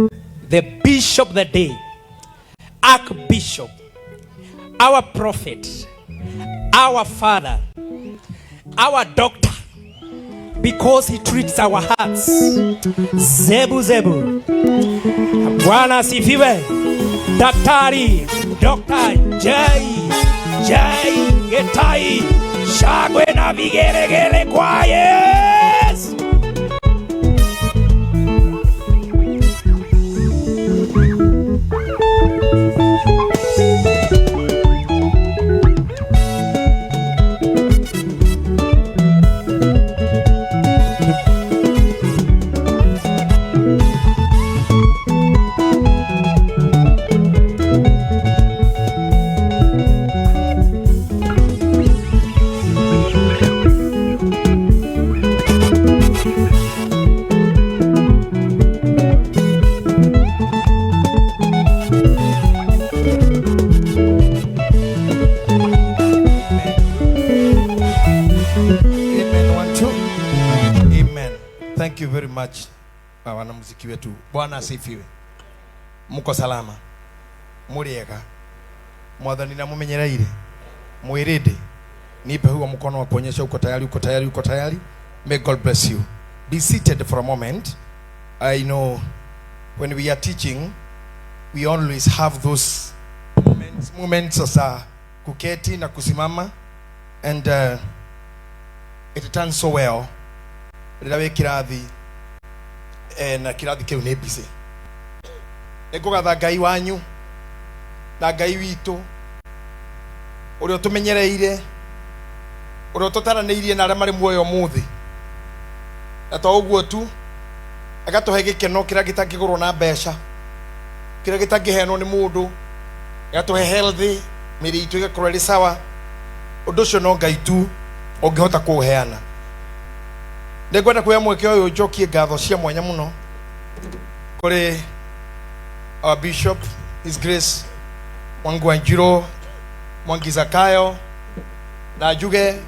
The bishop of the day, Archbishop, our prophet, our father, our doctor, because he treats our hearts. Zebu zebu. Bwana asifiwe. Daktari Dr. J J Gitahi, shangwe na vigelegele kwa Yesu. Amen. One, two. Amen. Thank you very much wanamuziki wetu. Bwana asifiwe. Muko salama? Muriega? Mwathani na mumenyereire? Mwirinde? Nipe huo mkono wa kuonyesha uko tayari, uko tayari, uko tayari. May God bless you. Be seated for a moment. I know when we are teaching, we always have those moments za kuketi na kusimama, and it turns so well rĩrĩa wĩ kĩrathi na kĩrathi kĩu nĩ busy. Nĩ ngũgatha Ngai wanyu na Ngai witũ ũrĩa ũtũmenyereire, ũrĩa ũtũtaranĩirie na arĩa marĩ muoyo ũmũthĩ, na to ũguo tu, agatũhe gĩkeno kĩrĩa gĩtangĩgũrwo na mbeca, kĩrĩa gĩtangĩheanwo nĩ mũndũ, agatũhe healthy, mĩrĩ itũ ĩgakorwo ĩrĩ sawa. Ũndũ ũcio no Ngai tu ũngĩhota kũũheana. Nĩ ngwenda kuoya mweke ũyũ njokie ngatho cia mwanya mũno kũrĩ our bishop, His Grace Mwangi Wanjiru Mwangi Zakayo, na njuge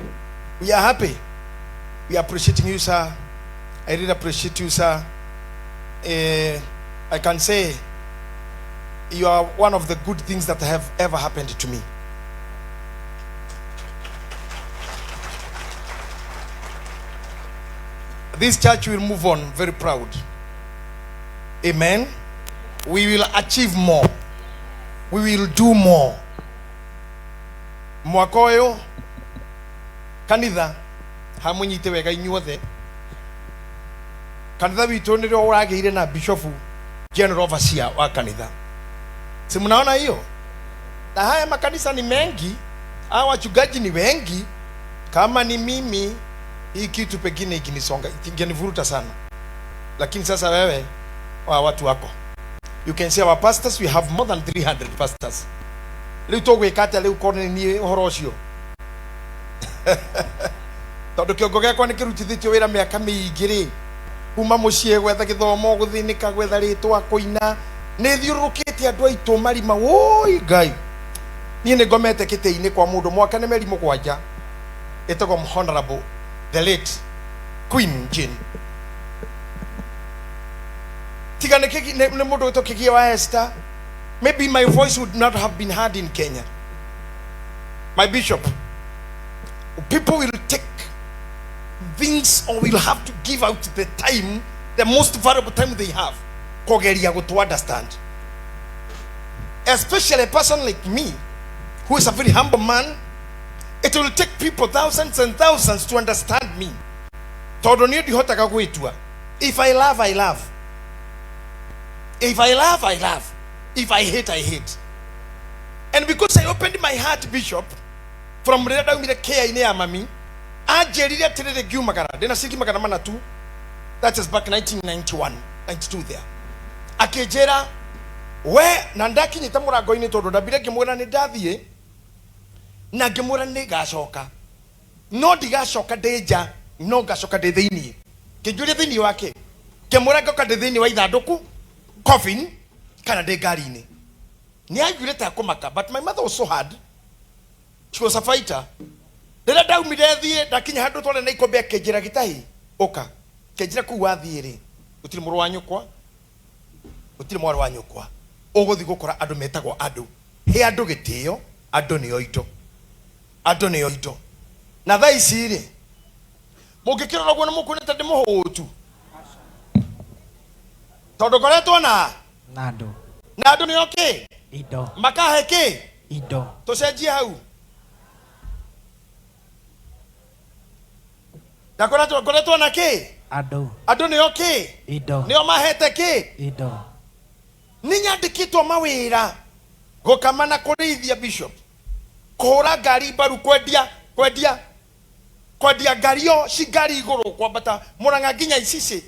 we are happy, we are appreciating you, sir. I really appreciate you, sir. I can say you are one of the good things that have ever happened to me. This church will move on very proud. Amen. We will achieve more. We will do more. Mwaka ũyũ kanitha hamũnyite wega inyuothe. Kanitha witũ nĩrĩo ũragĩire na bishofu, general overseer wa kanitha. Si mnaona hiyo? Na haya makanisa ni mengi, hawa wachungaji ni wengi. Kama ni mimi, hii kitu pengine ikinisonga, ingenivuruta sana. Lakini sasa wewe wa watu wako. You can see our pastors, we have more than 300 pastors. Rĩu tũgwĩka atĩa rĩu korwo nĩ niĩ ũhoro ũcio? Tondũ kĩongo gĩakwa nĩ kĩrutithĩtio wĩra mĩaka mĩingĩ rĩ, kuma mũciĩ gwetha gĩthomo, gũthĩnĩka, gwetha rĩtwa, kũina, nĩ thiũrũrũkĩte andũ aitũ marima. Woi Ngai, niĩ nĩ ngomete kĩtĩ-inĩ kwa mũndũ mwaka nĩ meri 7, ĩtagwo Honorable the late Queen Jane. Tiga nĩ nĩ mũndũ wĩtwo Kĩgia wa Esther, maybe my voice would not have been heard in Kenya. My bishop, people will take things or will have to give out the time, the most valuable time they have, kugeria to understand. Especially a person like me, who is a very humble man, it will take people thousands and thousands to understand me. Tondũ niĩ ndihotaga gwĩtua. If I love, I love. If I love, I love. If I hate, I hate. And because I opened my heart, Bishop, from rĩrĩa ndaumire care-inĩ ya mami, anjĩrire atĩrĩrĩ, ngiumagara ndĩna ciringi 400 tu. That is back 1991, 92 there. Akĩnjĩra we na ndakinyĩte mũrango-inĩ, tondũ ndambire ngĩmwĩra nĩ ndathiĩ na ngĩmwĩra nĩ ngacoka, no ndigacoka ndĩ nja, no ngacoka ndĩ thĩiniĩ. Kĩnjũria thĩiniĩ wake, ngĩmwĩra ngoka ndĩ thĩiniĩ wa ithandũkũ, coffin, kana ndĩ ngari-inĩ. Nĩ aiguire ta kũmaka, but my mother was so hard, she was a fighter. Rĩrĩa ndaumire thiĩ, ndakinya handũ twarĩ na ikombe, akĩnjĩra, "Gĩtahi, ũka." Kĩnjĩra, "Kũu wathiĩ rĩ, gũtirĩ mũrũ wa nyũkwa, Gũtirĩ mwarĩ wa nyũkwa. Ũgũthiĩ gũkora andũ metagwo andũ. He andũ gĩtĩo, andũ nĩo indo. Andũ nĩo indo. Na thaa ici rĩ, mũngĩkĩrora ũguo nĩ mũkuona ta ndĩ mũhũtu. Tondũ ngoretwo na Na andũ. Na andũ nĩo kĩ? Indo. Makahe kĩ? Indo. Tũcenjie hau. Ndakoretwo ngoretwo na kĩ? Andũ. Andũ nĩo kĩ? Indo. Nĩo mahete kĩ? Indo. Nĩ nyandĩkĩtwo mawĩra gũkama na kũrĩithia bishop, kũhũra ngari mbaru, kwendia kwendia kwendia ngario ci ngari igũrũ, kwambata Murang'a nginya Icicĩ,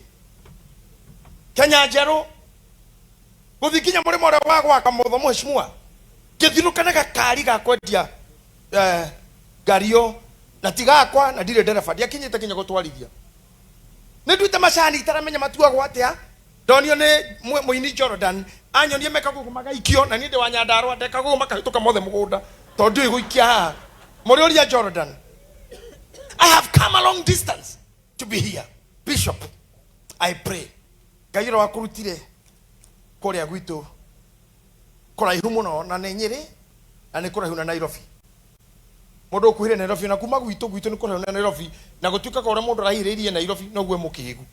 Kenya Njerũ, gũthiĩ nginya mũrĩmo ũrĩa wa gwaka mũtho mheshimiwa, ngĩthirũka na gakari ga kwendia ngario na ti gakwa na ndirĩ ndereba, ndiakinyĩte nginya gũtwarithia. Nĩ nduĩte macani itaramenya matuagwo atĩa, ndonio nĩ mũini Jordan anyonie mekagwo ũguo magaikio, na niĩ ndĩ wa Nyandarũa, ndekagwo ũguo makahĩtũka mothe mũgũnda tondũ ndiũĩ gũikia haha. Mũrĩũria Jordan. I have come a long distance to be here. Bishop, I pray. Ngai ũrĩa wakũrutire kũrĩa gwitũ kũraihu mũno na nĩ Nyĩrĩ na nĩ kũraihu na Nairobi. Mũndũ ũkuhĩrĩria Nairobi na kuma gwitũ gwitũ nĩ kũraihu na Nairobi, na gũtuĩkaga ũrĩa mũndũ araihĩrĩirie Nairobi noguo e mũkĩgu.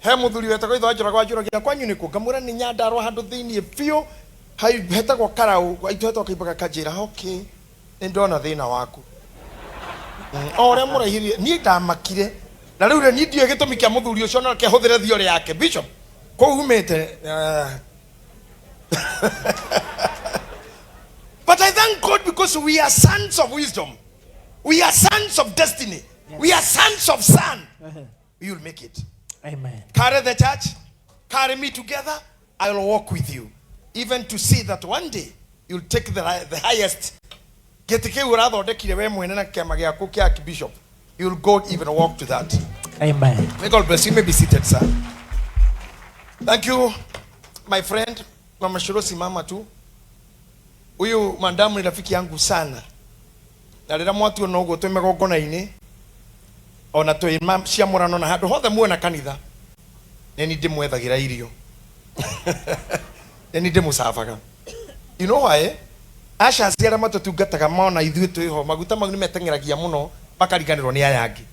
He mũthuri wetagwo ithe wa Njũrago anjũragia kwanyu nĩ kũ, ngamwĩra nĩ Nyandarũa handũ thĩiniĩ biũ hetagwo Karaũ, gwitũ hetagwo Kaimbaga. Kanjĩra okay, nĩ ndona thĩna waku. O ũrĩa mũraihĩrĩirie niĩ ndamakire, na rĩu rĩ niĩ ndiũĩ gĩtũmi kĩa mũthuri ũcio, no reke hũthĩre theory yake. Bishop, kũu umĩte, but I thank God because we are sons of wisdom. We are sons of destiny. We are sons of son. We will make it. Amen. Carry the church, carry me together. I will walk with you, even to see that one day you'll take the highest. Gĩtĩ kĩu ũrathondekire we mwene na kĩama gĩaku kĩa Archbishop. You'll go even walk to that. Amen. May God bless you. You may be seated, sir. Thank you, my friend. Mama Shiro, simama tu. Huyu mandamu ni rafiki yangu sana. Na rĩrĩa mwatuona ũguo twĩ magongona-inĩ, ona twĩ ciamũrano na handũ hothe muona kanitha, nĩ niĩ ndĩmwethagĩra irio. Nĩ niĩ ndĩmũcabaga. You know why? Ushers arĩa matũtungataga mona ithuĩ twĩho, maguta mau nĩ meteng'eragia mũno makariganĩrwo nĩ aya angĩ.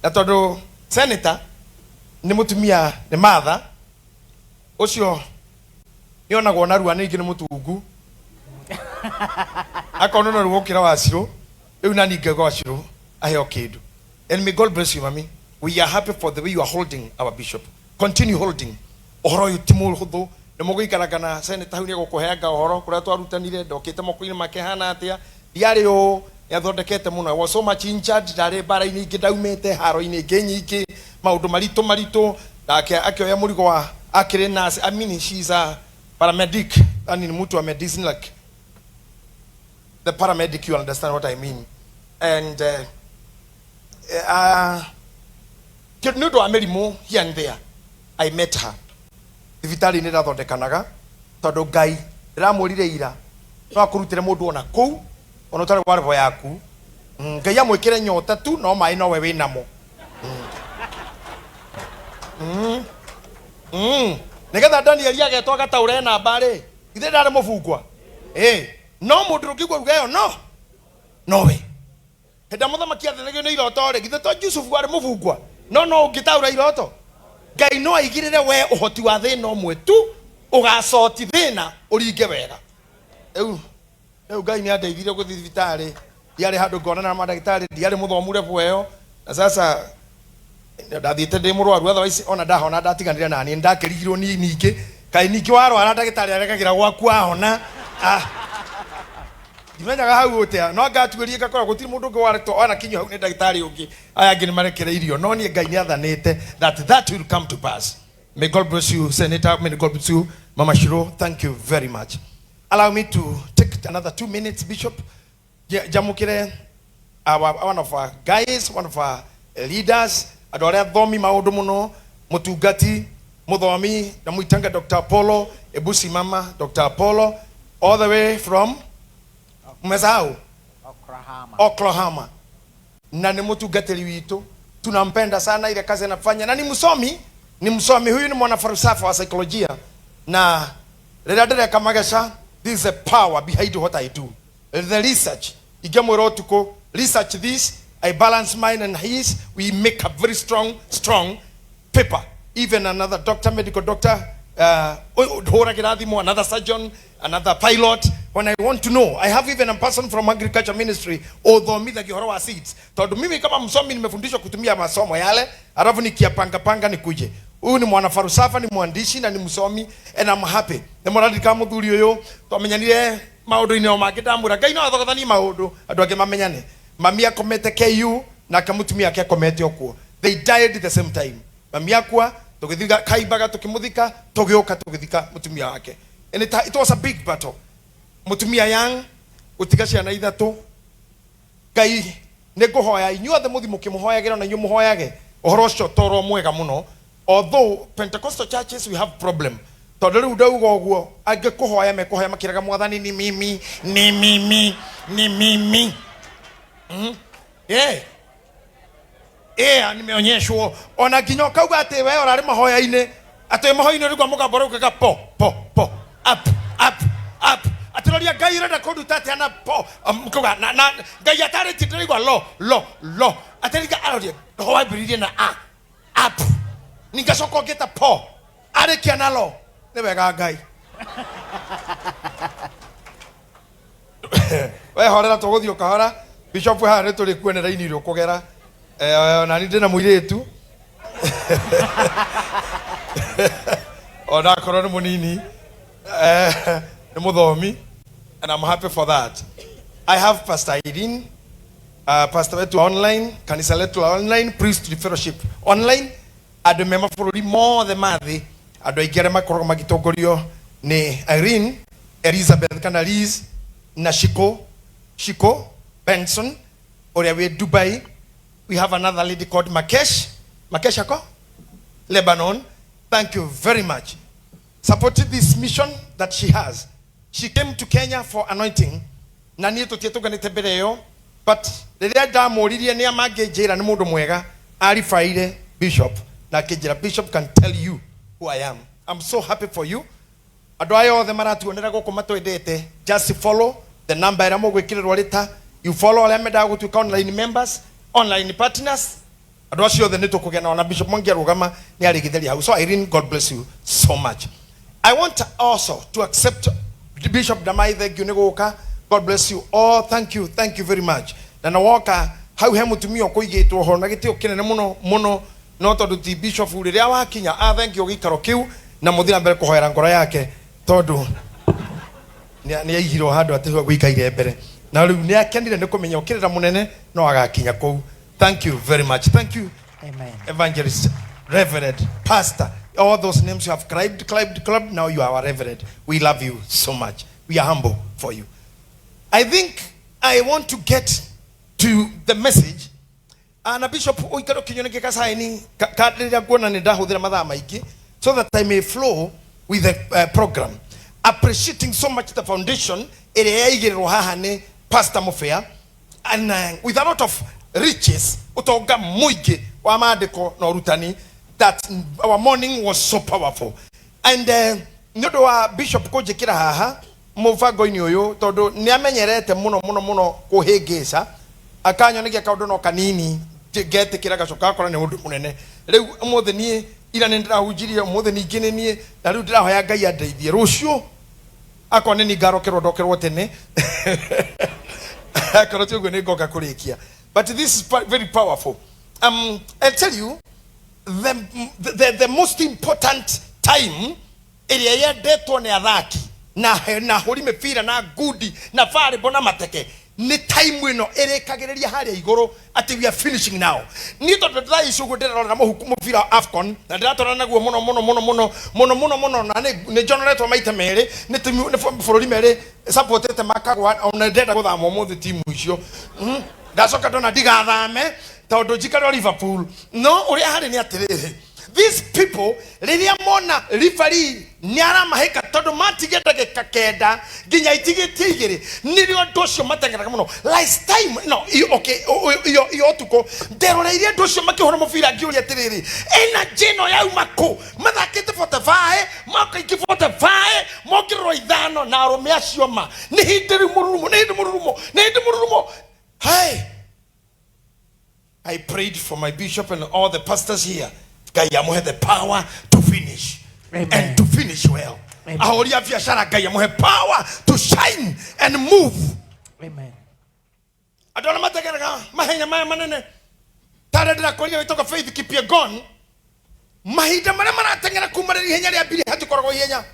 Na tondũ senator nĩ mũtumia, nĩ Martha, ũcio nĩonagwo narua ningĩ nĩ mũtungu, akonwo narua gũkĩra Wacirũ, rĩu nani ngauga Wacirũ aheo kĩndũ. And may God bless you, mami. We are happy for the way you are holding our bishop. Continue holding. Ũhoro ũyũ ti mũhũthũ, nĩ mũgũikaranga na senator hau nĩegũkũheanga ũhoro kũrĩa twarutanire, ndokĩte moko-inĩ make hana atĩa, ndiarĩ ũũ, nĩathondekete mũno. I was so much injured, ndarĩ mbara-inĩ ingĩ ndaumĩte, haro-inĩ ingĩ nyingĩ, maũndũ maritũ maritũ, nake akĩoya mũrigo wa akĩrĩ nurse, I mean she is a paramedic, yani ni mtu wa medicine, like the paramedic, you understand what I mean. And nĩ ũndũ wa mĩrimũ here and there, I met her thibitarĩ-inĩ ndathondekanaga, tondũ Ngai ndĩramwĩrire ira no akũrutĩre mũndũ ona kũu ona ũtarĩ wa roho yaku. Ngai amwĩkĩre nyota tu, no maĩ nowe wĩnamo. Nĩgetha Danieli agetwo agataũre namba rĩ, ithe ndarĩ mũbungwa. No mũndũ ũngĩigua ruga ĩyo no nowe. Hĩndĩ ĩrĩa mũthamaki athĩnagio nĩ iroto rĩ, githĩ to Jusufu arĩ mũbungwa? No no ũngĩtaũra iroto. Ngai no aigĩrĩre we ũhoti wa thĩna ũmwe tu, ũgacoti thĩna ũringe wega. Rĩu Ngai nĩ andeithirie gũthiĩ thibitarĩ, ndiarĩ handũ ngonana na mandagĩtarĩ, ndiarĩ mũthomu level ĩyo, na sasa ndathiĩte ndĩ mũrwaru, otherwise ona ndahona ndatiganire nani, ndakĩrigirwo niĩ ningĩ, kaĩ ningĩ warwara ndagĩtarĩ aregagĩra gwaku ahona. Ndimenyaga hau ũtĩa, no ngatuĩria ngakora gũtirĩ mũndũ ũngĩ waretwo ona kinyua hau nĩ ndagĩtarĩ ũngĩ, aya angĩ nĩ marekereirio, no niĩ Ngai nĩ athanĩte that that will come to pass. May God bless you, Senator. May God bless you, Mama Shiro. Thank you very much. Allow me to take another 2 minutes, Bishop. Jamukire, our, one of our guys, one of our leaders, andũ arĩa athomi maũndũ mũno, mũtungati, mũthomi, na mũitanga Dr. Apollo, Ebusi Mama, Dr. Apollo, all the way from Mmesahau? Oklahoma. Oklahoma. Na ni mũtungatĩri witũ, tunampenda sana ile kazi anafanya, na ni msomi. Ni msomi huyu, ni mwanafalsafa wa saikolojia, na rĩrĩa ndĩreka mageca, this is the power behind what I do, the research. Ingĩmwĩra ũtukũ, research this, I balance mine and his, we make a very strong, strong paper. Even another doctor, medical doctor, hũragĩra thimũ, another surgeon, another pilot, when I want to know. I have even a person from agriculture ministry ũthomithagia ũhoro wa seeds, tondũ mimi kama msomi nimefundishwa kutumia masomo yale, alafu nikiapanga panga nikuje. Huyu ni mwanafalsafa, ni mwandishi na ni msomi, and I'm happy. Nĩ mũraririkana mũthuri ũyũ twamenyanire maũndũ-inĩ o mangĩ. Ndamwĩra Ngai no athogothanie maũndũ andũ angĩ mamenyane. Mami akomete KU nake mũtumia ake akomete o kuo. They died the same time. Mami akua, tũgĩthika kaimbaga, tũkĩmũthika, tũgĩũka tũgĩthika mũtumia wake, and it was a big battle. Mũtumia young gũtiga ciana ithatũ. Ngai nĩ ngũhoya inyuothe mũthi mũkĩmũhoyagĩra na inyuĩ mũhoyage ũhoro ũcio toro mwega mũno. Although Pentecostal churches, we have problem, tondũ rĩu ndauga ũguo, angĩ kũhoya mekũhoya makĩraga Mwathani ni mimi, ni mimi, ni mimi. Yeah. Yeah, nimeonyeshwo ona nginya ũkauga atĩ we ũrarĩ mahoya-inĩ, atĩ mahoya-inĩ rĩu mũgambo raugaga po po po, up up up, atĩroria Ngai ũrenda kũnduta atĩa na po. Mkauga na Ngai atarĩtie, ndĩraigua lo lo lo, atĩriga aroria roho wambĩrĩirie na a up, ningacoka ũngĩta po, arĩkia na lo. Nĩ wega Ngai wehorera, tũgũthiĩ ũkahora. Bishop haha nĩ tũrĩ kuonera raini ũrĩa ũkũgera. Ona ni ndĩna mũirĩtu, ona akorwo nĩ mũnini, nĩ mũthomi, and I'm happy for that. I have Pastor Irene, pastor wetu online, kanisa letu la online, Priesthood Fellowship online, andũ me mabũrũri mothe ma thĩ, andũ aingĩ arĩa makoragwo magĩtongorio nĩ Irene, Elizabeth kana Liz na Shiko, Shiko Benson ũrĩa wĩ Dubai. We have another lady called Makesh. Makesh ako Lebanon. Thank you very much. Supported this mission that she has. She came to Kenya for anointing, na niĩ tũtietũnganĩte mbere ĩyo, but rĩrĩa ndamũririe nĩ amangĩnjĩra nĩ mũndũ mwega, aribaire bishop na akĩnjĩra, "Bishop can tell you who I am." I'm so happy for you. Andũ aya othe maratuonera gũkũ matwendete, just follow the number ĩrĩa mũgwĩkĩrĩrwo rĩta. You follow arĩa mendaga gũtuĩka online members, online partners, andũ acio othe nĩ tũkũgĩa nao, na Bishop Mwangi arũgama nĩ arĩgĩtheria hau. So Irene, God bless you so much. I want also to accept Bishop Damai. Thank you nĩ gũka. God bless you all. Thank you, thank you very much. Na na woka hau he mũtumia ũkũigĩtwo ho na gĩtĩo kĩnene mũno mũno, no tondũ ti bishop rĩrĩa wakinya, a thank you gĩikaro kĩu na mũthiĩ na mbere kũhoera ngoro yake, tondũ nĩ aigirwo handũ atĩ gũikaire mbere, na rĩu nĩ akenire nĩ kũmenya ũkĩrĩra mũnene no agakinya kũu. Thank you very much. Thank you. Amen. Evangelist, reverend, pastor, all those names you have climbed, climbed, climbed. Now you are our reverend. We love you so much. We are humble for you. I think I want to get to the message. Na bishop ũikare ũkĩnyoneke kacaini rĩrĩa nguona nĩ ndahũthĩra mathaa maingĩ, so that I may flow with the program, appreciating so much the foundation ĩrĩa yaigĩrĩrwo haha nĩ Pastor Mufea, and with a lot of riches, ũtonga mũingĩ wa maandĩko na ũrutani, that our morning was so powerful. And nĩ ũndũ wa bishop kũnjĩkĩra haha mũbango-inĩ ũyũ, tondũ nĩ amenyerete mũno mũno mũno kũhĩngĩca, akanyonegia kaũndũ no kanini, ngetĩkĩra, gacoka gakora nĩ ũndũ mũnene. Rĩu ũmũthĩ niĩ ira nĩ ndĩrahunjirie, ũmũthĩ ningĩ nĩ niĩ, na rĩu ndĩrahoya Ngai andeithie rũciũ akorwo nĩ ningarokerwo ndokerwo tene, akorwo ti ũguo nĩ ngoka kũrĩkia. But this is very powerful. I'll tell you the most important time ĩrĩa yendetwo nĩ athaki na hũri mĩbira na ngundi na volleyball na mateke nĩ time ĩno ĩrĩkagĩrĩria harĩa igũrũ, atĩ we are finishing now. Niĩ tondũ thaa ici ũguo ndĩrarora mũhuku mũbira wa AFCON na ndĩratwarana naguo mũno mũno mũno mũno mũno mũno mũno, na nĩ njonoretwo maita merĩ nĩ timu nĩ bũrũri merĩ supportĩte makagwa, ona ndĩrenda gũthama ũmũthĩ timu icio. Ndacoka ndona ndigathame tondũ njikare o Liverpool, no ũrĩa harĩ nĩ atĩrĩrĩ, these people people rĩrĩa mona referee nĩ aramahĩka tondũ matige ndagĩka kenda nginya itigĩtie igĩrĩ, nĩrĩo andũ acio mateng'eraga mũno. Last time no okay, iyo ũtukũ nderoreire andũ acio makĩhũra mũbira, ngĩũria atĩrĩrĩ, energy ĩno yauma kũ? Mathakĩte 45, makaingĩ 45, mongererwo ithano na arũme acio ma nĩ hĩndĩ rĩu mũrurumo, nĩ hĩndĩ mũrurumo, nĩ hĩndĩ mũrurumo. Hey, I prayed for my bishop and all the pastors here. Ngai amuhe the power to finish. Amen. And to finish well. Amen. Ahũri a biacara, Ngai amuhe power to shine and move. Amen. Andũ arĩa mateng'eraga mahenya maya manene tarĩa ndĩrakũria wĩtagwo Faith Kipyegon, mahinda marĩa marateng'era kuma rĩrĩa ihenya rĩa mbiri hatikoragwo ihenya,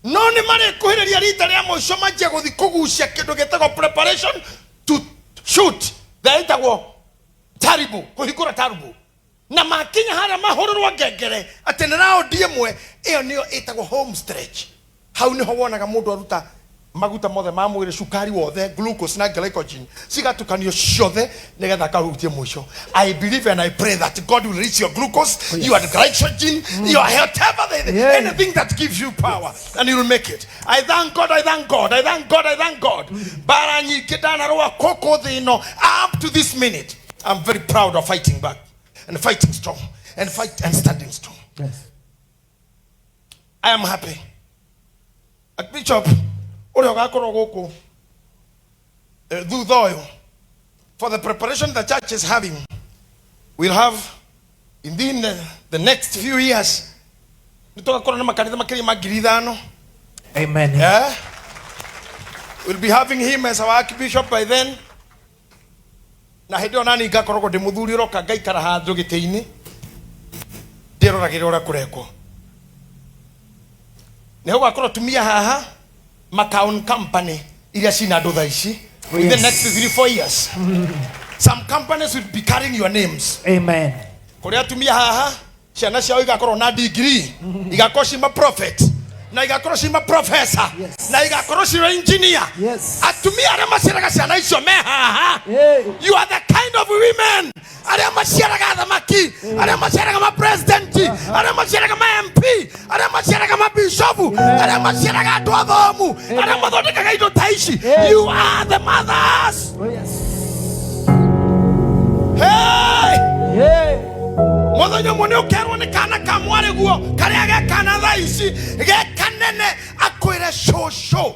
no nĩ marĩkuhĩrĩria rita rĩa mũico manjia gũthi kũgucia kĩndũ gĩtagwo preparation to shoot, ĩtagwo taribu, kũhingũra taribu, na makinya harĩa mahũrĩrwo ngengere atĩ nĩ raundi ĩmwe, ĩyo nĩyo ĩtagwo home stretch. Hau nĩho wonaga mũndũ aruta maguta mothe ma mwĩrĩ, cukari wothe, glucose na glycogen cigatukanio ciothe nĩgetha akahutie mũico. I believe and I pray that God will reach your glucose, your glycogen, your whatever anything that gives you power, and you will make it. I thank God, I thank God, I thank God, I thank God. Bara nyingĩ ndanarũa kũkũ thĩ ĩno, up to this minute I'm very proud of fighting back and fighting strong and fight and standing strong. I am happy. Archbishop ũrĩa ũgakorwo gũkũ thutha ũyũ, for the preparation the church is having, we'll have in the next few years nĩ tũgakorwo na makanitha makĩria ma 5,000. Amen. Yeah? We'll be having him as our archbishop by then. Na hĩndĩ ĩyo nani ngakoragwo ndĩ mũthuri ũroka ngaikara handũ gĩtĩ-inĩ ndĩroragĩra ũrĩa kũrekwo. Nĩ gũgakorwo tumia haha makaon company iria cina andũ thaa ici. In the next 3 4 years some companies will be carrying your names. Amen. Kũrĩa atumia haha ciana ciao igakorwo na degree, igakorwo ci ma prophet na igakorwo ci ma professor na igakorwo ci engineer. Atumia arĩa maciaraga ciana icio me haha. Hey. You are the kind of women arĩa maciaraga athamaki, arĩa maciaraga ma president, arĩa maciaraga ma MP, arĩa maciaraga ma bishop, arĩa maciaraga andũ athomu, arĩa mathondekaga indo ta ici. Hey. You are the mothers. Oh, yes. Hey! Hey. Muthenya ũmwe nĩ ũkerwo nĩ kana ka mwarĩ guo karĩa gekana thaa ici gekanene, akwĩre, "Cũcũ,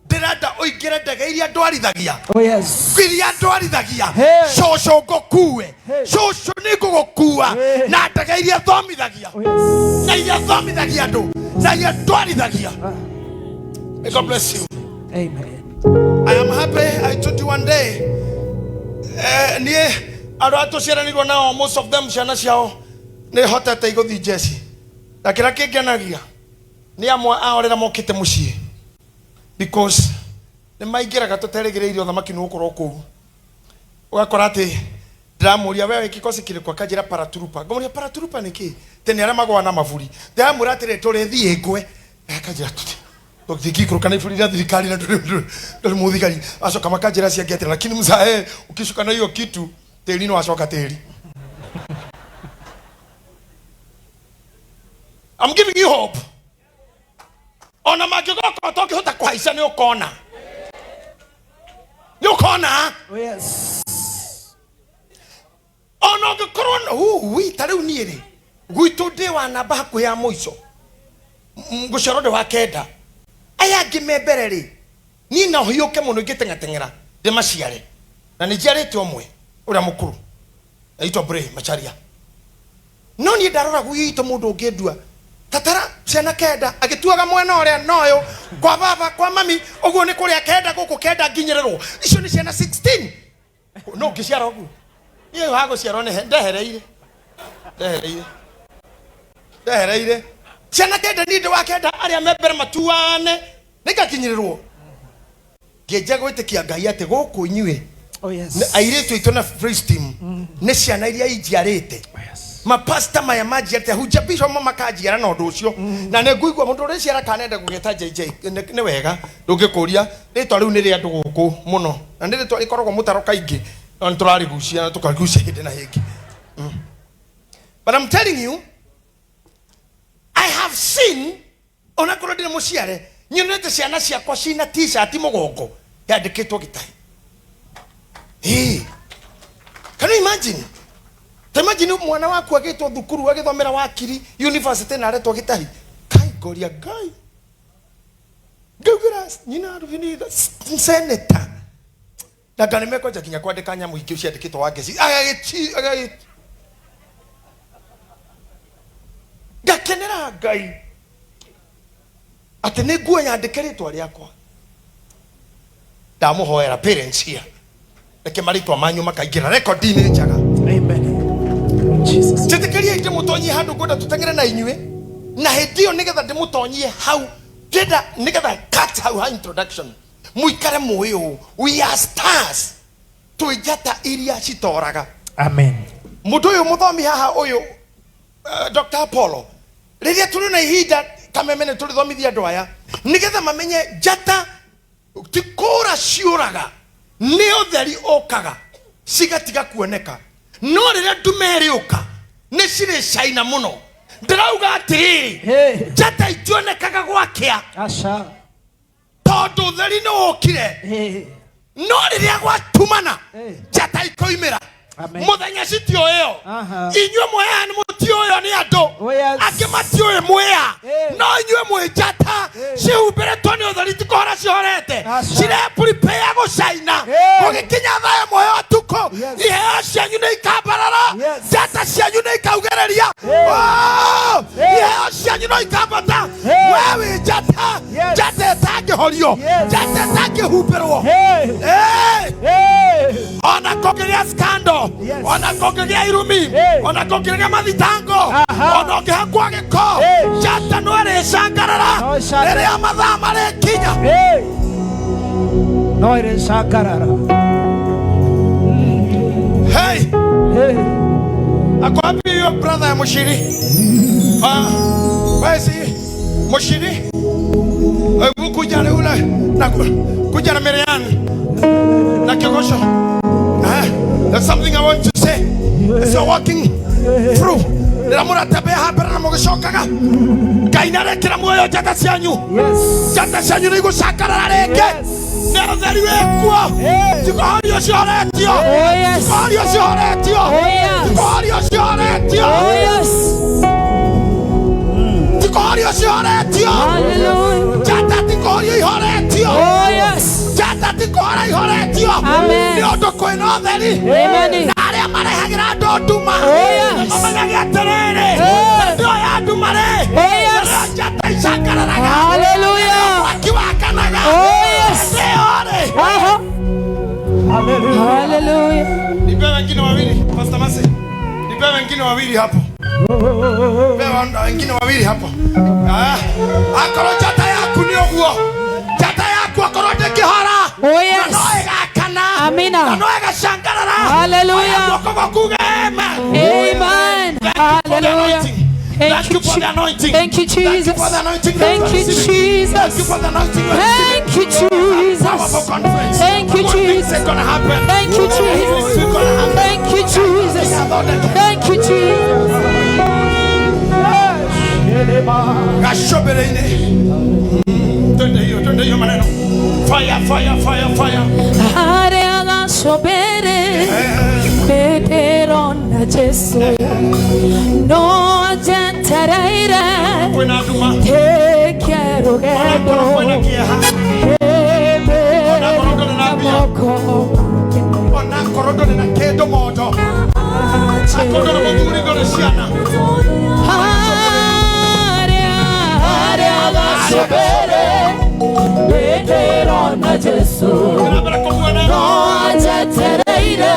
ndĩrenda ũingĩre ndege iria ndwarithagia." Oh, yes. Iria ndwarithagia. Hey. Cũcũ, ngũkue. Hey. Cũcũ, nĩ ngũgũkua Hey. na ndege iria thomithagia Oh, yes. na iria thomithagia andũ na iria ndwarithagia. May God bless you. Amen. I am happy. I told you one day. Niĩ andũ arĩa tũciaranĩirwo nao, most of them ciana ciao nĩ hotete igũthiĩ njeci, na kĩrĩa kĩngenagia nĩ amwe ao rĩrĩa mokĩte mũciĩ, because nĩ maingĩraga tũterĩgĩrĩire ũthamaki nĩ ũgũkorwo kũu, ũgakora atĩ ndĩramũria, "We wĩ kĩkosi kĩrĩkũ?" Akanjĩra, "Paraturupa." Ngũmũria, "Paraturupa nĩ kĩ?" Tene arĩa magũaga na maburi. Ndĩramwĩra atĩrĩ, "Tũrĩthiĩ ngwe." Akanjĩra, "Tũtingĩikũrũka na iburi rĩa thirikari na ndũrĩ mũthigari." Acoka makanjĩra ciangĩ atĩrĩ, "Lakini mzae, ukishuka na hiyo kitu, tĩri nĩ wacoka tĩri." I'm giving you hope. Ona mangĩgoka ũtongĩhota kũhaica, nĩ ũkona, nĩ ũkona. Oh, yes. Ona ũngĩkorwo ui ta rĩu niĩ rĩ, gwitũ ndĩ wa namba hakuhĩ ya mũico. Ngũciarwo ndĩ wa kenda, aya angĩ me mbere rĩ, niĩ no hiũke mũno ingĩteng'ateng'era ndĩmaciare, na nĩ njiarĩte ũmwe ũrĩa mũkũrũ aitwa Bray Macharia. No niĩ ndarora gwitũ mũndũ ũngĩndua tatara ciana kenda agĩtuaga mwena ũrĩa noyũ kwa baba kwa mami ũguo nĩ kũrĩa kenda gũkũ kenda nginyĩrĩrwo, icio nĩ ciana 16. No ngĩciara ũguo niĩ hagũciarwo nĩ ndehereire ndehereire ndehereire ciana kenda, niĩ ndĩ wa kenda, arĩa me mbere matuane nĩngakinyĩrĩrwo, ngĩnja gwĩtĩkia Ngai atĩ gũkũ inyuĩ Oh, yes. Airĩtu aitũ na praise team nĩ ciana iria injiarĩte. Oh, yes. Mapasta maya manjiarĩte, hunja bishop makanjiara na ũndũ ũcio, na nĩ ngũigua mũndũ ũrĩa ciara kanenda gũgĩta JJ nĩ wega ndũngĩkũria rĩtwa rĩu nĩ rĩa andũ gũkũ mũno, na nĩ rĩtwa rĩkoragwo mũtaro kaingĩ, no nĩ tũrarĩgucia na tũkarigucia hĩndĩ na hĩngĩ. But I'm telling you, Have seen onakorwo ndĩ mũciare, nyonete ciana ciakwa cina T-shirt mũgongo yandĩkĩtwo Gĩtahi. Hey. Can you imagine? Ta imagine mwana waku agĩtwo thukuru agĩthomera wakiri university na aretwo Gĩtahi. Kai ngoria Ngai. Ngaugĩra nyina Ruvinitha senator. Na nga nĩmekwanja nginya kwandĩka nyamũ ingĩ ciandĩkĩtwo Wangeci. Agagĩchi agagĩ ngakenera Ngai atĩ nĩ nguo yandĩke rĩtwa rĩakwa. Ndamũhoera parents here, reke marĩtwa manyu makaingĩra rekondi-inĩ njega. Amen. Jesus. Njĩtĩkĩriai ndĩmũtonyie handũ ngwenda tũteng'ere na inyuĩ, na hĩndĩ ĩyo nĩgetha ndĩmũtonyie hau ndĩrenda nĩgetha cut hau ha introduction mũikare mũĩ ũũ, we are stars, twĩ njata iria citoraga. Amen. Mũndũ ũyũ mũthomi haha ũyũ, Dr. Apollo, rĩrĩa tũrĩ na ihinda kameme nĩ tũrĩthomithia andũ aya nĩgetha mamenye njata ti kũra ciũraga, nĩ ũtheri ũkaga cigatiga kuoneka, no rĩrĩa ndume ĩrĩũka nĩ cirĩ caina mũno. Ndĩrauga atĩrĩrĩ, Hey. njata itionekaga gwakĩa Asha. tondũ ũtheri nĩ wũkire, Hey. no rĩrĩa gwatumana Hey. njata ikoimĩra. Amen. Mũthenya citioĩo. Aha. Inyuĩ mwĩha nĩ mũtiũĩo nĩ andũ. Oh, yes. Angĩ matiũĩ mwĩha, Eh. no inyuĩ mwĩ njata Eh. cihumbĩrĩtwo nĩ ũtheri, ti kũhora cihorete, Aca. cireprepare gũcaina. Eh. Gũgĩkinya thaa ĩmwe ya ũtukũ, Yes. iheo cianyu nĩ ikambarara, Yes. njata cianyu nĩ ikaugĩrĩria. Eh. Oh! Eh. Iheo cianyu no ikambata. Eh. We wĩ njata, Yes. njata ĩtangĩhorio, Yes. njata ĩtangĩhumbĩrwo. Hey. Eh! Hey. Ona kũngĩgĩa scandal, Yes. ona kũngĩgĩa irumi, Hey. ona kũngĩgĩa mathitango, Aha. ona ũngĩhakwo gĩko, Hey. njata no ĩrĩcangarara No ĩcangarara. rĩrĩa mathaa marĩkinya. Hey. No ĩrĩcangarara. Hey, Hey. ako wapi hiyo brother ya Mushiri? Ah, basi Mushiri, hebu kuja na ule na kuja na Marian na Kiogosho. Ah, there's something I want to say as you're walking through. Rĩrĩa mũratembea haha mbere na mũgĩcokaga, Ngai nĩarekĩra muoyo njata cianyu. Yes. Njata cianyu nĩ igũcangarara rĩngĩ. Yes. Nĩ ũtheri wĩkuo. Hey. Tikũhorio cihoretio. Oh, yes. Tikũhorio cihoretio. Oh, yes. Tikũhorio cihoretio. Oh, yes. Tikũhorio cihoretio. Hallelujah. Njata tikũhorio ihoretio. Oh, yes. Njata tikũhora ihoretio. Amen. Nĩ ũndũ kwĩna ũtheri. Amen. Na arĩa marehagĩra andũ nduma Oh, yes. mamenyage atĩrĩrĩ, Yes. hĩndĩ ĩyo ya nduma rĩ, Oh, yes. nĩrĩo njata icangararaga. Hallelujah. Mwaki wakanaga. Oh, yes. Hĩndĩ ĩyo rĩ. Uh-huh. Hallelujah. Hallelujah. Nipe wengine wawili, Pastor Masi. Nipe wengine wawili hapo. Nipe wengine wawili hapo. Ah, akorwo njata yaku nĩ ũguo. Njata yaku akorwo ndĩngĩhora. Oh, yes. Na no ĩgakana. Amina. Na no ĩgacangarara. Hallelujah. Oya guoko gwaku uge amen. Amen. Thank you for the Hallelujah. anointing. Thank Thank you for the anointing. Thank you, Thank you Jesus. for the anointing that Thank you are you, receiving. Thank you Jesus. for the anointing you are receiving. Thank you, Jesus. Powerful conference. Thank you, Good things Jesus. are gonna happen. Thank you, Good Jesus. things are gonna happen. Thank you, Jesus. Thank you, Jesus. Gashobere-inĩ. Twende hiyo, twende hiyo maneno. Fire, fire, fire, fire. Harĩa gacũmbĩrĩ Petero na Jesu no njetereire Kwĩna nduma. tĩkie rũgendo Onakorwo kwĩna kĩeha. Onakorwo ndũrĩ na mbia. moko Onakorwo ndũrĩ na kĩndũ mondo. Akorwo ndũrĩ mũthuri, ndũrĩ ciana. Harĩa gacũmbĩrĩ Petero na Jesu Ũkĩra mbere kũmuona. no njetereire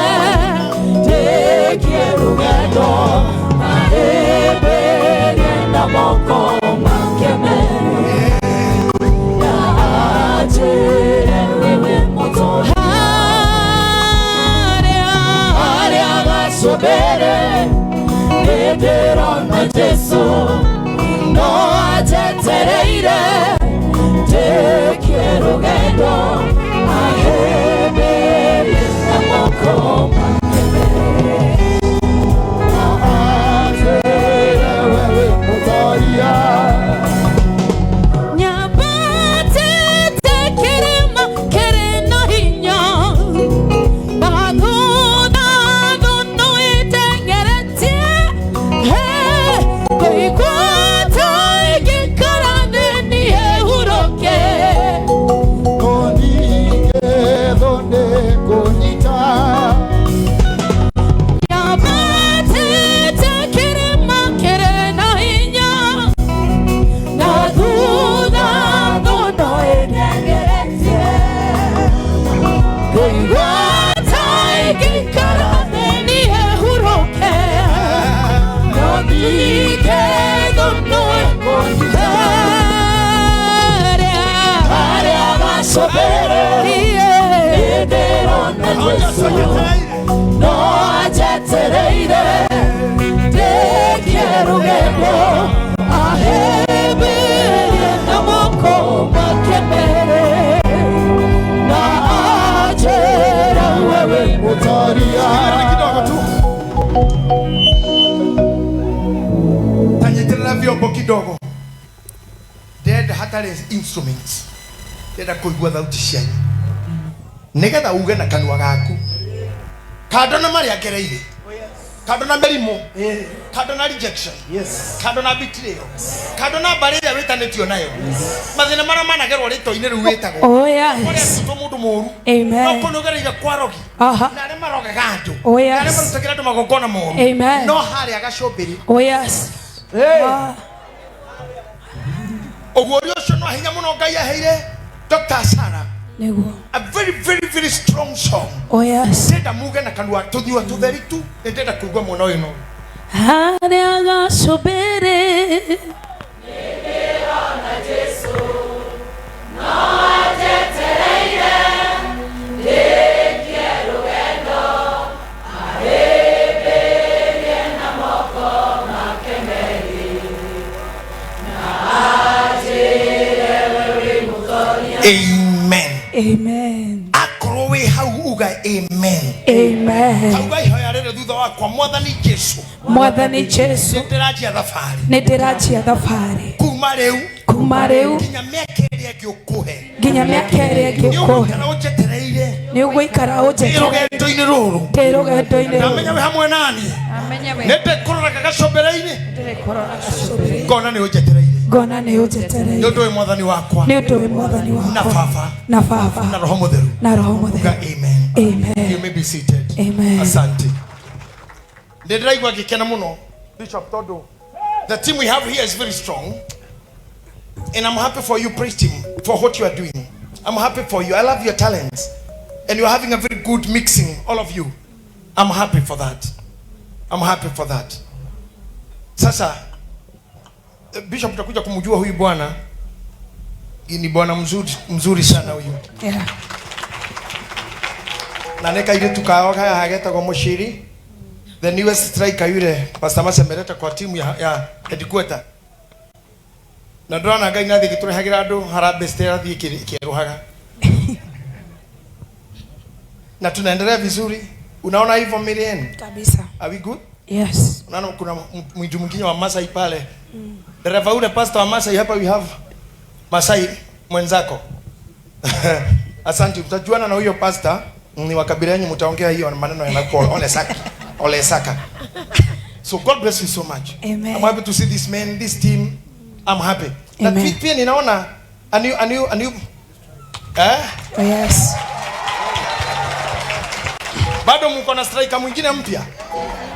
tĩkie rũgendo ahĩmbĩrie na moko make merĩ na anjĩre wewe mũtũmia. Harĩa gacũmbĩrĩ nĩndĩrona Jesu no anjetereire tĩkie rũgendo ahĩmbĩrie na moko make merĩ na Harĩa gacũmbĩrĩ nĩndĩrona Jesũ no anjetereire ndĩkie rũgendo ahĩmbĩrie na moko make merĩ na anjĩre wewe mũtoria. Kidogo tu. Tanyitĩrĩra vyombo kidogo. Ndĩrenda hatarĩ instruments. Ndĩrenda kũigua thauti cianyu. Nĩgetha uge na kanua gaku. Kando na marĩa ngereire. Kando na mĩrimũ. Kando na rejection. Yes. Kando na betrayal. Kando na mbarĩ ĩrĩa wĩtanĩtio nayo. Mathĩna marĩa managerwo rĩtwa-inĩ rĩu wĩtagwo. Oh Ũrĩa yes. tutwo mũndũ mũru. Amen. No kũnĩ ũgereire kwa rogi. Aha. Na arĩa marogaga andũ. Oh, yes. Na arĩa marutagĩra andũ magongona moru. Amen. No harĩa gacũmbĩrĩ. Oh yes. Hey. Ah, Ũguo ũrĩa ũcio no hinya mũno Ngai aheire Dr. Sarah nĩguo. a very very very strong song. Oh yes. Ndĩrenda muge na kanua tũthiwa tũtheri tu nĩndĩrenda kũigua mwena ũyũ no. Harĩa gacũmbĩrĩ Amen. Amen. Akorwo wĩ hau uga amen. Amen. Tauga ihoya rĩrĩ thutha wakwa Mwathani Jesu. Mwathani Jesu Nĩndĩranjia thabarĩ nĩ ndĩranjia thabarĩ kuma rĩu kuma rĩu nginya mĩaka ĩrĩa ĩngĩ ũkũhe. nginya mĩaka ĩrĩa ĩngĩ Nĩ ũkũhe ũgũikara ũnjetereire nĩ ũgũikara ndĩ ũnjetereire rũgendo-inĩ rũrũ. ndĩ rũgendo-inĩ Ndamenya rũrũ wĩ hamwe naniĩ. Nĩndĩkũroraga gacũmbĩrĩ-inĩ ngona nĩ ũnjetereire. Ngona nĩ Nĩ ũnjetereire ũndũ wĩ Mwathani wakwa nĩ ũndũ wĩ Mwathani na wakwa Baba na Baba na Roho Mũtheru. na Roho Uga Mũtheru. amen. Amen. You may be seated. Amen. Asante. Ndĩraigua ngĩkena mũno Bishop tondũ the team we have here is very strong and I'm happy for you, praise team, for what you are doing. I'm happy for you. I love your talents and you're having a very good mixing, all of you. I'm happy for that. I'm happy for that. Sasa Bishop tutakuja kumjua huyu bwana. Ni bwana mzuri mzuri sana huyu. Yeah. Na nĩ kairĩtu kao haha getagwo Mũciri, the newest striker yule Pastor Masemereta kwa timu ya headquarter. Na ndĩrona Ngai nathiĩ gĩtũrehagĩra andũ Harambee Stars athiĩ ĩkĩerũhaga na tunaendelea vizuri. Unaona hivyo Miriam? Kabisa. Are we good? Yes. Unaona kuna mtu mwingine wa Masai pale, dereva ule pastor wa Masai hapa, we have Masai mwenzako. Asante, mtajuana na huyo pastor ni wa kabila yenu, mtaongea hiyo maneno yanakuwa ole saka ole saka. So God bless you so much. Amen. I'm happy to see this man, this team. I'm happy. Na Amen. pia ninaona a new eh Oh yes. Bado mko na striker mwingine mpya.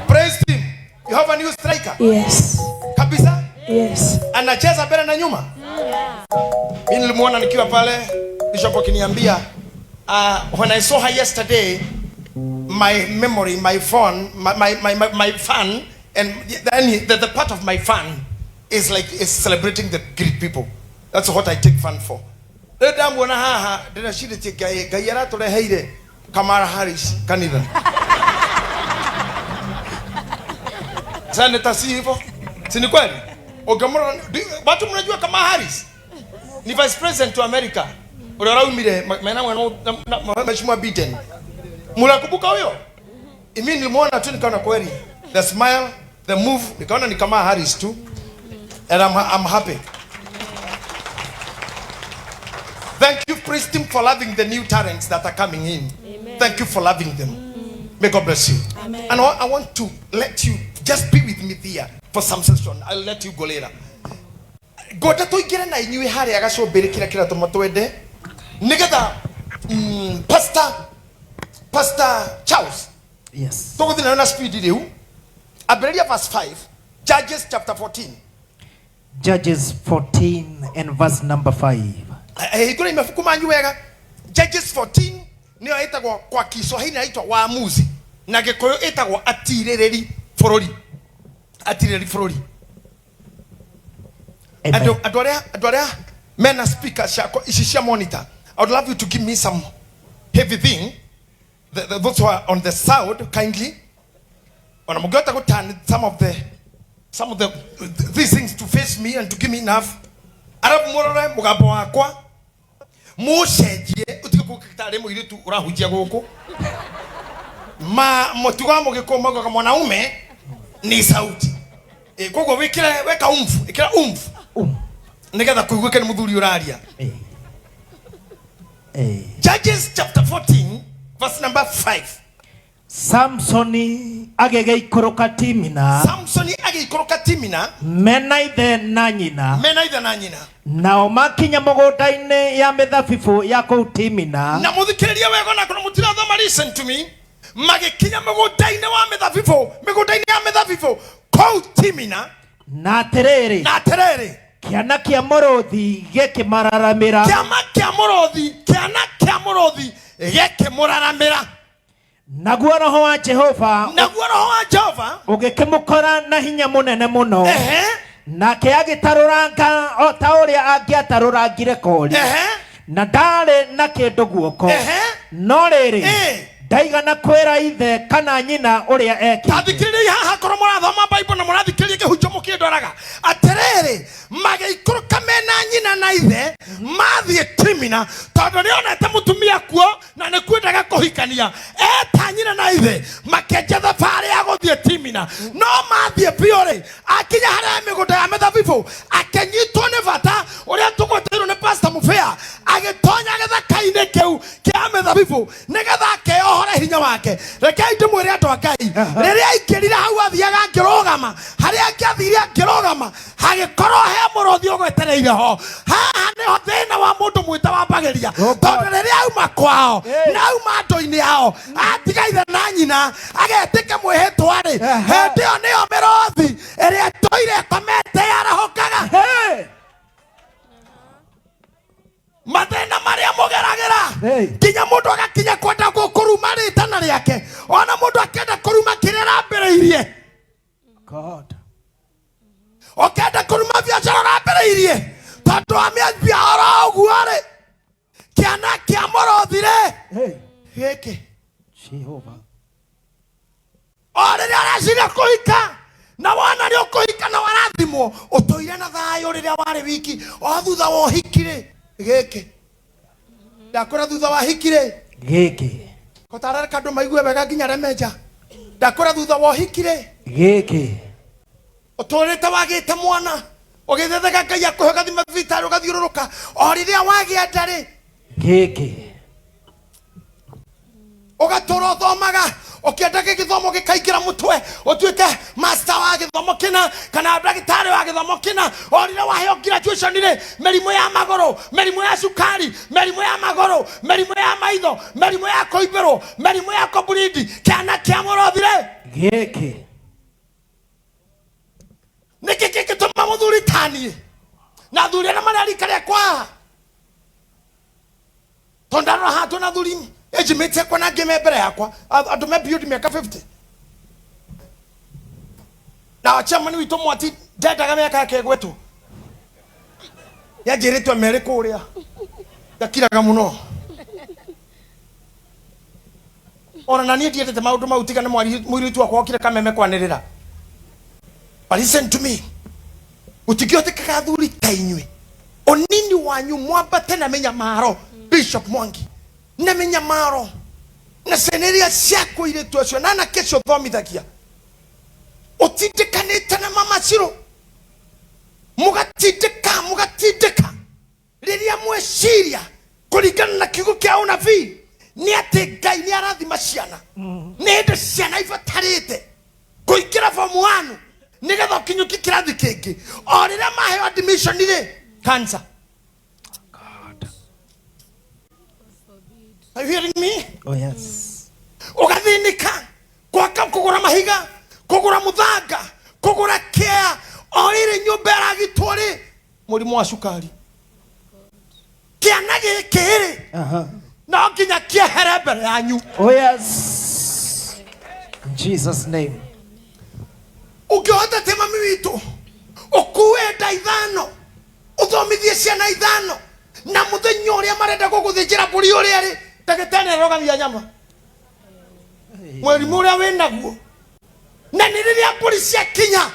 Praise team. You have a new striker. Yes. Kabisa. Yes. Anacheza mbele na nyuma. Mimi nilimuona nikiwa pale Bishop akiniambia, when I saw her yesterday, my memory, my phone, my fan, and then the part of my fun is like is celebrating the great people. That's what I take fun for. Rĩu ndamuona haha ndĩreciria Ngai Ngai aratũreheire Kamala Harris kanitha. Senator, si hivyo? Si ni kweli? Ũngĩmũrora watu mnajua Kamala Harris ni vice president wa America ũrĩa ũraumire mena mwena na Mheshimiwa Biden. Mnakumbuka huyo? Mimi nilimuona tu nikaona kweli the smile, the move, nikaona ni Kamala Harris tu, and I'm happy. Thank you, praise team, for loving the new talents that are coming in. Thank you for loving them. May God bless you. Amen. And I want to let you just be with me there for some session. I'll let you go later. Ngoda tũingĩre na inyuĩ harĩa gacũmbĩrĩ kĩrĩa kĩratũma twende nĩgetha Pastor Charles Yes. tũgũthiĩ nayo na speed rĩu. Ambĩrĩria verse 5, Judges chapter 14. Judges 14 and verse number 5. Hingũrai mabuku manyu wega. Judges 14 nĩyo ĩtagwo kwa Kiswahili inaitwa Waamuzi na Gĩkũyũ ĩtagwo atirĩrĩri bũrũri, atirĩrĩri bũrũri. Amen. Andũ arĩa mena speaker ciakwa ici cia monitor, I would love you to give me some heavy thing. Those who are on the sound, kindly, ona mũngĩhota gũ turn some of the these things to face me and to give me enough, arabu mũrore mũgambo wakwa, mũcenjie ũtige kũtarĩ mũirĩtu ũrahunjia gũkũ. Ma mũtugo wa mũgĩkũyũ maugaga mwanaume ni sauti. Koguo wĩkĩre weka umfu, ĩkĩra umfu nĩgetha kũiguĩke nĩ mũthuri ũraria. Judges chapter 14 verse number 5. Samsoni agĩgĩikũrũka Timina Samsoni agĩikũrũka Timina mena ithe na nyina. Mena ithe na nyina. Nao makinya mũgũnda-inĩ ya mĩthabibũ ya kũu Timina. Na mũthikĩrĩrie wega, ona korwo mũtirathoma, listen to me. Magĩkinya mũgũnda-inĩ wa mĩthabibũ, mĩgũnda-inĩ ya mĩthabibũ kũu Timina. Na atĩrĩrĩ, Na atĩrĩrĩ, kĩana kĩa mũrũthi gĩkĩmararamĩra. Kĩama kĩa mũrũthi, kĩana kĩa mũrũthi gĩkĩmũraramĩra. Naguo roho wa Jehova Naguo roho wa Jehova ũgĩkĩmũkora na hinya mũnene mũno, nake agĩtarũranga o ta ũrĩa angĩatarũrangire kori, na ndarĩ na kĩndũ guoko, no rĩrĩ, ndaigana kwĩra ithe kana nyina ũrĩa ekĩte. Tathikĩrĩriai haha, korwo mũrathoma Bible na mũrathikĩrĩria kĩhunjio mũkĩndoraga. Atĩrĩrĩ, magĩikũrũka mena nyina na ithe, mathiĩ Timina tondũ nĩonete mũtumia kuo na nĩ kwendaga kũhikania. Eta nyina na ithe, makĩanjia thabarĩ ya gũthiĩ Timina. No mathiĩ biũ rĩ, akinya harĩa mĩgũnda ya mĩthabibũ, akĩnyitwo nĩ bata ũrĩa tũgweteirwo nĩ Pastor Mũbĩa, agĩtonya gĩthaka-inĩ kĩu kĩa mĩthabibũ nĩgetha akeohore hinya wake. Rekei ndĩmwĩre, andũ a Ngai, rĩrĩa aingĩrire hau, athiaga angĩrũgama harĩa angĩathire angĩrũgama, hagĩkorwo he mũrũthi ũgwetereire ho. Haha nĩho thĩna wa mũndũ mwĩta wambagĩria, tondũ rĩrĩa auma kwao na auma andũ-inĩ ao, atiga ithe na nyina, agetĩke mwĩhĩtwa rĩ, hĩndĩ ĩyo nĩyo mĩrũthi ĩrĩa ĩtũire ĩkomete yarahũkaga. Hey! Mathĩna marĩa mũgeragĩra, Hey. nginya mũndũ agakinya kwenda gũkũruma rĩtana rĩake, ona mũndũ akĩenda kũruma kĩrĩa arambĩrĩirie. God. Ũkenda kũruma biacara ũrambĩrĩirie tondũ wa mĩambia oro ũguo rĩ, kĩana kĩa mũrũthi rĩ, Hey. gĩkĩ. Jehovah. O rĩrĩa ũreciria kũhika na wona nĩ ũkũhika na warathimwo, ũtũire na thayũ rĩrĩa warĩ wiki, o thutha wa ũhiki rĩ, gĩkĩ. Ndakwĩra, thutha wa hiki rĩ, Gĩkĩ. kotarareka andũ maigue wega nginya remenja. Ndakwĩra, thutha wa ũhiki rĩ, Gĩkĩ. ũtũrĩte wagĩte mwana, ũgĩthetheka Ngai akũhe, ũgathiĩ mathibitarĩ, ũgathiũrũrũka, o rĩrĩa wagĩa nda rĩ, Gĩkĩ. Ũgatũra ũthomaga ũkĩendaga gĩthomo gĩkaingĩra mũtwe, ũtuĩke master wa gĩthomo kĩna kana ndagĩtarĩ wa gĩthomo kĩna, o rĩrĩa waheo graduation rĩ, mĩrimũ ya magũrũ, mĩrimũ ya cukari, mĩrimũ ya magũrũ, mĩrimũ ya maitho, mĩrimũ ya kũimbĩrwo, mĩrimũ ya kũburindi. Kĩana kĩa mũrũthi rĩ, Gĩkĩ. Nĩkĩ kĩngĩtũma mũthuri taniĩ na athuri arĩa marĩa rika rĩakwa haha, tondũ ndarora haha twĩna athuri age mates yakwa na angĩ me mbere yakwa, andũ me beyond mĩaka 50, na chairman witũ Mwati ndendaga mĩaka yake ĩgwetwo, nĩanjĩrĩtwe merĩ kũrĩa ndakiraga mũno. Ona na niĩ ndiendete maũndũ mau, tiga nĩ mũirĩtu wakwa okire kameme kwanĩrĩra. But listen to me, gũtingĩhotekaga athuri ta inyuĩ, ũnini wanyu, mwambate na mĩnyamaro, Bishop Mwangi, na mĩnyamaro na ciana iria ciaku irĩtu acio na anake acio ũthomithagia, ũtindĩkanĩte na mama Ciro, mũgatindĩka, mũgatindĩka, rĩrĩa mweciria kũringana na kiugo kĩa ũnabii nĩ atĩ Ngai nĩ arathima ciana, nĩ hĩndĩ ciana ibatarĩte kũingĩra form 1 nĩgetha ũkinyũkie kĩrathi kĩngĩ, o rĩrĩa maheo admission rĩ, cancer. Are you hearing me? Oh yes. Ũgathĩnĩka gwaka, kũgũra mahiga, kũgũra mũthanga, kũgũra kĩa, o rĩrĩ nyũmba ĩragitwo rĩ, mũrimũ wa cukari. Kĩana gĩkĩ rĩ, no nginya kĩehere mbere yanyu. Oh yes. In Jesus' name. Ũngĩhota atĩa, mami witũ, ũkue nda 5? Ũciarithĩtie ciana ithano na mũthenya ũrĩa marenda gũgũthĩnjĩra mbũri ũrĩa rĩ ndagĩtarĩ nĩarogamia nyama mweri ũrĩa wĩ naguo na nĩ rĩrĩa mbũri ciakinya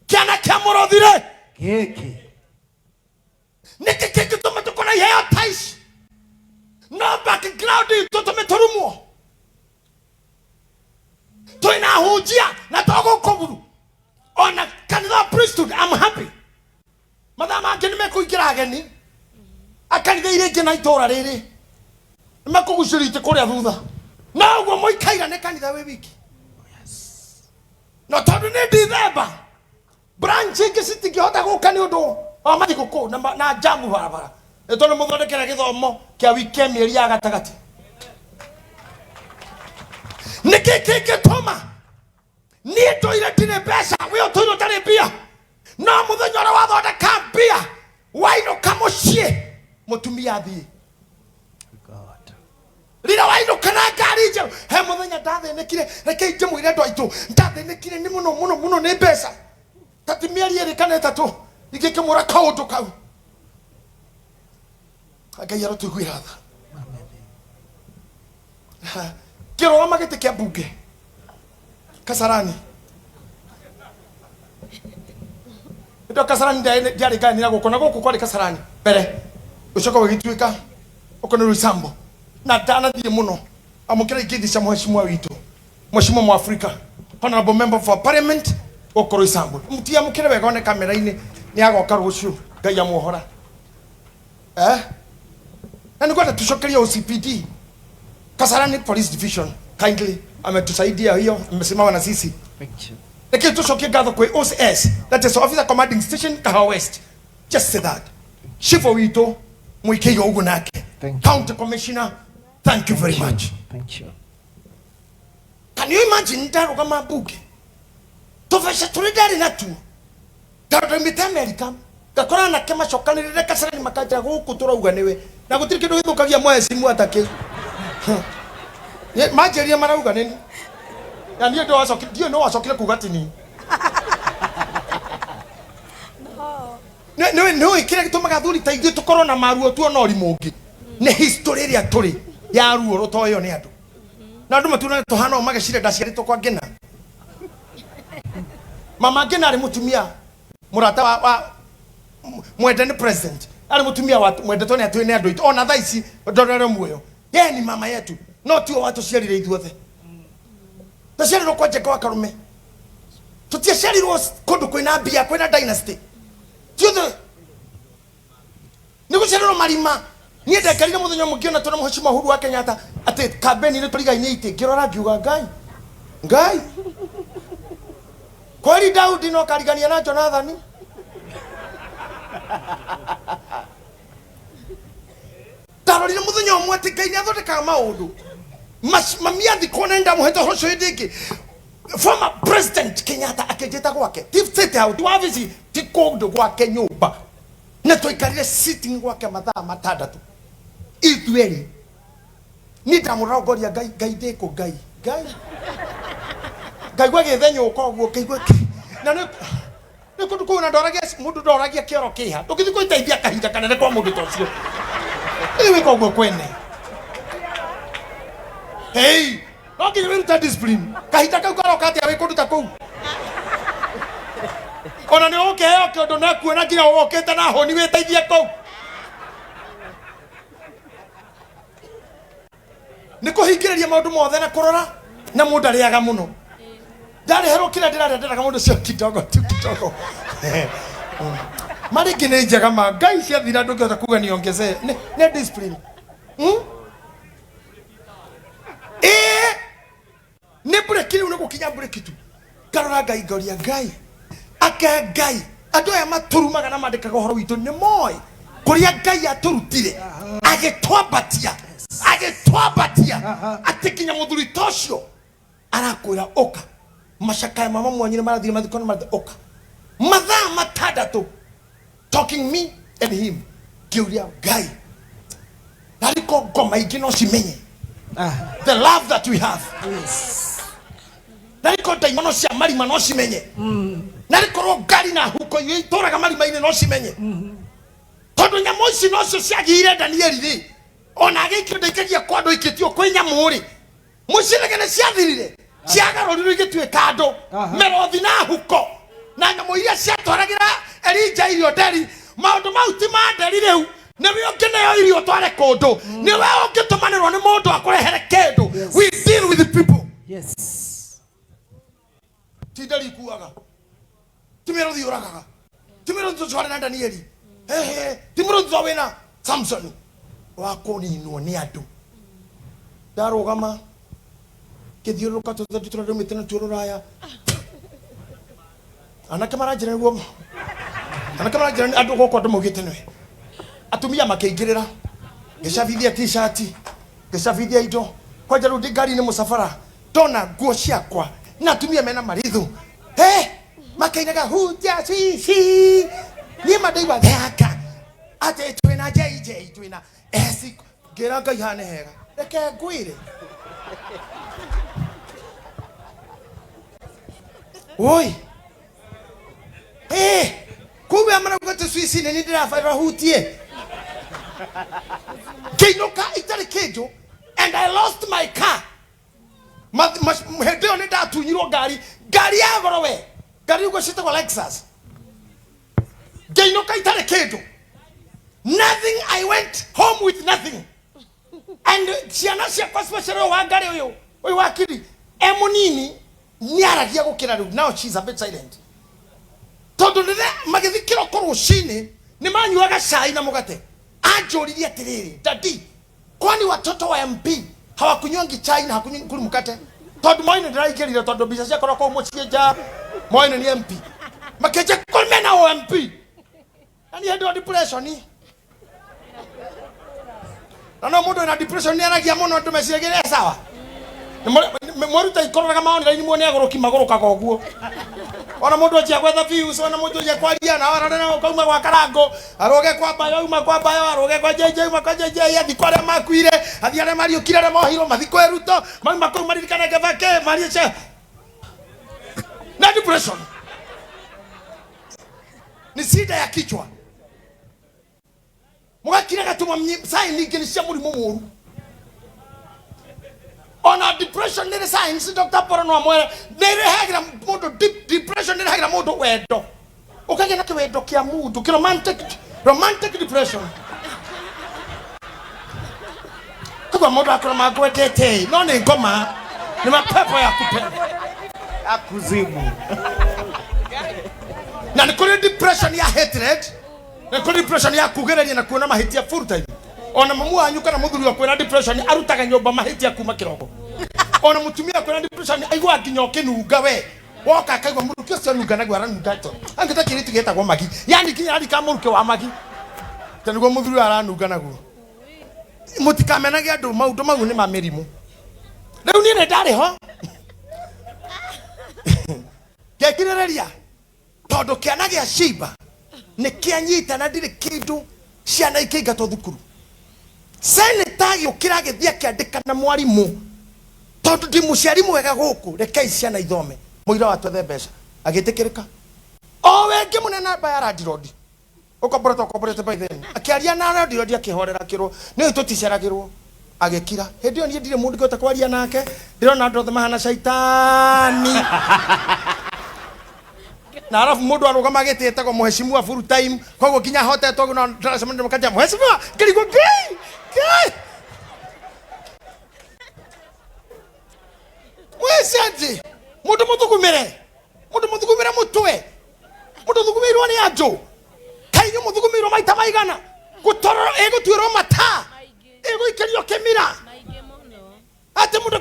kĩana kĩa mũrothi rĩ Gĩkĩ. Nĩkĩ kĩngĩtũma tũkorwo na iheo ta ici no background itũ tũmĩtũrumwo twĩna ahunjia na to gũkũ buru ona kanitha wa priesthood. I'm happy mathaa mangĩ nĩ mekũingĩra ageni a kanitha iria ingĩ na itũra rĩrĩ nĩ mekũgucĩria itĩ kũrĩa thutha na ũguo mũikaira nĩ kanitha wĩ wiki no tondũ nĩ Ndithemba branch ingĩ citingĩhota gũka nĩ ũndũ wa mathigũkũ na jamu barabara nĩ tondũ mũthondekere gĩthomo kĩa wiki mĩeri ya gatagatĩ. Nĩkĩ kĩngĩtũma niĩ ndũire ndirĩ mbeca wĩ ũtũire ũtarĩ mbia no mũthenya ũrĩa wathondeka mbia wainũka mũciĩ mũtumia athiĩ rĩrĩa wainũka na ngari njerũ he mũthenya ndathĩnĩkire reke ingĩmwĩre andũ aitũ ndathĩnĩkire nĩ mũno mũno mũno nĩ mbeca ta ti mĩeri ĩrĩ kana ĩtatũ ingĩkĩmũra kaũndũ kau. Ngai arotũiguĩra tha. Kĩrũgama gĩtĩ kĩa mbunge Kasarani ndo Kasarani ndiarĩ ngayanĩra gũkũ na gũkũ kwarĩ Kasarani mbere ũcoka ũgĩtuĩka ũkũ nĩ Roysambu na ndanathiĩ mũno amũkĩra ingĩthi cia mheshimiwa witũ mheshimiwa Mwafrika honorable member for parliament gũkũ Roysambu mũtiamũkĩre wega one kamera-inĩ nĩ agoka rũciũ. Ngai amuohora eh na nĩngwenda tucokerie OCPD Kasarani Police Division kindly ametusaidia hiyo amesimama na sisi. Thank you. Lakini tucokie ngatho kwĩ OCS, that is Officer Commanding Station Kahawa West, just say that chief witũ mũikĩire ũguo nake. Thank you. County Commissioner, thank you very much. Thank you. Can you imagine ndarũgama mbunge tũbeca tũrĩ ndarĩ natuo ndarũgamĩte Amerika ngakora anake macokanĩrĩre Kasarani makanjĩra gũkũ tũrauga nĩwe na gũtirĩ kĩndũ gĩthũkagia mwecimu ata kĩu. Manjĩrire marauga nĩni na niĩ ndowacokire ndiũĩ no wacokire kuga ti niĩ. Nĩ kĩrĩa gĩtũmaga athuri ta ithuĩ tũkorwo na maruo tuona ũrimũ ũngĩ nĩ history ĩrĩa tũrĩ ya ruo rũtoĩo nĩ andũ na andũ matuona tũhana o mageciria ndaciarĩtwo kwa Ngĩna. Mama Ngĩna arĩ mũtumia mũrata wa mwende nĩ president arĩ mũtumia wa mwendetwo nĩ atũĩ nĩ andũ aitũ ona thaa ici ndorere muoyo yeye ni mama yetu no tiwe watũciarire ithuothe tũciarirwo kwa Njenga wa Karume tũtiaciarirwo kũndũ kwĩna mbia kwĩna dynasty tiothe nĩ gũciarirwo marima niĩ ndekarire mũthenya ũmwe ngĩona tũna mheshimiwa Uhuru wa Kenyatta atĩ kambeni-inĩ tũrigainie itĩ ngĩrora ngiuga Ngai Ngai kweli Daudi no karigania na Jonathani ndarorire mũthenya ũmwe atĩ Ngai nĩ athondekaga maũndũ mami athikwo na ndamũhete ũhoro ũcio hĩndĩ ĩngĩ former president Kenyatta akĩnjĩta gwake ti state house ti wabici ti kũndũ gwake nyũmba na twaikarire sitting gwake mathaa matandatũ ithuerĩ niĩ ndamũrongoria Ngai Ngai ndĩkũ Ngai Ngai ngaigua gĩthenyũka ũguo ngaigua na nĩ kũndũ kũu na ndoragia mũndũ ndoragia kĩoro kĩha ndũngĩthiĩ gwĩteithia kahinda kanene kwa mũndũ ta ũcio ĩĩ wĩka ũguo kwene hey no nginya wĩrute discipline kahinda kau karoka atĩa wĩ kũndũ ta kũu ona nĩ ũkĩheo kĩũndũ na kuona nginya ũkĩte na hũni wĩteithie kũu nĩ kũhingĩrĩria maũndũ mothe na kũrora na mũndũ arĩaga mũno ndarĩherwo kĩrĩa ndĩrarĩa ndĩraga mũndũ ũcio kidogo tu kidogo marĩ ingĩ nĩ njega ma Ngai ciathira ndũngĩhota kuga niongezee nĩ discipline. Ĩĩ nĩ breki rĩu nĩ gũkinya breki tu ngarora Ngai ngoria Ngai ake Ngai andũ aya matũrumaga na mandĩkaga ũhoro witũ nĩ moĩ kũrĩa Ngai atũrutire agĩtwambatia agĩtwambatia atĩ nginya mũthuri ta ũcio arakwĩra ũka macakaya mama mwanyu nĩ marathire mathiko nĩ marathire ũka mathaa matandatũ talking me and him ngĩũria Ngai narĩko ngoma ingĩ no cimenye the love that we have narĩko ndaimono cia marima no cimenye narĩkorwo ngari na huko iria itũraga marima-inĩ no cimenye. Tondũ nyamũ ici nocio ciagĩire Danieli rĩ, ona agĩikio ndaikagia kwa andũ ikĩtio kwĩ nyamũ rĩ, mũciĩrage nĩ ciathirire, ciagarũrirwo igĩtuĩka andũ. Mĩrũthi na huko na nyamũ iria ciatwaragĩra Elija irio nderi, maũndũ mau ti ma nderi rĩu. Nĩwe ũngĩneo irio ũtware kũndũ, nĩwe ũngĩtũmanĩrwo nĩ mũndũ akũrehere kĩndũ. We deal with the people. Yes. Ti nderi ikuaga, ti mĩrũthi yũragaga, ti mĩrũthi tũcware na Danieli, ehe, ti mũrũthi twa wĩna Samson wa kũninwo nĩ andũ. Ndarũgama ngĩthiũrũrũka tũthendi tũrĩa ndaumĩte natuo rũraya, anake maranjĩra nĩguo, anake maranjĩra nĩ andũ gũkũ, andũ maugĩte nĩwe, atumia makĩingĩrĩra, ngĩcabithia t-shirt, ngĩcabithia indo kwanja. Rĩu ndĩ ngari-inĩ mũcabara, ndona nguo ciakwa na atumia mena marithu, hey, makainaga huja cici. Niĩ ma ndaigua thaka atĩ twĩna JJ, twĩna esi, ngĩra Ngai hane hega, reke ngwĩre oi. Eh, kumbe amarauga atĩ Swiss nĩ niĩ ndĩrabarĩra hutie ngĩinũka itarĩ kĩndũ, and I lost my car. Hĩndĩ ĩyo nĩ ndatunyirwo ngari, ngari ya goro we, ngari ũguo ciĩtagwo Lexus. Ngĩinũka itarĩ kĩndũ, nothing. I went home with nothing, and ciana ciakwa, especially ũyũ wa ngarĩ, ũyũ wa kiri e mũnini, nĩ aragia gũkĩra rĩu. Now she's a bit silent, tondũ rĩrĩa magĩthiĩ kĩroko rũcinĩ nĩ manyuaga cai na mũgate, anjũririe atĩrĩrĩ, "Daddy, kwani watoto wa MP hawakunywangi chai na hakunywi mkate?" Tondũ moĩ nĩ ndĩraingĩrire, tondũ mbica ciakorwo kũu mũciĩ nja, moĩ nĩ MP makĩnja kũrĩ mena o MP. Na niĩ hĩndĩ ĩyo depression, na no mũndũ wĩna depression nĩ aragia mũno, andũ meciragia e sawa. Mwaruta ikororaga maonera-inĩ, muone agũrũki magũrũkaga ũguo. Ona mũndũ anjia gwetha views, ona mũndũ anjia kwaria na arore na kauma gwa Karango, arũge kwa Bayo, auma kwa Bayo arũge kwa JJ, auma kwa JJ athi kwa arĩa makuire, athi arĩa mariũkire, arĩa mohirwo, mathi kwĩ Ruto, mauma kũu maririkane Kibaki marie ce na depression ni shida ya kichwa. Mugakira gatuma sign ingĩ nĩ cia mũrimũ mũru. Ona depression nĩ signs. Dr. Paul no amwere nĩ ĩrehagĩra mũndũ depression, nĩ ĩrehagĩra mũndũ wendo, ũkagĩa na kĩwendo kĩa mũndũ, kĩ romantic depression. Koguo mũndũ akorwo mangwendete, no nĩ ngoma, nĩ mapepo ya kupenda. Akuzimu. Na nĩ kũrĩ depression ya hatred, nĩ kũrĩ depression ya kugĩrĩria na kuona mahĩtia full time. Ona mamu wanyu kana mũthuri wa kwĩna depression arutaga nyũmba mahĩtia kuma kĩroko. Ona mũtumia kwĩna depression aiguaga nginya ũkĩnunga, we woka akaigua mũrukĩ ũcio anunga naguo, aranunga to angĩta kĩirĩtu gĩtagwo Magi, yani nginya arika mũrukĩ wa Magi ta nĩguo mũthuri ũyũ aranunga naguo. Mũtikamenage andũ, maũndũ mau nĩ ma mĩrimũ. Rĩu niĩ nĩ ndarĩ ho ngekirĩrĩria, tondũ kĩana gĩa Shiba nĩ kĩanyita na ndirĩ kĩndũ, ciana ikĩingatwo thukuru. Seneta agĩũkĩra agĩthiĩ akĩandĩka na mwarimũ, tondũ ndi mũciari mwega gũkũ, rekei ciana ithome, mũira wa twethe mbeca. Agĩtĩkĩrĩka o wengĩ mũnene namba ya landlord ũkomborete, ũkomborete by then. Akĩaria na landlord, akĩhorera, akĩrwo nĩ tũticeragĩrwo, agĩkira. Hĩndĩ ĩyo niĩ ndirĩ mũndũ ngĩhota kwaria nake, ndĩrona andũ othe mahana caitani. Na arabu mũndũ arũgama gĩtĩ etagwo mheshimiwa full time, koguo nginya hotetwo no ndĩracemania makanja mheshimiwa, ngĩrigwo ngai ngai mwĩcenji mũndũ mũthugumĩre, mũndũ mũthugumĩre mũtwe, mũndũ ũthugumĩirwo nĩ andũ. Kaĩ inyuĩ mũthugumĩirwo maita maigana? Gũtororo ĩgũtuĩrwo mata, ĩgũikĩrio kĩmira atĩ mũndũ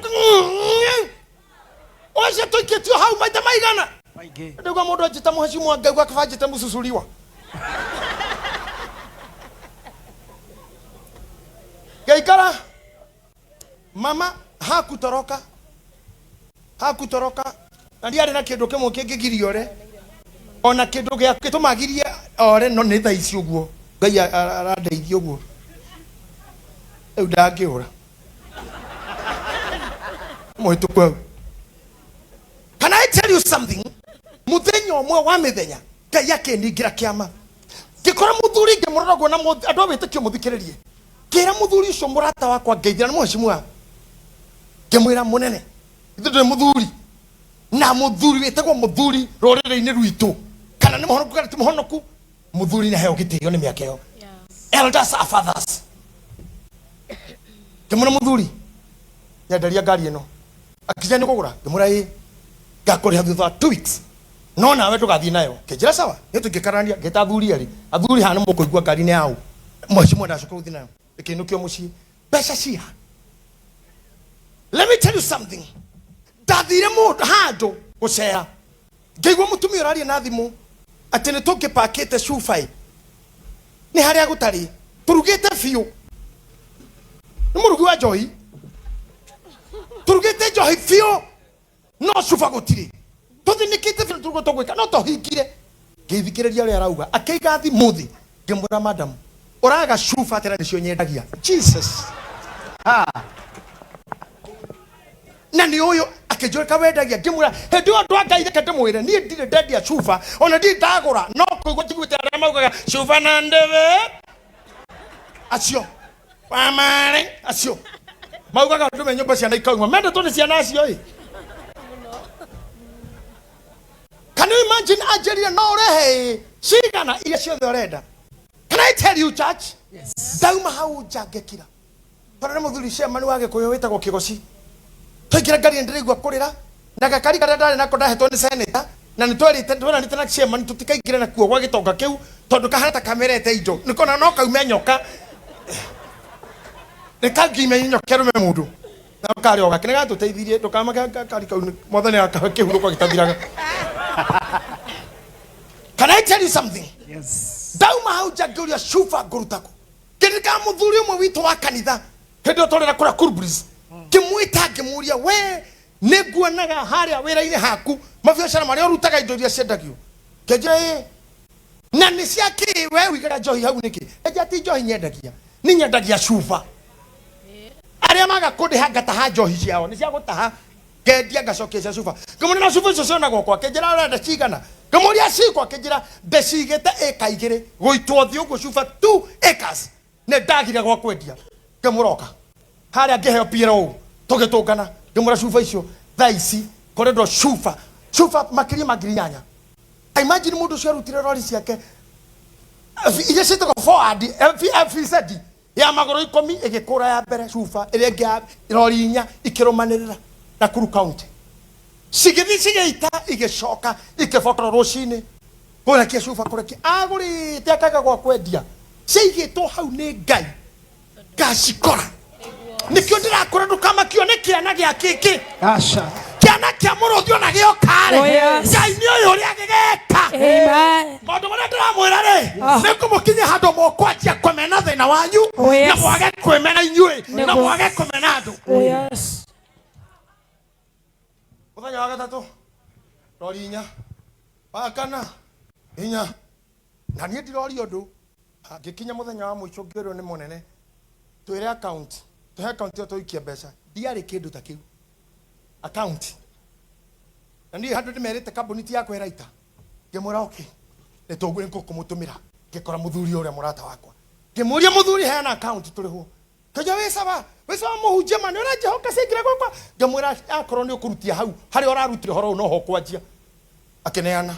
ũcio tũikĩtio hau maita maigana. Maingĩ. Ndauga mũndũ anjĩta mheshimiwa, ngaigua kaba anjĩte mũcucuriwa. Ngaikara, mama hakutoroka, hakutoroka, na ndiarĩ na kĩndũ kĩmwe kĩngĩgiria ore, ona kĩndũ gĩa gĩtũmagirie ore, no nĩ thaa ici ũguo Ngai arandeithia ũguo, rĩu ndangĩũra mũhĩtũku hau. Can I tell you something? Muthenya ũmwe wa mĩthenya Ngai akĩningĩra kĩama. Ngĩkora mũthuri ngĩmũrora ũguo na andũ a wĩtĩkio mũthikĩrĩrie. Ngĩra mũthuri ũcio mũrata wakwa ngeithia na mũheshimiwa. Ngĩmwĩra mũnene, ithuĩ ndũrĩ mũthuri. Na mũthuri wĩtagwo mũthuri rũrĩrĩ-inĩ rwitũ. Kana nĩ mũhonoku kana ti mũhonoku, mũthuri nĩ aheo gĩtĩo nĩ mĩaka ĩyo. Elders are fathers. Ngĩmwĩra mũthuri, nyenderia ngari ĩno. Akija nĩ kũgũra, ngĩmwĩra ĩĩ. Ngakũrĩha thutha wa 2 weeks. No nawe ndũgathiĩ nayo. Kĩnjĩra sawa, nĩ tũngĩkarania, ngĩta athuri erĩ. Athuri haha nĩ mũkũigua ngari nĩ yaũ. Mheshimiwa ndacoka gũthiĩ nayo. Ĩkĩinũkio mũciĩ. Mbeca ciha. Let me tell you something. Ndathire mũndũ handũ gũcera. Ngĩigua mũtumia ũraria na thimũ atĩ nĩ tũngĩpakĩte cuba nĩ harĩa gũtarĩ tũrugĩte biũ. Nĩ mũrugi wa njohi. Tũrugĩte njohi biũ no cuba gũtirĩ. Tũthinĩkĩte biũ tũrugũ tũgwĩka no tũhingire. Ngĩthikĩrĩria ũrĩa arauga akĩiga thimũ thĩ ngĩmwĩra madam ũraga cuba atĩ na nĩcio nyendagia. Jesus. Ha. Na nĩ ũyũ akĩnjũra wendagia ngĩmwĩra hĩndĩ ĩyo andũ a Ngai reke ndĩmwĩre niĩ ndirĩ ndendia cuba ona ndirĩ ndagũra no kũigua njiguĩte arĩa maugaga cuba na ndebe acio wamare acio maugaga andũ me nyũmba ciana ikauma mendetwo nĩ ciana acio ĩ. Can you imagine anjĩrire no ũrehe ĩ cigana iria ciothe ũrenda. Can I tell you church? Yes. Ndauma hau nja ngĩkira. Tondũ nĩ mũthuri chairman wa Gĩkũyũ wĩtagwo Kĩgoci. Twaingĩra ngari ndĩraigua kũrĩra na gakari karĩa ndarĩ nako ndahetwo nĩ senator na nĩ twerĩte tweranĩte na chairman tũtikaingĩre nakuo gwa gĩtonga kĩu tondũ kahana ta kamerete indo nĩkona no kaume nyoka nĩ kangiime nyoka ĩrũme mũndũ na karĩ o gake nĩ gatũteithirie ndũkamake gakari kau mwathani akahe kĩhurũko gĩtathiraga. Can I tell you something? Yes. Ndauma hau nja ngĩũria cuba ngũruta kũ. Ngĩririkana mũthuri ũmwe witũ wa kanitha hĩndĩ ĩyo twarĩra kũrĩa Kurbris. Ngĩmwĩta ngĩmũria we nĩ nguonaga harĩa wĩra-inĩ haku mabiacara marĩa ũrutaga indo iria ciendagio. Ngĩnjĩra ĩĩ. Na nĩ cia kĩ we ũigaga njohi hau nĩkĩ? Ngĩnjĩra ti njohi nyendagia, ni nyendagia cuba. Arĩa maga kũndĩha ngataha njohi ciao nĩ cia gũtaha ngendia ngacokia cia cuba. Ngĩmũria na cuba icio cionagwo kwa akĩnjĩra ũrenda cigana. Ngĩmũria cikwa akĩnjĩra ndĩcigĩte ĩka igĩrĩ gũitwo thĩ ũguo cuba 2 acres nĩ ndagire gwa kwendia. Ngĩmũroka harĩa ngĩheo PLO tũgĩtũngana ngĩmũra cuba icio thaa ici kũrendwo cuba cuba makĩria ma 8,000. Imagine mũndũ ũcio arutire rori ciake iria ciĩtagwo forward FZ ya magũrũ 10 ĩgĩkũra ya mbere cuba ĩrĩa ĩngĩ ya rori 4 ikĩrũmanĩrĩra Nakuru County cigĩthiĩ cigĩita igĩcoka ikĩbotorwo rũcinĩ kũrekia cuba kũrekia agũrĩte akaga gwa kwendia ciaigĩtwo hau nĩ Ngai ngacikora nĩkĩo ndĩrakũra ndũkamakio nĩ kĩana gĩa kĩngĩ. Aca. Kĩana kĩa mũrũthi ona gĩoka-rĩ, Oh, yes. Ngai nĩ ũyũ ũrĩa gĩgeka. Amen. Maũndũ marĩa ndĩramwĩra rĩ, Ah. nĩ ngũmũkinyia handũ mũkwanjia kũmena thĩna wanyu, Oh, yes. na mwage kwĩmena inyuĩ, na Nĩguo. mwage kũmena andũ. Oh, yes. Mũthenya wa gatatũ, rori 4, wa kana, 4. Na niĩ ndiroria ũndũ. Ngĩkinya mũthenya wa mũico ngĩrwo nĩ mũnene, twĩre account, tũhe account ĩyo tũikie mbeca. Ndiarĩ kĩndũ ta kĩu. Account. Na niĩ handũ ndĩmerĩte kambuni ti ya kwĩra ita. Ngĩmwĩra okay, nĩ ngũkũmũtũmĩra. Ngĩkora mũthuri ũrĩa mũrata wakwa. Ngĩmũria mũthuri heana account tũrĩhwo. Kĩnja wĩ sawa, wĩ sawa mũhunjia ma nĩ ũranjĩhoka ciaingĩra gwakwa. Ngĩmwĩra akorwo nĩ ũkũrutia hau, harĩa ũrarutire ũhoro ũyũ noho ũkwanjia. Akĩneana.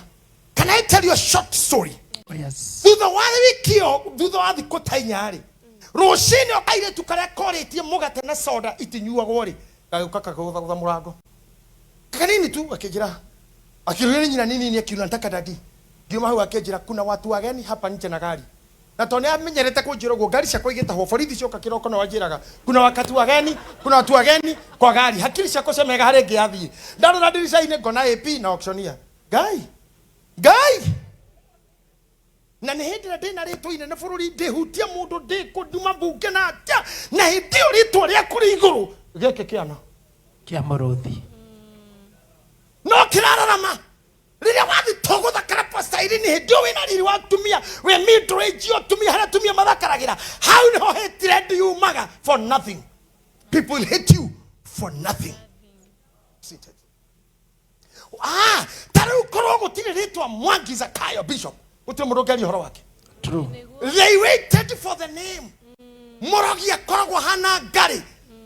Can I tell you a short story? Oh, yes. Thutha wa wiki ĩyo, thutha wa thikũ ta 4 rĩ, rũcinĩ o kairĩtu karĩa korĩtie mũgate na soda itinyuagwo rĩ, gagĩũka kagũthagũtha mũrango. Kanini tu akĩnjĩra, akĩũria nĩ nyina nini akiuga nataka daddy. Ngiuma hau akĩnjĩra kuna watu wageni hapa nje na gari. Na tondũ nĩ amenyerete kũnjĩra ũguo ngari ciakwa igĩtahwo borithi cioka kĩroko no anjĩraga kuna wakati wageni, kuna watu wageni kwa gari. Hakiri ciakwa ciamega harĩa ĩngĩ yathiĩ. Ndarora ndirica-inĩ ngona AP na auctioneer. Ngai, Ngai. Na nĩ hĩndĩ ĩrĩa ndĩna rĩtwa inene bũrũri ndĩhutia mũndũ ndĩkũnduma mbunge na atĩa na hĩndĩ ĩyo rĩtwa rĩaku rĩ igũrũ gĩkĩ kĩana Kĩa mũrũthi. No kĩrararama rĩrĩa wathi tũgũthakara pastairi-inĩ hĩndĩ ĩyo wĩna riri wa atumia wĩ middle age atumia harĩa atumia mathakaragĩra hau nĩho hatred yumaga for nothing. People will hate you for nothing. Seated. Ta rĩu korwo gũtirĩ rĩtwa Mwangi Zakayo Bishop gũtirĩ mũndũ ũngĩaria ũhoro wake. True. They waited for the name. Mũrogi akoragwo hana ngarĩ,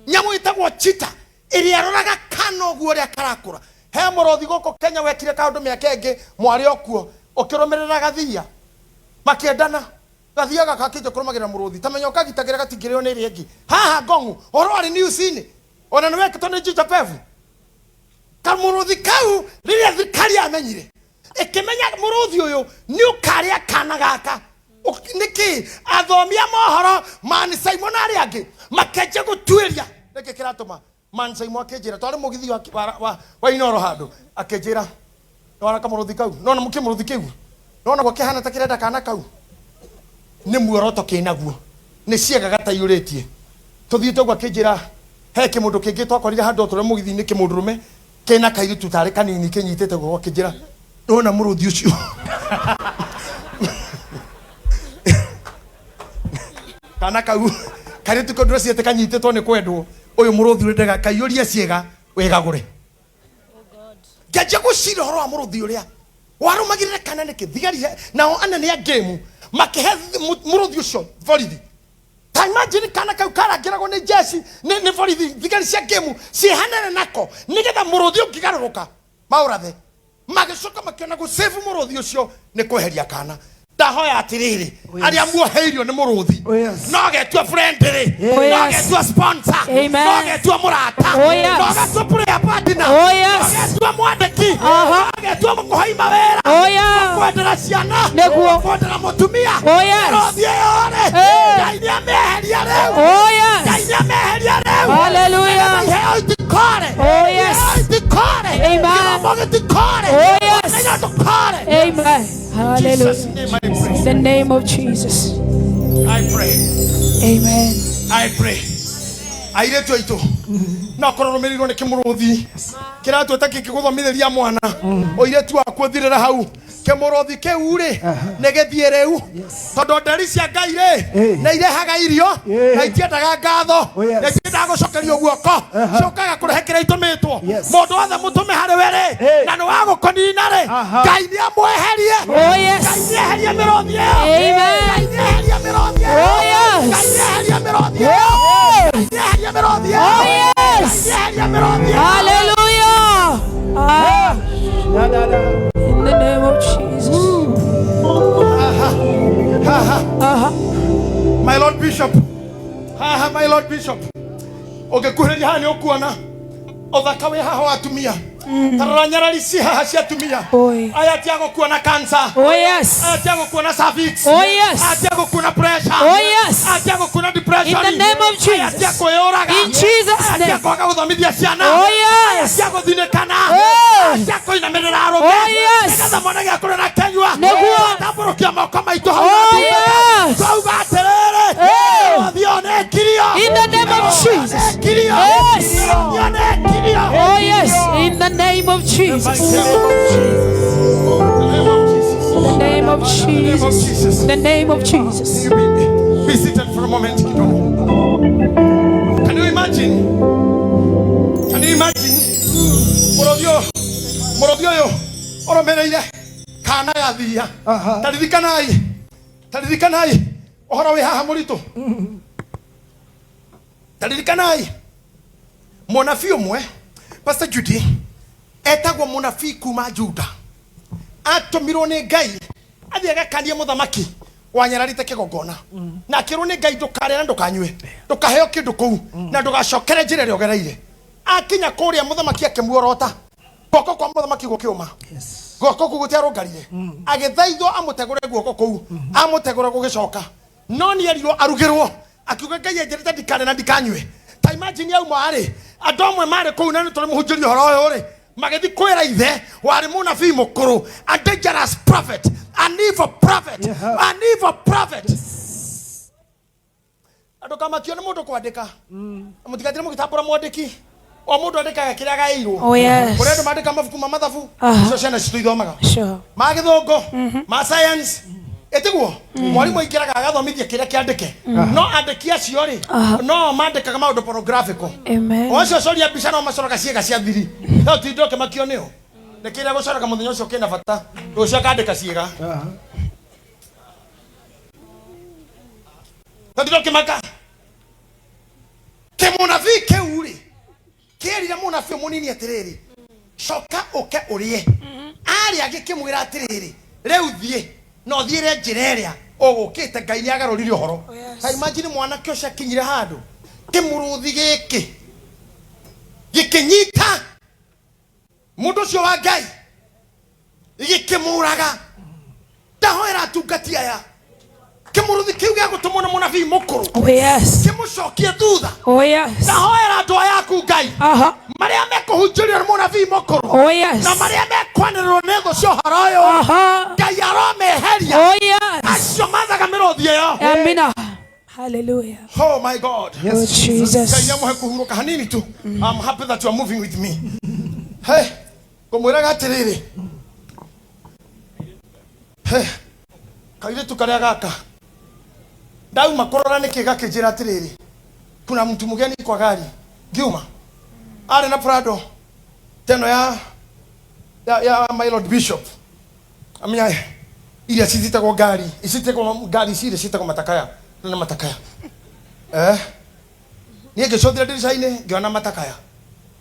nyamũ ĩtagwo chita ĩrĩa ĩroraga kana ũguo ũrĩa karakũra. He mũrothi gũkũ Kenya wekire kaũndũ mĩaka ĩngĩ, mwarĩ okuo ũkĩrũmĩrĩra gathia makĩendana, gathia gaka kĩnja kũrũmagĩrĩra mũrũthi, ta menya ũkagitagĩra gatingĩrĩo nĩ ĩrĩa ĩngĩ. Haha ngong'u ũhoro warĩ news-inĩ, ona nĩ wekĩtwo nĩ Jicho Pevu. Kamũrũthi kau rĩrĩa thirikari yamenyire, ĩkĩmenya mũrũthi ũyũ nĩ ũkarĩa kana gaka. Nĩkĩ athomi a mohoro Man Simon na arĩa angĩ makĩanjia gũtuĩria nĩkĩ kĩratũma Man Simon akĩnjĩra twarĩ mũgithi wa Inooro handũ, akĩnjĩra nĩwona kamũrũthi kau, nona kĩmũrũthi kĩu, nona guo kĩhana ta kĩrenda kana kau, nĩ muoroto kĩnaguo, nĩ ciĩga gataiyũrĩtie. Tũthiĩte ũguo akĩnjĩra he kĩmũndũ kĩngĩ twakorire handũ tũrĩ mũgithi-inĩ, kĩmũndũrũme kĩna kairĩtu tarĩ kanini kĩnyitĩte guoko, akĩnjĩra nĩwona mũrũthi ũcio kana kau kairĩtu kau ndĩreciete kanyitĩtwo nĩ kwendwo, ũyũ mũrũthi ũrĩ kaiyũrie ciĩga wĩgagũre. Ngĩanjia gwĩciria ũhoro wa mũrũthi ũrĩa warũmagĩrĩra kana nĩkĩ thigari nao anene a ngĩmu makĩhe mũrũthi ũcio borithi. Ta imagine kana kau karangĩragwo nĩ jeshi, nĩ borithi, thigari cia ngĩmu ciĩhanene nako nĩgetha mũrũthi ũngĩgarũrũka maũrathe. Magĩcoka makĩona gũsave mũrũthi ũcio nĩ kweheria kana. Ndahoya atĩrĩrĩ, arĩa muoheirio nĩ mũrũthi, Oh, yes. no getua friend rĩ, Oh, no yes. getua sponsor, Amen. no getua mũrata, Oh, yes. no getua prayer partner, Oh, yes. no getua mwandĩki, Aha. no getua mũkũhai mawĩra, Oh, yeah. kwendera ciana, Nĩguo. kwendera mũtumia. Oh, yes. Mĩrũthi ĩyo rĩ, Eh. Ngai nĩamĩeheria rĩu. Oh, yes. Ngai nĩamĩeheria rĩu. Hallelujah. Iheo itikore. Oh, yes. Iheo itikore. Amen. Kĩromo gĩtikore. Oh, yes. Ũmenyo ndũkore. Amen. Hallelujah. Jesus' name I pray. In the name of Jesus. I pray. Amen. I pray. Airĩtu aitũ no korwo rũmĩrĩirwo nĩ kĩmũrũthi kĩratuĩta kĩngĩgũthomithĩria mwana ũirĩtu waku ũthirĩra hau, kĩmũrũthi kĩu rĩ nĩ gĩthiĩ rĩu, tondũ nderi cia Ngai rĩ nĩ irehaga irio na itiendaga ngatho, Oh, yes. na itiendaga gũcokerio guoko, ciũkaga kũrehe kĩrĩa itũmĩtwo. Yes. Mũndũ wothe mũtũme harĩ we rĩ na nĩ wa gũkũnina rĩ, Ngai nĩ amweherie. Oh, yes. Ngai nĩ eherie mĩrũthi ĩyo. Amen. Ngai nĩ eherie mĩrũthi ĩyo. Oh, yes. Ngai nĩ eherie mĩrũthi ĩyo. Oh, Ngai nĩ eherie mĩrũthi ĩyo. oh yes. Ngai nĩ eherie mĩrũthi ĩyo. Hallelujah. Ah, Da, da, da. in the name of Jesus. Uh-huh. My Lord Bishop. Haha, my Lord Bishop. Ũngĩkuhĩrĩria haha nĩ ũkuona ũthaka wĩ haha wa atumia. Tarora nyarari ci haha cia atumia. Oi. Aya ti agũkuona cancer. Oh, yes. Aya ti agũkuona cervix. Oh, yes. Aya ti agũkuona pressure. Oh, yes. Aya ti agũkuona depression. In the name of Aya ti Jesus. akwĩyũraga. In Jesus' Aya ti name. akwaga gũthomithia ciana. Oh, yes. Aya ti agũthinĩkana. Oh. Aya ti akũinamĩrĩra arũme. Oh, yes. Nĩgetha mone gĩa kũrĩa na kĩnyua. Nĩguo. Tambũrũkia moko maitũ hau Oh, na ndungata. yes. Twauga atĩrĩrĩ, Oh. mĩrũthi ĩyo nĩ ĩkirio. In the name of Mĩrũthi ĩyo Jesus. nĩ ĩkirio. Yes. Mĩrũthi ĩyo nĩ ĩkirio. Oh, yes. In the name of Jesus. In the name of Jesus. In the name of Jesus. In the name of Jesus. You be seated for a moment, kidogo. Can you imagine? Can you imagine? Mũrũthi ũyũ ũrũmĩrĩire kana gathia. Taririkanai, taririkanai ũhoro wĩ haha mũritũ. Taririkanai mũnabii ũmwe, Pastor Judy, etagwo mũnabii kuma Juda, atũmirwo nĩ Ngai athiĩ agakanie mũthamaki wanyararĩte kĩgongona, na akĩrwo nĩ Ngai ndũkarĩe na ndũkanyue, ndũkaheo kĩndũ kũu, na ndũgacokere njĩra ĩrĩa ũgereire. Akinya kũrĩa mũthamaki akĩmuorota, guoko kwa mũthamaki gũkĩũma, guoko kũu gũtiarũngarire, agĩthaithwo amũtegũre guoko kũu, amũtegũra gũgĩcoka, no nĩ erirwo arugĩrwo, akiuga Ngai anjĩrĩte ndikarĩe na ndikanyue. Ta imagine auma rĩ, andũ amwe marĩ kũu na nĩ tũrĩ mũhunjĩria ũhoro ũyũ rĩ, magĩthiĩ kwĩra ithe warĩ mũnabii mũkũrũ, a dangerous prophet, an evil prophet, an evil prophet. Andũ kamakio nĩ mũndũ kwandĩka, mũtigatire mũgĩtambũra mwandĩki, o mũndũ andĩkaga kĩrĩa agaĩirwo. Oh, yes. Kũrĩ andũ mandĩka mabuku ma mathabu, Aha. icio ciana citũ ithomaga, Sure. ma gĩthũngũ, ma science, ĩtiguo mwarimũ aingĩraga agathomithia kĩrĩa kĩandĩke, no andĩki acio rĩ, no mandĩkaga maũndũ pornographical. Amen. O acio coria mbica no macoraga ciĩga cia thiri, no tinde ũkĩmakio nĩo nĩ kĩrĩa gũcoraga mũthenya ũcio kĩna bata, rũciũ akandĩka ciĩga. Tondũ ndũkĩmaka kĩmũnabii kĩu rĩ kĩerire mũnabii mũnini atĩrĩrĩ, coka ũke ũrĩe. Arĩa gĩkĩmwĩra atĩrĩrĩ, rĩu thiĩ na ũthiĩre njĩra ĩrĩa ũgũkĩte. Ngai nĩ agarũrire ũhoro. Oh, yes. Ta imagine mwanake ũcio akinyire handũ kĩmũrũthi gĩkĩ gĩkĩnyita mũndũ ũcio wa Ngai, gĩkĩmũraga. Ndahoera atungati aya kĩmũrũthi kĩu gĩa gũtũmwo na mũnabii mũkũrũ Oh, yes. kĩmũcokie thutha. Oh, yes. Ndahoera andũ aya aku Ngai, marĩa mekũhunjĩrio nĩ mũnabii mũkũrũ Oh, yes. na marĩa mekwanĩrĩrwo nĩ thũ cia ũhoro ũyũ, Ngai aromeheria Oh, yes. acio mathaga mĩrũthi ĩyo. Amina. Hallelujah. Oh my God. Oh, Jesus. Ngai amũhe kũhurũka hanini tu. I'm happy that you are moving with me. Hey, ngũmwĩraga atĩrĩrĩ, hey, kairĩtu karĩa gaka ndauma kũrora nĩkĩ gakĩnjĩra atĩrĩrĩ, kuna mtu mgeni kwa gari. Ngiuma arĩ na Prado teno ya my Lord Bishop, amenya iria citagwo ngari, citagwo ngari ici iria citagwo matakaya na matakaya, eh niĩ ngĩcũthĩra ndirica-inĩ ngĩona matakaya,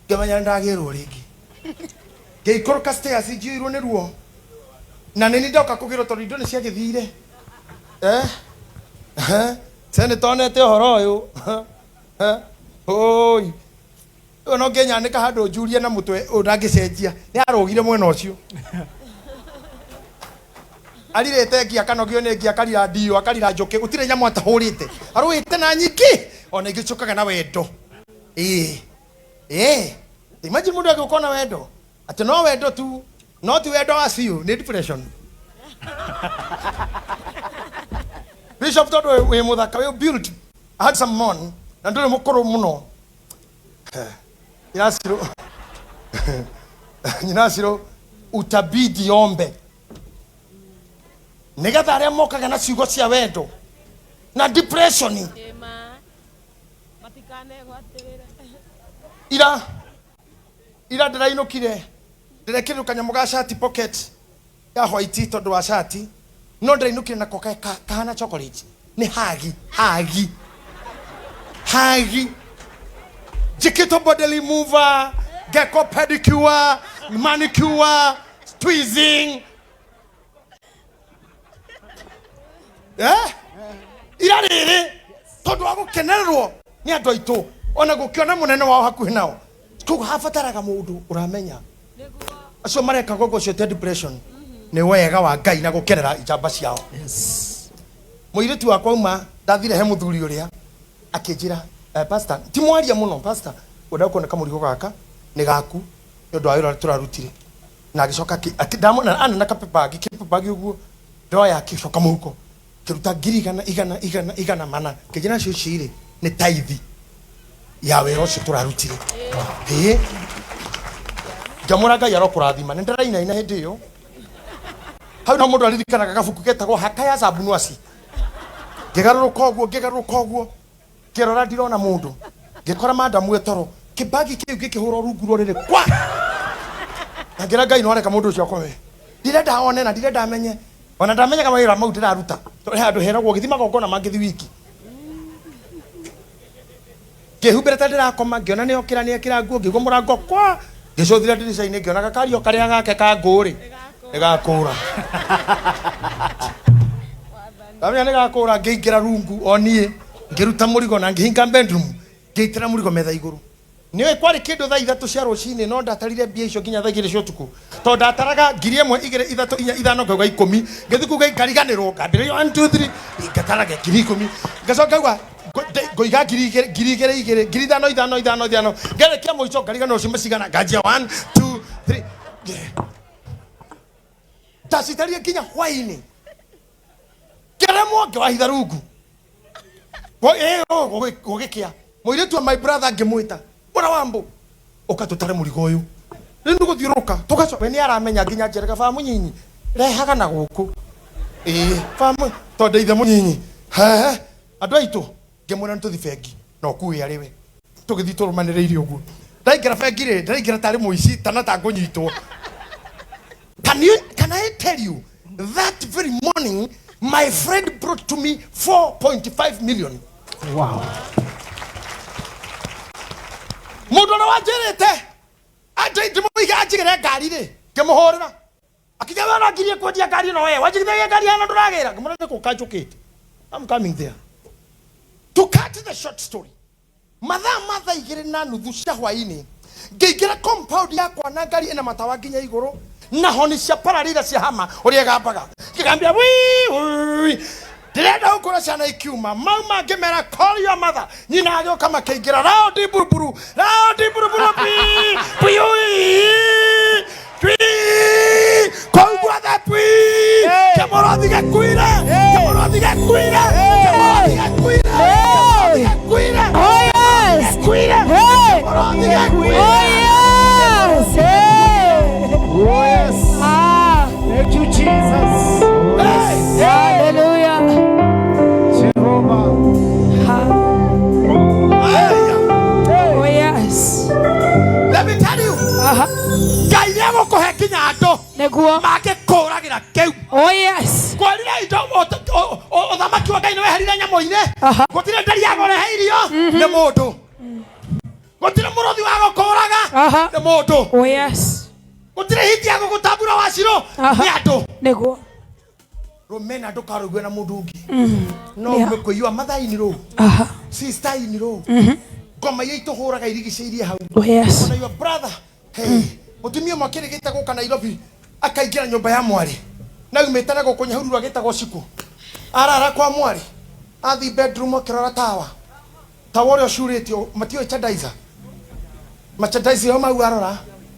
ngĩmenya nĩ ndagĩrwo rĩngĩ. Ngĩikũrũka stairs njiyũirwo nĩ ruo, na nĩ ni ndoka kũgĩrwo tondũ indo nĩ ciagĩthire. Eh eh se nĩ tonete ũhoro ũyũ. Oi, ũyũ no ngĩnyanĩka handũ njurie na mũtwe ũyũ ndangĩcenjia, nĩ arũgire mwena ũcio arirĩte ngi, akanogio nĩ ngi, akarira ndiũ, akarira njũkĩ, gũtirĩ nyamũ atahũrĩte, arũĩte na nyingĩ ona ingĩ na wendo. Ĩĩ ĩĩ, imagine mũndũ agĩũka na wendo, atĩ no wendo tu, no ti wendo wa biũ, nĩ depression. Bishop, tondũ wĩ mũthaka, wĩ built handsome man na ndũrĩ mũkũrũ mũno. Nyinacirũ, Nyinacirũ, utabidi ombe nigetha arĩa mokaga na ciugo cia wendo na depression ira ira ndĩrainũkire ndĩrekĩrĩrwo kanyamũ ga shati pocket ya white tondũ wa shati, no ndĩrainũkire nako kahana chocolate. Nĩ hagi hagi hagi njĩkĩtwo body remover, ngekwo pedicure, manicure, tweezing, eh ira rĩrĩ tondũ wa gũkenererwo nĩ andũ aitũ ona gũkĩona mũnene wao hakuhĩ nao. Koguo habataraga mũndũ ũramenya acio mareka gogo ũcio tia depression nĩ wega wa Ngai na gũkerera njamba ciao. Mũirĩtu wakwa uma ndathire he mũthuri ũrĩa akĩnjĩra, "Pastor, ti mwaria mũno, pastor, ngwenda kuona kamũrigo gaka nĩ gaku nĩ ũndũ wa wĩra ũrĩa tũrarutire." Na agĩcoka ndamona ana na kapepagi kĩpepagi ũguo, ndoya akĩcoka mũhuko kĩruta ngiri igana igana igana igana mana, kĩnjĩra nacio ici rĩ nĩ taithi ya wĩra ũcio tũrarutire. Ĩĩ, ngamwĩra Ngai arokũrathima. Nĩ ndĩrainaina hĩndĩ ĩyo. Hau no mũndũ aririkanaga gabuku getagwo Haka ya Zabunwasi. Ngĩgarũrũka ũguo, ngĩgarũrũka ũguo, ngĩrora ndirona mũndũ, ngĩkora madamu etoro, kĩbagi kĩu gĩkĩhũra rungu rwa rĩrĩ kwa, na ngĩra Ngai no areka mũndũ ũcio akome, ndirenda one na ndirenda amenye, ona ndamenyaga mawĩra mau ndĩraruta, tondũ he handũ heragwo gĩthi magongona mangĩthi wiki. Ngĩhumbĩra ta ndĩrakoma, ngĩona nĩ okĩra, nĩ ekĩra nguo, ngĩigua mũrango kwa, ngĩcũthĩra ndirica-inĩ, ngĩona gakario karĩa gake ka ngũrĩ nĩ gakũra. Ndamenya nĩ gakũra, ngĩingĩra rungu o niĩ, ngĩruta mũrigo na ngĩhinga bedroom, ngĩitĩra mũrigo metha igũrũ. Nĩũĩ kwarĩ kĩndũ thaa 3 cia rũcinĩ, no ndatarire mbia icio nginya thaa 2 cia ũtukũ, tondũ ndataraga ngiri ĩmwe, igĩrĩ, ithatũ, inya, ithano, ngauga 10, ngĩthiĩ kuga ngariganĩrwo, ngambĩrĩria 1 2 3, ngataraga ngiri 10, ngacoka ngauga ngũiga ngiri igĩrĩ, ngiri igĩrĩ igĩrĩ, ngiri ithano ithano ithano ithano, ngerekia mũico ngariganĩrwo ciuma cigana, nganjia 1 2 3, ndacitarie nginya hwainĩ, ngĩremwo, ngĩwahitha rungu. Gũgĩkĩa, mũirĩtu wa my brother ngĩmwĩta, "Mũra wa mbũ, ũka tũtare mũrigo ũyũ rĩu nĩ gũthiũrũrũka tũgacoka." We nĩ aramenya nginya njerega baba mũnyinyi rehaga na gũkũ, ĩĩ baba tondũ ithe mũnyinyi hehe andũ aitũ. Ngĩmwĩra nĩ tũthi bengi na ũkue arĩ we. Tũgĩthiĩ tũrũmanĩrĩire ũguo. Ndaingĩra bengi rĩ, ndĩraingĩra tarĩ mũici tana ta ngũnyitwo. Can I tell you, that very morning, my friend brought to me 4.5 million. Wow. Mundu ũrĩa wanjĩrĩte ndĩmũige anjigĩre ngari rĩ, ngĩmũhũrĩra akija we ũrangirie kwendia ngari ĩno we wanjigithagia ngari hana ndũragĩra, ngĩmwĩra nĩ gũka njũkĩte. I'm coming there. To cut the short story, mathaa ma thaa igĩrĩ na nuthu cia hwainĩ ngĩingĩra compound yakwa na ngari ĩna matawa nginya igũrũ na honi cia pararira cia hama ũrĩa ĩgambaga, ngĩgambia wii wii, ndĩrenda gũkũra ciana ikiuma mauma, ngĩmera call your mother, nyina agĩũka makĩingĩra raundi buruburu raundi buruburu pi pi pi kũu guothe pi kĩmũrũthi gĩkuire kĩmũrũthi gĩkuire kĩmũrũthi gĩkuire kĩmũrũthi gĩkuire Oh yes. gĩkuire Hey. kĩmũrũthi gĩkuire. Oh yes. Hey. Oh yes. Ah. Thank you, Jesus. Hey! Hallelujah. Jehovah. Ha. Hey! Oh yes. Let me tell you, Aha. Ngai nĩegũkũhe nginya andũ Nĩguo. mangĩkũragĩra kĩu. Oh yes. Kwarire indo ũthamaki wa Ngai nĩweherire nyamũ-inĩ. Aha. Gũtirĩ nderi ya kũrehe irio nĩ mũndũ, gũtirĩ mũrũthi wa gũkũraga Aha. nĩ mũndũ, Oh yes. gũtirĩ hiti ya gũgũtambura wacirũ Aha. nĩ andũ. Nĩguo. Rũmena ndũkarũigue na mũndũ ũngĩ no Yeah. ume kwĩyua mathaini rũ Aha. sister-inĩ rũ ngoma iria itũhũraga irigicĩirie hau. Oh yes. Ona your brother, hey, mutumia ũmwe akĩrĩgĩte gũka Nairobi akaingĩra nyũmba ya mwarĩ na aumĩte na gũkũ Nyahururu agĩtagwo Ciku, arara kwa mwarĩ, athi bedroom akĩrora tawa tawa ũrĩa ũcurĩtio matiũĩ merchandiser merchandise yo mau, arora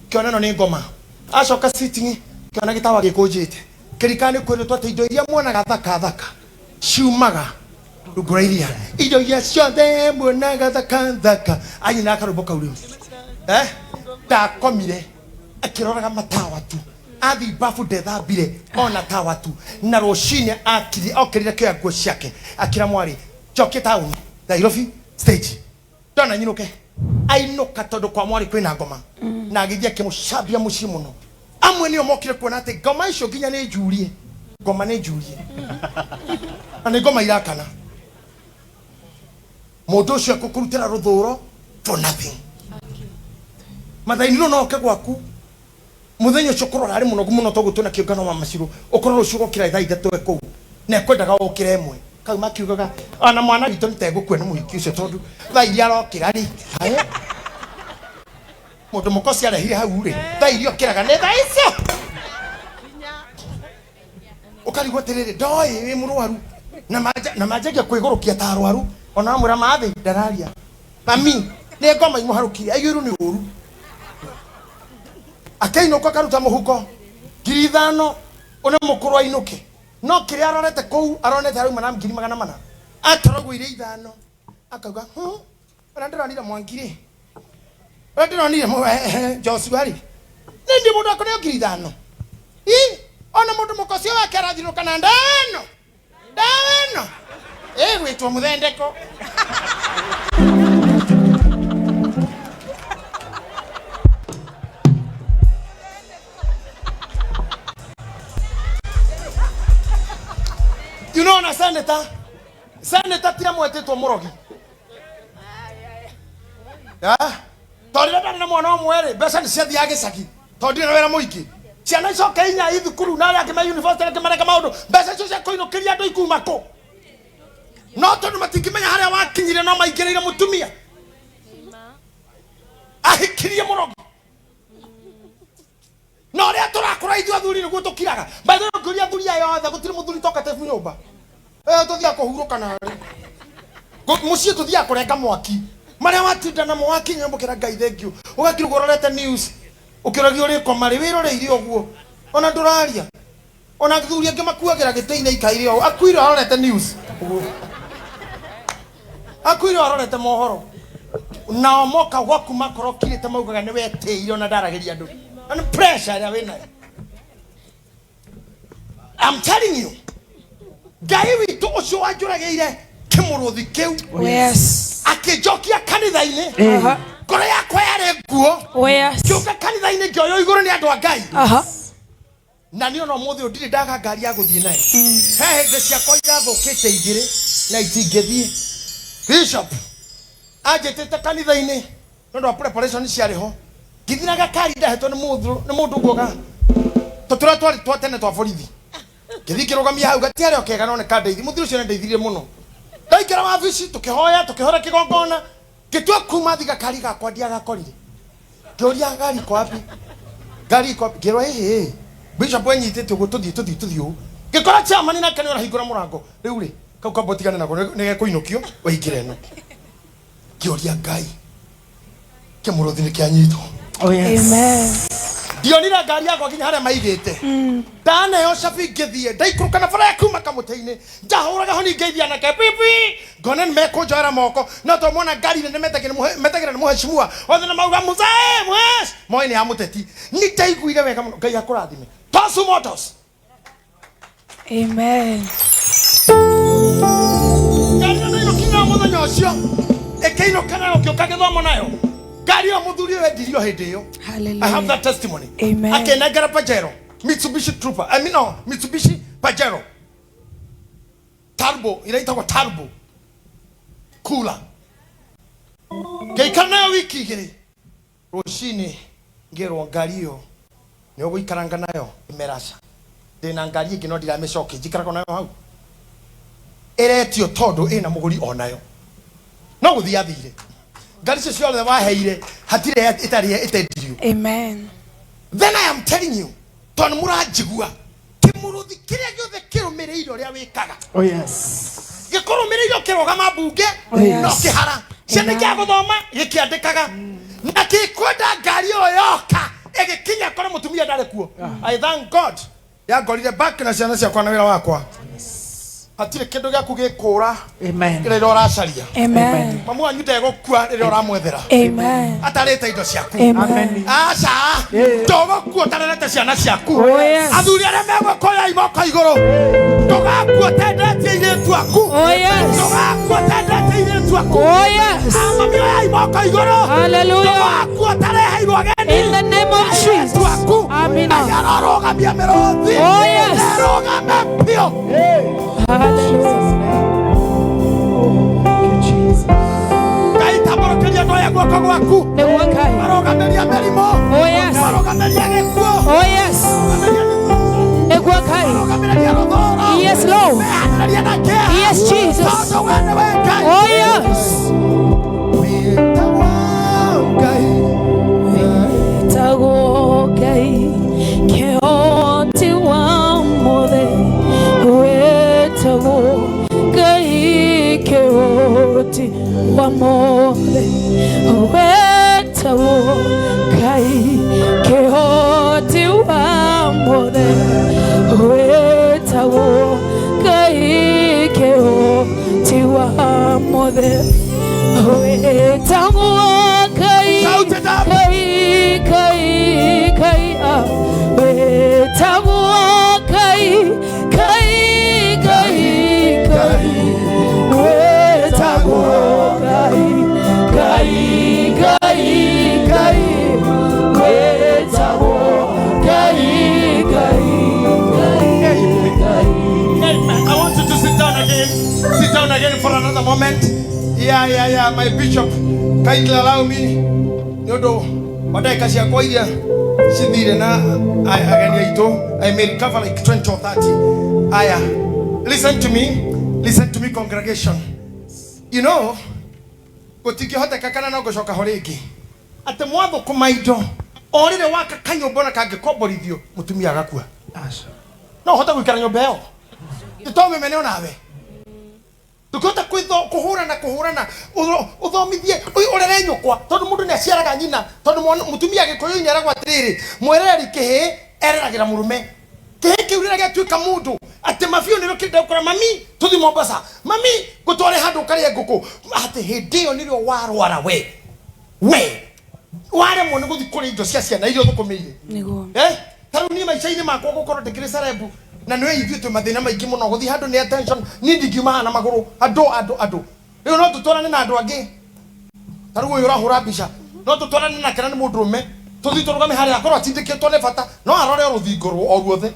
kĩona ĩno nĩ ngoma, acoka sitting kĩona gĩtawa gĩkũnjĩte kĩrikana nĩ kwĩrĩtwo atĩ indo iria muonaga thaka thaka ciumaga rungu rwa iria, indo iria ciothe muonaga thaka thaka anyina akarũmbo kau rĩu ndakomire akĩroraga matawa tu, athi bafu ndethambire ona tawa tu, na rũcinĩ akiri okĩrire kĩoya nguo ciake akĩra mwarĩ njokie taũni Nairobi stage ndona nyinũke, ainũka tondũ kwa mwarĩ kwĩna ngoma na agĩthiĩ akĩmũcambia mũciĩ mũno. Amwe nĩo mokire kuona atĩ ngoma icio nginya nĩ njurie, ngoma nĩ njurie na nĩ ngoma irakana mũndũ ũcio ekũkũrutĩra rũthũro for nothing. Mathainiro no oke gwaku muthenya ũcio ũkorwo arĩ mũnogu mũno toguo twĩna kĩũngano wa macirũ, ũkorwo rũciũ ũgokĩra thaa 3 e kũu na ekwendaga ũkĩre 1 kau makiugaga ona mwana witũ nĩ tegũkua nĩ mũhiki ũcio tondũ thaa iria arokĩra rĩ, hae mũndũ mũkoci arehire hau rĩ, thaa iria okĩraga nĩ thaa icio, ũkarigwo atĩrĩrĩ ndoĩ wĩ mũrwaru na manjagia kwĩgũrũkia ta arwaru, ona wamwĩra mathĩ ndararia mami nĩ ngoma imũharũkirie aiyũirwo nĩ ũru, akĩinũka akaruta mũhuko 5,000 ũne mũkũrũ ainũke, no kĩrĩa arorete kũu aronete arauma na 400,000 atoragwo iria 5 akauga ũrĩa ndĩronire Mwangi rĩ, ũrĩa ndĩronire Joshua rĩ, nĩ ndi mũndũ akũneo 5,000 i ona mũndũ mũkocio wake arathirũka na ndawa ĩno ndawa ĩno ĩgwĩtwo mũthendeko. You know na senator, senator tira mwetĩtwo mũrogi. Ah, tondũ rĩrĩa ndarĩ na mwana ũmwe rĩ, mbeca nĩ ciathiaga gĩcagi tondũ ndirĩ na wĩra mũingĩ, ciana icoke inya i thukuru na arĩa angĩ me university arĩa angĩ mareka maũndũ, mbeca icio cia kũinũkĩria andũ ikuma kũ? No tondũ matingĩmenya harĩa wakinyire no maingĩrĩire mũtumia ahikirie mũrogi na ũrĩa tũrakũra ithuĩ athuri nĩguo tũkiraga. By the way, ũngĩũria athuri aya othe gũtirĩ mũthuri tokete nyũmba, tũthiaga kũhurũka narĩ mũciĩ, tũthiaga kũrenga mwaki marĩa watinda namo wakinya mbũkĩra Ngai thank you, ũgakirwo ũrorete news ũkĩũragio ũrĩkoma rĩ wĩroreire ũguo ona ndũraria, ona athuri angĩ makuagĩra gĩtĩ-inĩ ikaire ũũ akuire arorete news ũguo akuire arorete mohoro nao moka gwaku makorwo kirĩte maugaga nĩ wetĩire ona ndaragĩria andũ na nĩ pressure ĩrĩa wĩnayo. I'm telling you, Ngai witũ ũcio wanjũragĩire kĩmũrũthi kĩu Oh yes. akĩnjokia kanitha-inĩ, Aha. ngoro yakwa yarĩ nguo, Oh yes. ngĩũka kanitha-inĩ ngĩoywo igũrũ nĩ andũ a Ngai. Aha. Na niĩ ona ũmũthĩ ũyũ ndirĩ ndaga ngari ya gũthiĩ nayo, he hĩndĩ ciakwa irathũkĩte 2 na itingĩthiĩ. Bishop anjĩtĩte kanitha-inĩ nĩ ũndũ wa preparation ciarĩ ho. Ngĩthiĩ gakari ndahetwo nĩ mũndũ, nĩ mũndũ nguoga tũtũrĩa twarĩ twa tene twa borithi. Ngĩthiĩ ngĩrũgamia hau, gatiarĩ o kega no nĩ kandeithia. Mũthuri ũcio nĩ andeithirie mũno. Ndaingĩra wabici tũkĩhoya, tũkĩhora kĩgongona, ngĩtua kuma thi gakari gakwa ndiagakorire. Ngĩũria ngari iko wapi? Ngari iko wapi? Ngĩrwo ĩhĩ, Bishop enyitĩte ũguo, tũthiĩ tũthiĩ tũthiĩ ũũ. Ngĩkora chairman nake nĩ ũrahingũra mũrango. Rĩu rĩ, kau kamba ũtigane nako nĩ gekũinũkio waingĩra ĩno. Ngĩũria Ngai, kĩmũrũthi nĩ kĩanyitwo. Oh yes. Amen. Ndionire ngari yakwa nginya harĩa maigĩte. Ndaneo cabi ngĩthiĩ, ndaikũrũka na bara ya kuma kamũtĩ-inĩ, ndahũraga honi ngeithia anake pipi, ngona nĩ mekũnjoera moko, no to mona ngari nene metagĩra nĩ mũheshimiwa, othe nĩ mauga mzee mhesh, moĩ nĩ ya mũteti. Nĩ ndaiguire wega mũno, Ngai akũrathime. Tosu Motors. Amen. Ngari ĩyo ndainũkinya mũthenya ũcio, ĩkĩinũka nayo ngĩũka gĩthomo nayo. Ngari ĩyo mũthuri ũyũ endirio hĩndĩ ĩyo. I have Hallelujah. that testimony. Amen. Akenengera Pajero, Mitsubishi Trooper. I mean no, Mitsubishi Pajero. Turbo, iraitagwo turbo. Cooler. Ngĩikara nayo wiki igĩrĩ. Rũcinĩ ngĩrwo ngari ĩyo nĩ ũgũikaranga nayo ĩmeraca. Ndĩna ngari ĩngĩ no ndiramĩcokia, njikaraga nayo hau. Ĩretio tondũ ĩna mũgũri onayo. No gũthiĩ athire. Ngari icio ciothe waheire hatirĩ ĩtarĩ ĩtendirio. Amen. Then I am telling you, tondũ mũranjigua, kĩmũrũthi kĩrĩa gĩothe kĩrũmĩrĩire ũrĩa wĩkaga. Oh yes. Gĩkũrũmĩrĩire ũkĩrũgama mbunge, Oh, yes. no kĩhara. Ciana Amen. kĩa gũthoma gĩkĩandĩkaga. Na gĩkwenda ngari ĩyo yoka ĩgĩkinya kũrĩ mũtumia ndarĩ kuo. I thank God. Yangorire back na ciana ciakwa na wĩra wakwa. Hatirĩ kĩndũ gĩaku gĩkũra Amen. rĩrĩa ũracaria. Amen. Mamu wanyu ndegũkua rĩrĩa ũramwethera. Amen. Atarĩte indo ciaku. Amen. Aca, ndũgũkua ũtarerete ciana ciaku. Oh, yes. Athuri arĩa megũkũoya imoko igũrũ, ndũgakua ũtendetie airĩtu aku. Oh, yes. Ndũgakua ũtendetie airĩtu aku. Oh, yes. Mami oya imoko igũrũ. Hallelujah. Ndũgakua ũtareheirwo ageni. In the name of Airĩtu Jesus. aku. Amina. Ngai arorũgamia mĩrũthi. Oh, yes. Ĩrũgame biũ. Hallelujah. Ngai tambũrũkĩria andũ aya guoko gwaku. Nĩguo Ngai. Marũgamĩria mĩrimũ. Oh, yes. Marũgamĩria gĩkuũ. Oh, yes. Marũgamĩria mĩthũngũ. Nĩguo Ngai. Marũgamĩrĩria rũthũũro. Yes, Lord. Mehanĩrĩria na kĩeha. Yes, Jesus. Tondũ we nĩwe Ngai. Oh, yes. Wĩtagwo Ngai. Wĩtagwo Ngai, kĩhoti wa mothe. Wĩtagwo Ngai, kĩhoti wa mothe. Wĩtagwo Ngai, kĩhoti wa mothe. Wĩtagwo Ngai, kĩhoti wa mothe. Wĩtagwo Ngai, Shout it up. Kai, kai, kai, ah. Wĩtagwo Kai, kai, kai, kai. Wĩtagwo Kai, kai, kai, kai. Wĩtagwo Kai, kai, kai, kai. Amen. I want you to sit down again. Sit down again for another moment. Yeah, yeah, yeah. My bishop, kindly allow me. Nĩ ũndũ wa ndagĩka ciakwa iria cithire na ageni aitũ, I may recover like 20 or 30. Aya, listen to me. Listen to me, congregation. You know, gũtingĩhoteka kana no ngũcoka ho rĩngĩ atĩ mwathũkũma indo o rĩrĩ waka kanyũmba ona kangĩkomborithio mũtumia agakua. No ũhote gũikara nyũmba ĩyo to wĩmene onawe ndũngĩhota kũhũrana kũhũrana ũthomithie ũrere nyũkwa tondũ mũndũ nĩ aciaraga nyina tondũ mũtumia gĩkũyũ-inĩ aragwo atĩrĩrĩ mwereri kĩhĩ ereragĩra mũrũme kĩhĩ kĩu rĩrĩa gĩatuĩka mũndũ atĩ mabiũ nĩrĩo kĩrenda gũkora mami tũthiĩ Mombasa mami ngũtware handũ ũkarĩe ngũkũ atĩ hĩndĩ ĩyo nĩrĩo warwara we we waremwo nĩ gũthiĩ kũrĩa indo cia ciana iria ũthũkũmĩire. Nĩguo. Ta rĩu niĩ maica-inĩ makwa gũkorwo ndĩkĩrĩ celeb na nĩwe ithuĩ twĩ mathĩna maingĩ mũno gũthiĩ handũ nĩ attention niĩ ndingiuma haha na magũrũ andũ andũ andũ rĩu no tũtwarane na andũ angĩ ta rĩu ũyũ ũrahũra mbica no tũtwarane nake na nĩ mũndũrũme tũthiĩ tũrũgame harĩa akorwo atindĩkĩtwo nĩ bata no arore o rũthingo o ruothe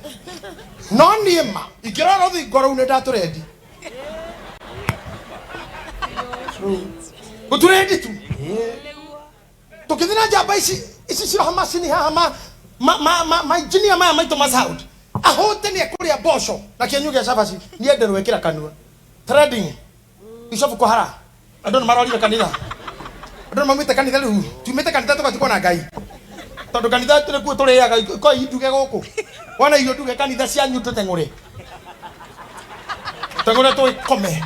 no niĩ ma ingĩrora rũthingo rũu nĩ ndatũrendi. Gũtirĩ hĩndĩ tu tũkĩthiĩ na njamba ici ici ciroha macini haha ma ma ma ma ma engineer maya maitũ ma sound ahũte nĩ ekũrĩa mboco na kĩenyũ gĩa cabaci nienderwo ĩkĩra kanua trending bishop kũhara andũ nĩ marorire kanitha andũ nĩ maumĩte kanitha rĩu tumĩte kanitha tũgatigwo na ngai tondũ kanitha nĩkuo tũrĩaga ko nduge gũkũ wona irio nduge kanitha cianyu tũteng'ũre teng'ũre tũkome.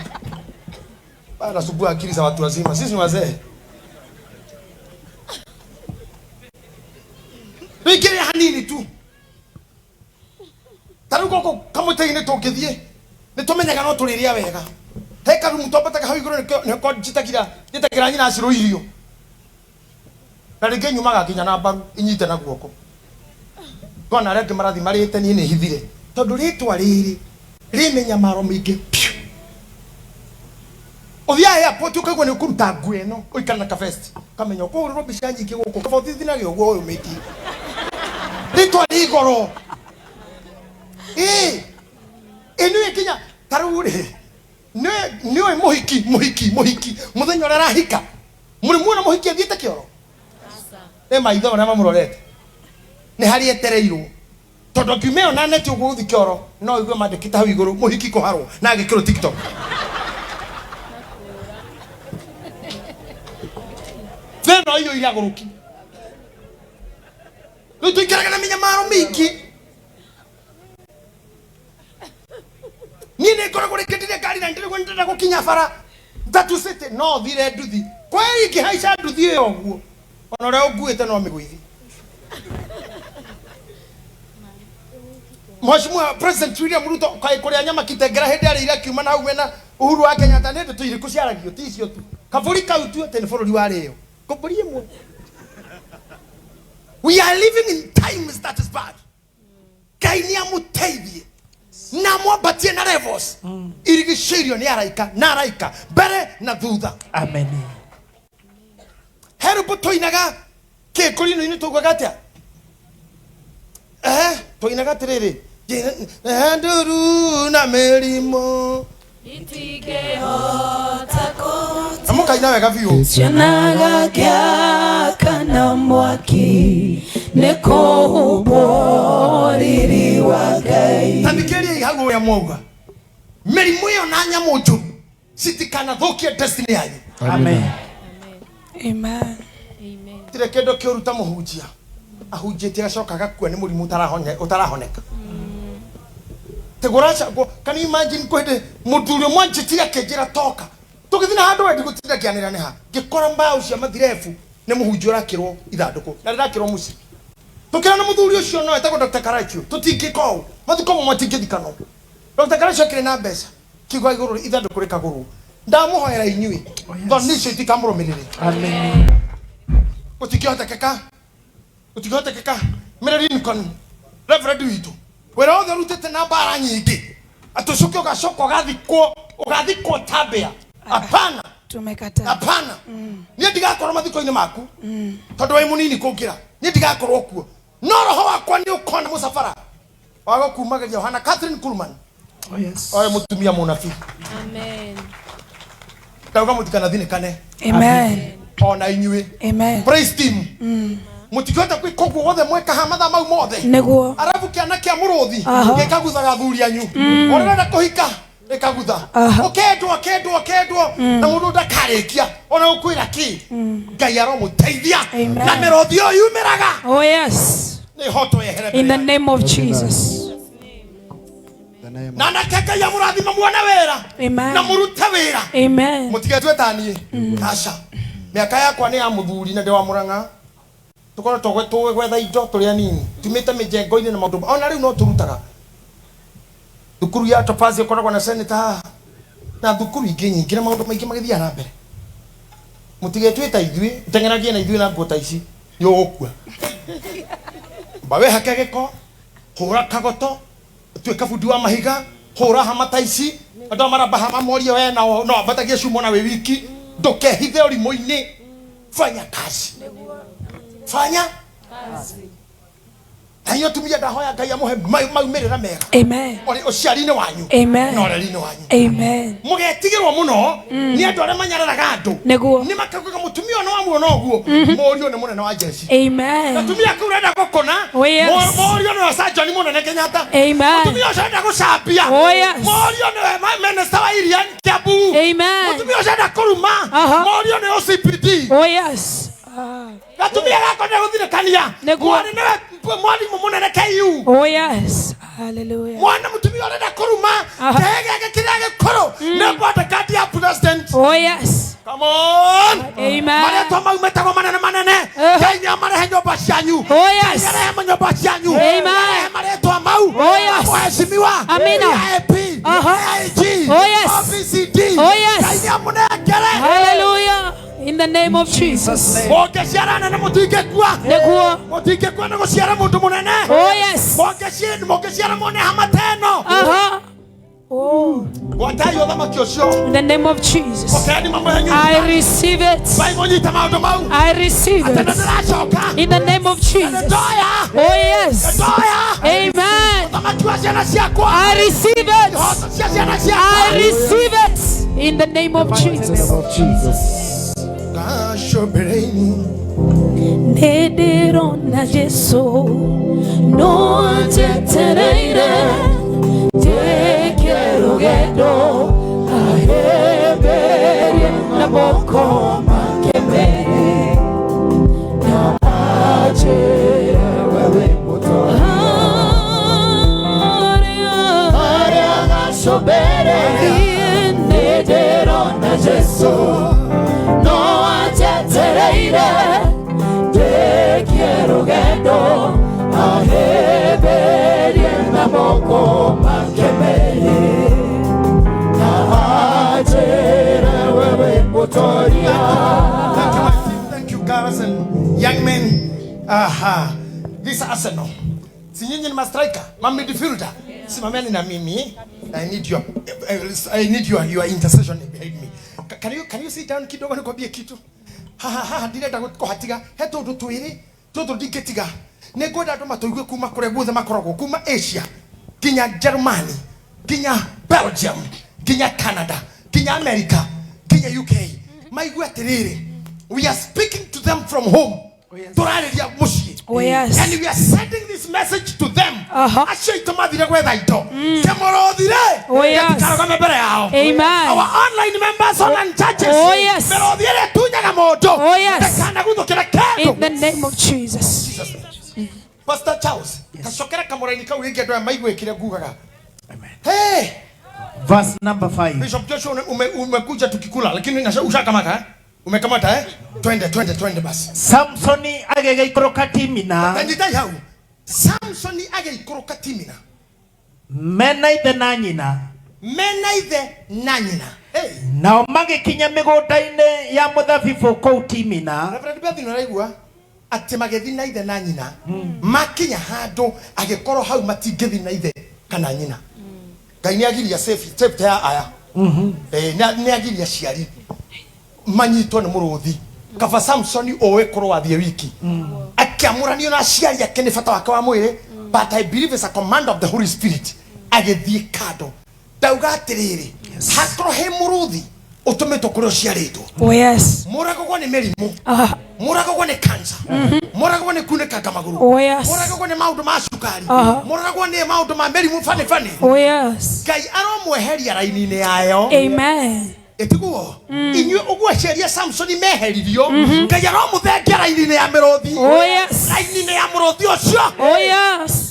Anasumbua akili za watu wazima. Sisi ni wazee. Wĩkĩre hanini tu. Ta rĩu gũkũ kamũtĩ-inĩ tũngĩthiĩ nĩ tũmenyaga no tũrĩrĩa wega. He karumu twambataga hau igũrũ nĩkĩo nĩko njitagĩra njĩtagĩra nyina Shiro irio. Na rĩngĩ nyumaga nginya na mbaru inyite na guoko. Ngona arĩa angĩ marathiĩ marĩte niĩ nĩ hithire. Tondũ rĩtwa rĩrĩ rĩ mĩnyamaro mĩingĩ piũ. Ũthiaga airport ũkaigua nĩ ũkũruta nguo ĩno ũikare na kabesti ũkamenya ũkũhũrĩrwo mbica nyingĩ gũkũ kaba ũthithinage ũguo ũyũmĩtie. Rĩtwa rĩ goro. Ĩĩ ĩ nĩũĩ nginya ta rĩu rĩ nĩũĩ mũhiki mũhiki mũhiki mũthenya ũrĩa arahika mũrĩ muona mũhiki athiĩte kĩoro nĩ maitho marĩa mamũrorete nĩ harĩa etereirwo tondũ akiuma ĩyo na neti ũguo gũthiĩ kĩoro no ũigue mandĩkĩte hau igũrũ mũhiki kũharwo na agĩkĩrwo TikTok. Thĩna ũiyũire agũrũki. Rĩu tũikaraga na mĩnyamaro mĩingĩ. Niĩ nĩ ngoragwo rĩngĩ ndirĩ ngari na ndirĩ ndĩrenda gũkinya bara Tatu City no thire nduthi kweli ingĩhaica nduthi ĩyo ũguo ona ũrĩa ũnguĩte no mĩgũithi. Mheshimiwa President William Ruto kaĩ kũrĩa nyama Kitengela hĩndĩ arĩire akiuma na hau mena Uhuru wa Kenyatta nĩ ndeto irĩkũ ciaragio ti icio tu kabũri kau tu atĩ nĩ bũrũri warĩo mbũri ĩmwe. We are living in times that is bad. Ngai nĩ amũteithie na amwambatie na levels irigicĩirio nĩ araika na araika mbere na thutha. Amen. He rwĩmbo tũinaga kĩkũrinũ-inĩ tũguaga atĩa? Tũinaga atĩrĩrĩ nduru na mĩrimũ na mũkaina wega biũ. Cionaga gĩakana mwaki nĩ kũhumbwo riri wa Ngai. Ta thikĩrĩriai hau ũrĩa mwauga mĩrimũ ĩyo na nyamũ njũru citikanathũkie destiny yanyu. Amen. Amen. Tirĩ kĩndũ kĩũru ta mũhunjia ahunjĩtie agacoka agakua nĩ mũrimũ ũtarahoneka. Tegũracagwo. Can you imagine kwĩ hĩndĩ mũthuri ũmwe anjĩtire akĩnjĩra toka tũgĩthiĩ na handũ wendi gũtinda ngĩanĩrĩra nĩ ha ngĩkora mbaũ cia mathirebu nĩ mũhunjia ũrakĩrwo ithandũkũ na rĩrakĩrwo mũciĩ. Tũkĩra na mũthuri ũcio no etagwo Dr. Karachio tũtingĩka ũũ mathiko mamwe matingĩthikanwo. Dr. Karachio akĩrĩ na mbeca kiuga igũrũ ithandũkũ rĩkagũrwo. Ndamũhoera inyuĩ thoni icio itikamũrũmĩrĩre. Amen. Gũtingĩhotekeka. Gũtingĩhotekeka. Mary Lincoln Reverend witũ wĩra wothe ũrutĩte na mbara nyingĩ atĩ ũcoke ũgacoka ũgathikwo ũgathikwo ta mbĩa. Hapana. Tumekataa. Hapana. Niĩ ndigakorwo mathiko-inĩ maku tondũ wĩ mũnini kũngĩra. Niĩ ndigakorwo kuo no roho wakwa nĩ ũkona mũcabara wa gũkumagĩria ũhana Catherine Kuhlman. Oh yes. Oye mũtumia mũnabii. Amen. Ndauga mũtikanathinĩkane. Amen. Ona inyuĩ. Amen. Praise team. Mũtingĩhota gwĩka ũguo wothe mweka haha mathaa mau mothe. Nĩguo. Arabu kĩana kĩa mũrũthi Aha. gĩkaguthaga athuri anyu. Ũrenda kũhika gĩkagutha. Ũkendwo ũkendwo ũkendwo na mũndũ ndakarĩkia ona gũkwĩra kĩ. Ngai aromũteithia Amen. na mĩrũthi ĩyo yumĩraga. Oh yes. Nĩ hoto yehere In the mbere yanyu. name of Jesus. Na anake Ngai amũrathime muone wĩra Amen. na mũrute wĩra. Amen. Mũtigetue ta niĩ. Aca. Mĩaka yakwa nĩ ya mũthuri na ndĩ wa Mũrang'a. Tũkoretwo tũgwetha indo tũrĩ anini. Tumĩte mĩjengo-inĩ na maũndũ. Ona rĩu no tũrutaga. Thukuru ya Topaz ĩkoragwo na senator haha. Na thukuru ingĩ nyingĩ na maũndũ maingĩ magĩthiaga na mbere. Mũtigetue ta ithuĩ, teng'eragie na ithuĩ na nguo ta ici, nĩ ũgũkua. Mba wĩhake gĩko, hũra kagoto, tuĩka bundi wa mahiga, hũra hama ta ici, andũ aya maramba hama morie we nao no ambatagie cuma na wĩ wiki, ndũkehithe ũrimũ-inĩ. Fanya kazi. Fanya kazi. Na inyuĩ atumia ndahoya Ngai amũhe maumĩrĩra mega. Amen. Ũrĩ ũciari-inĩ wanyu. Amen. Na ũreri-inĩ wanyu. Amen. Mũgetigĩrwo mũno nĩ andũ arĩa manyararaga andũ. Nĩguo. Nĩ makaugaga mũtumia ũyũ nĩwamuona ũguo. Mũriũ nĩ mũnene wa jeshi. Amen. Gatumia kau ũrenda gũkũna. Oh, yes. Mũriũ nĩwe Sajoni mũnene Kenyatta. Amen. Mũtumia ũcio ũrenda gũcambia. Oh, yes. Mũriũ nĩwe minister wa iria Kiambu. Amen. Mũtumia ũcio ũrenda kũruma. Aha. Mũriũ nĩ OCPD. Oh yes. Ah. Gatumia gako nĩ gũthirĩkania. Nĩguo. Mwarĩ nĩwe mwarimũ mũnene KU. Oh yes. Hallelujah. Mwana mũtumia ũrenda kũruma. Aha. Kĩhĩ gĩake kĩrĩa gĩkũrũ. Nĩ bodyguard ya president. Oh yes. Come on. Amen. Marĩtwa mau metagwo manene manene. Eh. Ngai nĩamarehe nyũmba cianyu. Oh yes. Ngai nĩarehe nyũmba cianyu. Amen. Nĩarehe marĩtwa mau. Oh, yes. Mheshimiwa. Amina. AP. Aha. AIG. Oh, yes. OBCD. Oh, yes. Ngai nĩamũnengere. Hallelujah. In the name of Jesus. Mũngĩciara nene mũtingĩkua. Nĩguo. Mũtingĩkua nĩ gũciara mũndũ mũnene. Oh yes. Mũngĩciara muone hama ta ĩno. Aha. Oh. Gwatai ũthamaki ũcio. In the name of Jesus. Pokeani mambo yanyu. I receive it. Bible nyita maũndũ mau. I receive Atĩ it. nĩndĩracoka. In the name of Jesus. Nĩndoya. Oh yes. Nĩndoya. Amen. Ũthamaki wa ciana ciakwa. I receive it. Ihoto cia ciana ciakwa. I receive it. In the name of Jesus. Of Jesus. Gacũmbĩrĩ-inĩ. Nĩndĩrona Jesũ no anjetereire njĩke rũgendo ahĩmbĩrie na moko make merĩ na anjĩre we wĩ mũtongoria harĩa gacũmbĩrĩ nĩndĩrona Jesũ no anjetereire njĩkie rũgendo ahĩmbĩrie na moko make merĩ na anjĩre we wĩ mũtongoria. Thank you, my team. Thank you, girls and young men. Aha. This Arsenal. Si nyinyi ni ma striker, ma midfielder. Simameni na mimi. I need your intercession behind me. Can you sit down kidogo nikwambie kitu? Ha ha ha, ndirenda kũhatiga. He tũndũ twĩrĩ, tũtũ ndingĩtiga. Nĩngwenda andũ matũigue kuma kũrĩa guothe makoragwo, kuma Asia, nginya Germany, nginya Belgium, nginya Canada, nginya America, nginya UK. Maigue atĩrĩrĩ, we are speaking to them from home. Tũrarĩria mũciĩ. Oh yes. And we are sending this message to them. Aha. Acio aitũ mathire gwetha indo. Kĩmũrũthire. Oh, yes. Gĩtikarũgame mbere yao. Amen. Our online members, online churches. Oh, yes. Mĩrũthi ĩrĩa ĩtunyaga mũndũ. Oh, yes. Ndĩkanaguthũkĩre kĩndũ. In the name of Jesus. Pastor Charles, gacokera kamũraini kau rĩngĩ andũ aya maigue kĩrĩa ngugaga. Hey, Verse number 5. Bishop Joshua umekuja tukikula lakini ushakamata eh? Umekamata eh? Twende basi. Samsoni agĩgĩikũrũka Timina Na nyitai hau. Samsoni agĩikũrũka Timina. mena ithe na nyina. Mena ithe na nyina. Hey. Nao magĩkinya mĩgũnda-inĩ ya mũthabibũ kũu Timina. Reverend Beth nĩũraigua atĩ magĩthiĩ na ithe na nyina. Makinya handũ agĩkorwo hau matingĩthiĩ na ithe kana nyina. Ngai nĩagiria safety ya aya. Nĩagiria aciari manyitwo nĩ mũrũthi. Kaba Samsoni ũĩ kũrwo athiĩ wiki. Akĩamũranio na aciari ake nĩ bata wake wa mwĩrĩ. But I believe it's a command of the Holy Spirit. Agĩthiĩ kando. Ndauga atĩrĩrĩ, hakorwo he mũrũthi ũtũmĩtwo kũrĩa ũciarĩtwo. Oh yes. Mũragagwo nĩ mĩrimũ. Aha. Mũragagwo nĩ cancer. Mũragagwo nĩ kunĩkanga magũrũ. Oh yes. Mũragagwo nĩ maũndũ ma cukari. Aha. Mũragagwo nĩ maũndũ ma mĩrimũ bani bani. Oh yes. Ngai aromweheria raini-inĩ yayo. Amen. Ĩtiguo. Inyuĩ ũguo aciari a Samsoni meheririo. Ngai aromũthengia raini-inĩ ya mĩrũthi. Oh yes. Raini-inĩ ya mũrũthi ũcio. Oh yes.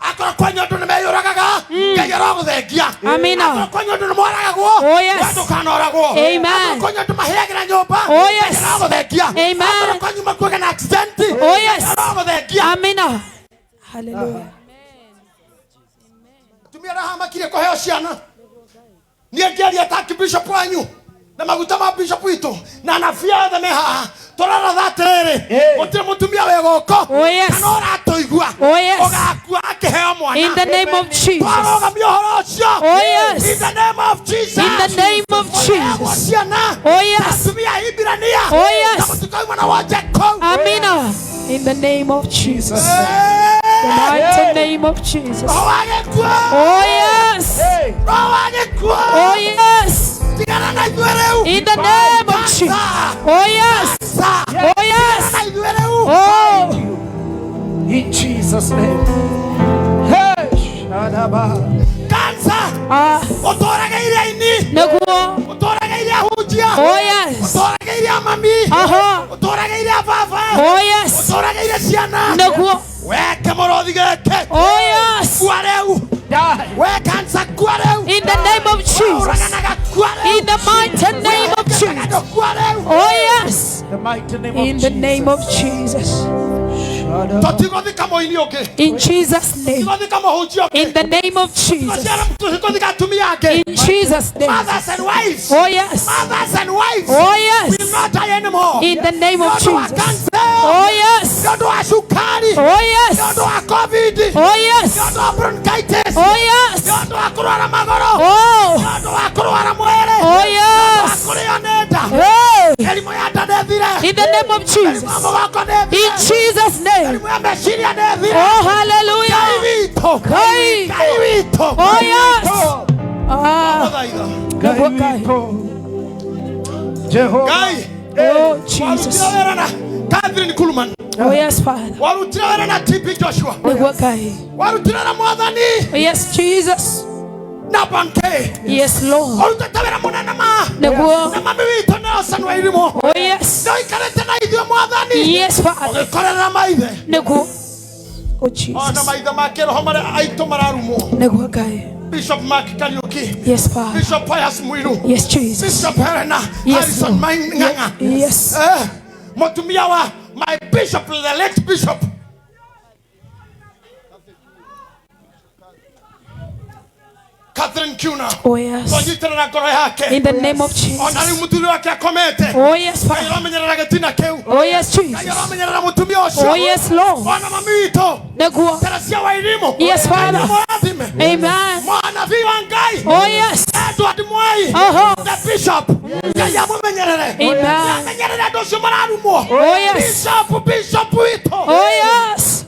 Akorwo kwanyu andũ nĩ meyũragaga, Ngai aromũthengia. Amina. Akorwo kwanyu andũ nĩ moragagwo, Oh, yes. we ndũkanoragwo. Amen. Akorwo kwanyu andũ mahĩagĩra nyũmba, Oh, yes. Ngai aromũthengia. Amen. Akorwo kwanyu makuaga na accident, Oh, yes. Ngai aromũthengia. Amina. Hallelujah. Atumia arĩa hamakire kũheo ciana, niĩ ngĩaria ta bishop wanyu na maguta ma bishop witũ na anabii othe me haha tũraratha atĩrĩrĩ, gũtirĩ mũtumia wĩ gũkũ Oh, yes. kana ũratũigua Oh, yes. ũgakua akĩheo mwana. In the name of Jesus. Twarũgamia ũhoro ũcio. Oh, yes. In the name of Jesus. In the name of Mũheagwo Jesus. ciana. Oh, yes. Atumia a Ibrania. Oh, yes. Na mũtikauma na wonje kũu. Amina. In the name of Jesus. Hey. Mighty name of Jesus. Roho wa gĩkuũ. Oh yes. Roho wa gĩkuũ. Oh yes. Tigana na ithuĩ rĩu. In the name of Jesus. Oh yes. Cancer. Oh yes. Tigana na ithuĩ rĩu. Oh. In Jesus' name. Hey, Shadaba. Cancer. Ah. Ũtũrageire aini. Nĩguo. Ũtũrageire ahunjia. Oh yes. Ũtũrageire amami. Aha. Ũtũrageire ababa. Oh yes. Ũtũrageire ciana. Nĩguo. Weke mũrũthi gĩkĩ. Oh yes. Kua rĩu. Die. We cancer kua rĩu. In the name of Jesus. Ũraganaga kua rĩu. In the mighty name of Jesus. Kua rĩu. Oh yes. The mighty name of In the Jesus. name of Jesus. Shadaba. Tũtigũthika mũini ũngĩ. In Jesus' name. Tũtigũthika mũhunjia ũngĩ. In the name of Jesus. Tũtigũthika atumia angĩ. In Jesus' name. Mothers and wives. Oh yes. Mothers and wives. Oh yes. Will not die anymore. In the name of Nĩ ũndũ wa Jesus. cancer. Oh yes. Nĩ ũndũ wa cukari. Oh Nĩ yes. ũndũ wa COVID. Oh Nĩ yes. ũndũ wa bronchitis. Oh yes. Nĩ ũndũ wa kũrwara magũrũ. Oh. Nĩ ũndũ wa kũrwara mwĩrĩ. Oh Nĩ ũndũ wa yes. kũrĩo nĩ nda. Hey. Mĩrimũ ya nda nĩ ĩthire. In the name of Mĩrimũ ya Jesus. mũgongo nĩ In ĩthire. Jesus' name. Mĩrimũ ya meciria nĩ ĩthire. Oh hallelujah. Ngai witũ. Ngai. Ngai witũ. Oh yes. Ah. Tũthaitha. Nĩguo Ngai. Jehovah. Ngai. Oh Jesus. Warutire wĩra na Catherine Kuhlman. Oh yes, Father. Warutire wĩra na TB Joshua. Nĩguo Ngai. Warutire na Mwathani Oh yes, Jesus. na Banke. Yes, Lord. Warutĩte wĩra mũnene ma. Nĩguo. Na mami witũ Nelson Wairimu. Oh yes. Nĩ ũikarĩte na ithuĩ Mwathani. Yes, Father. Ũgĩkorera maithe. Nĩguo. Oh Ona Jesus. maithe ma kĩroho marĩa aitũ mararumwo. Nĩguo Ngai. Bishop Mark Kariuki. Yes, Father. Bishop Pius Muiru. Yes, Jesus. Bishop Helena Yes, Harrison Lord. Maing'ang'a. Yes. Mũtumia wa my bishop, the late bishop. Catherine Kuna. Oh yes. Twanyitanĩra na ngoro yake. In the name of Ona rĩu Jesus. mũthuri wake akomete. Oh yes, Ngai Father. ũramenyerera gĩtina kĩu. Oh yes, Ngai Jesus. ũramenyerera mũtumia ũcio. Oh yes, Lord. Ona mami witũ. Nĩguo. Teresia Wairimu. Yes, Father. Ngai amũrathime. Amen. Mwanabii wa Ngai. Oh yes. Edward Mwai. Aha. The bishop. Ngai amũmenyerere. Amen. Amenyerere andũ acio mararumwo. Oh yes. Bishop, bishop witũ. Oh yes.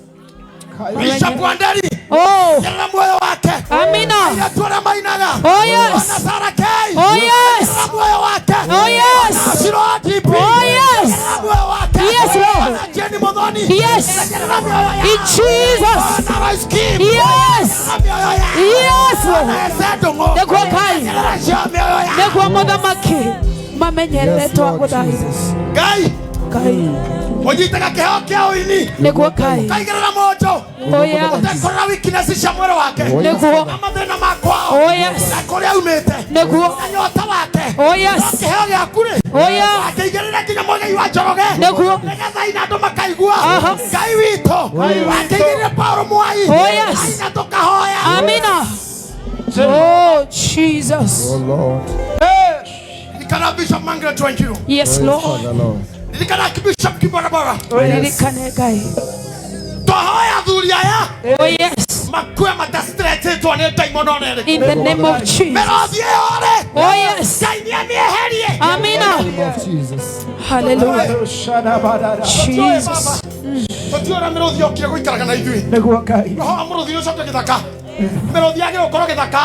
Bishop Wanderi. Oh. Menyerera muoyo wake. Amina. Airĩtu arĩa mainaga. Oh yes. Ona Sarah K. Oh yes. Menyerera muoyo wake. Oh yes. Ona Shiro DP. Oh yes. Menyerera muoyo wake. Yes, Lord. Ona Jenny Muthoni. Yes. Menyerera mĩoyo yao. In Jesus. Ona Royce Kim. Yes. Menyerera mĩoyo yao. Yes, Lord. Ona Esther Ndung'u. Nĩguo Ngai. Menyerera cio mĩoyo yao. Nĩguo mũthamaki mamenyerere twagũthaitha. Ngai Ngai. ũnyitaga kĩheo kĩa ũini Nĩguo Ngai. kaigĩrĩra mũnjũ Oh yes. ũtekorera weakness cia mwĩrĩ wake Nĩguo. na mathĩna ma kwao Oh yes. na kũrĩa aumĩte Nĩguo. na nyota wake Oh yes. no kĩheo gĩaku rĩ Oh yeah. wakĩigĩrĩra nginya mũgei wa Njoroge Nĩguo. nĩgetha ina andũ makaigua Aha. Ngai witũ wakĩigĩrĩra Paul Mwai Oh yes. aina tũkahoya Amina. Oh Jesus. Oh Lord. ririkana Bishop Margaret Wanjiru Yes, Lord. Father Lord. ririkana Bishop Kibarabara Ririkane Ngai. twahoya athuri aya Oh yes. makue matastretĩtwo nĩ ndaimono ona ĩrĩkũ In the name of Jesus. mĩrothi ĩyo rĩ Oh yes. Ngai nĩamĩeherie Amina. In the name of Jesus. Hallelujah. Jesus. Tũtiũĩ ũrĩa mĩrũthi yokire gũikaraga na ithuĩ. Nĩguo Ngai. Roho wa mũrũthi nĩũcoke gĩthaka. Mĩrũthi yagĩrĩirwo gũkorwo gĩthaka.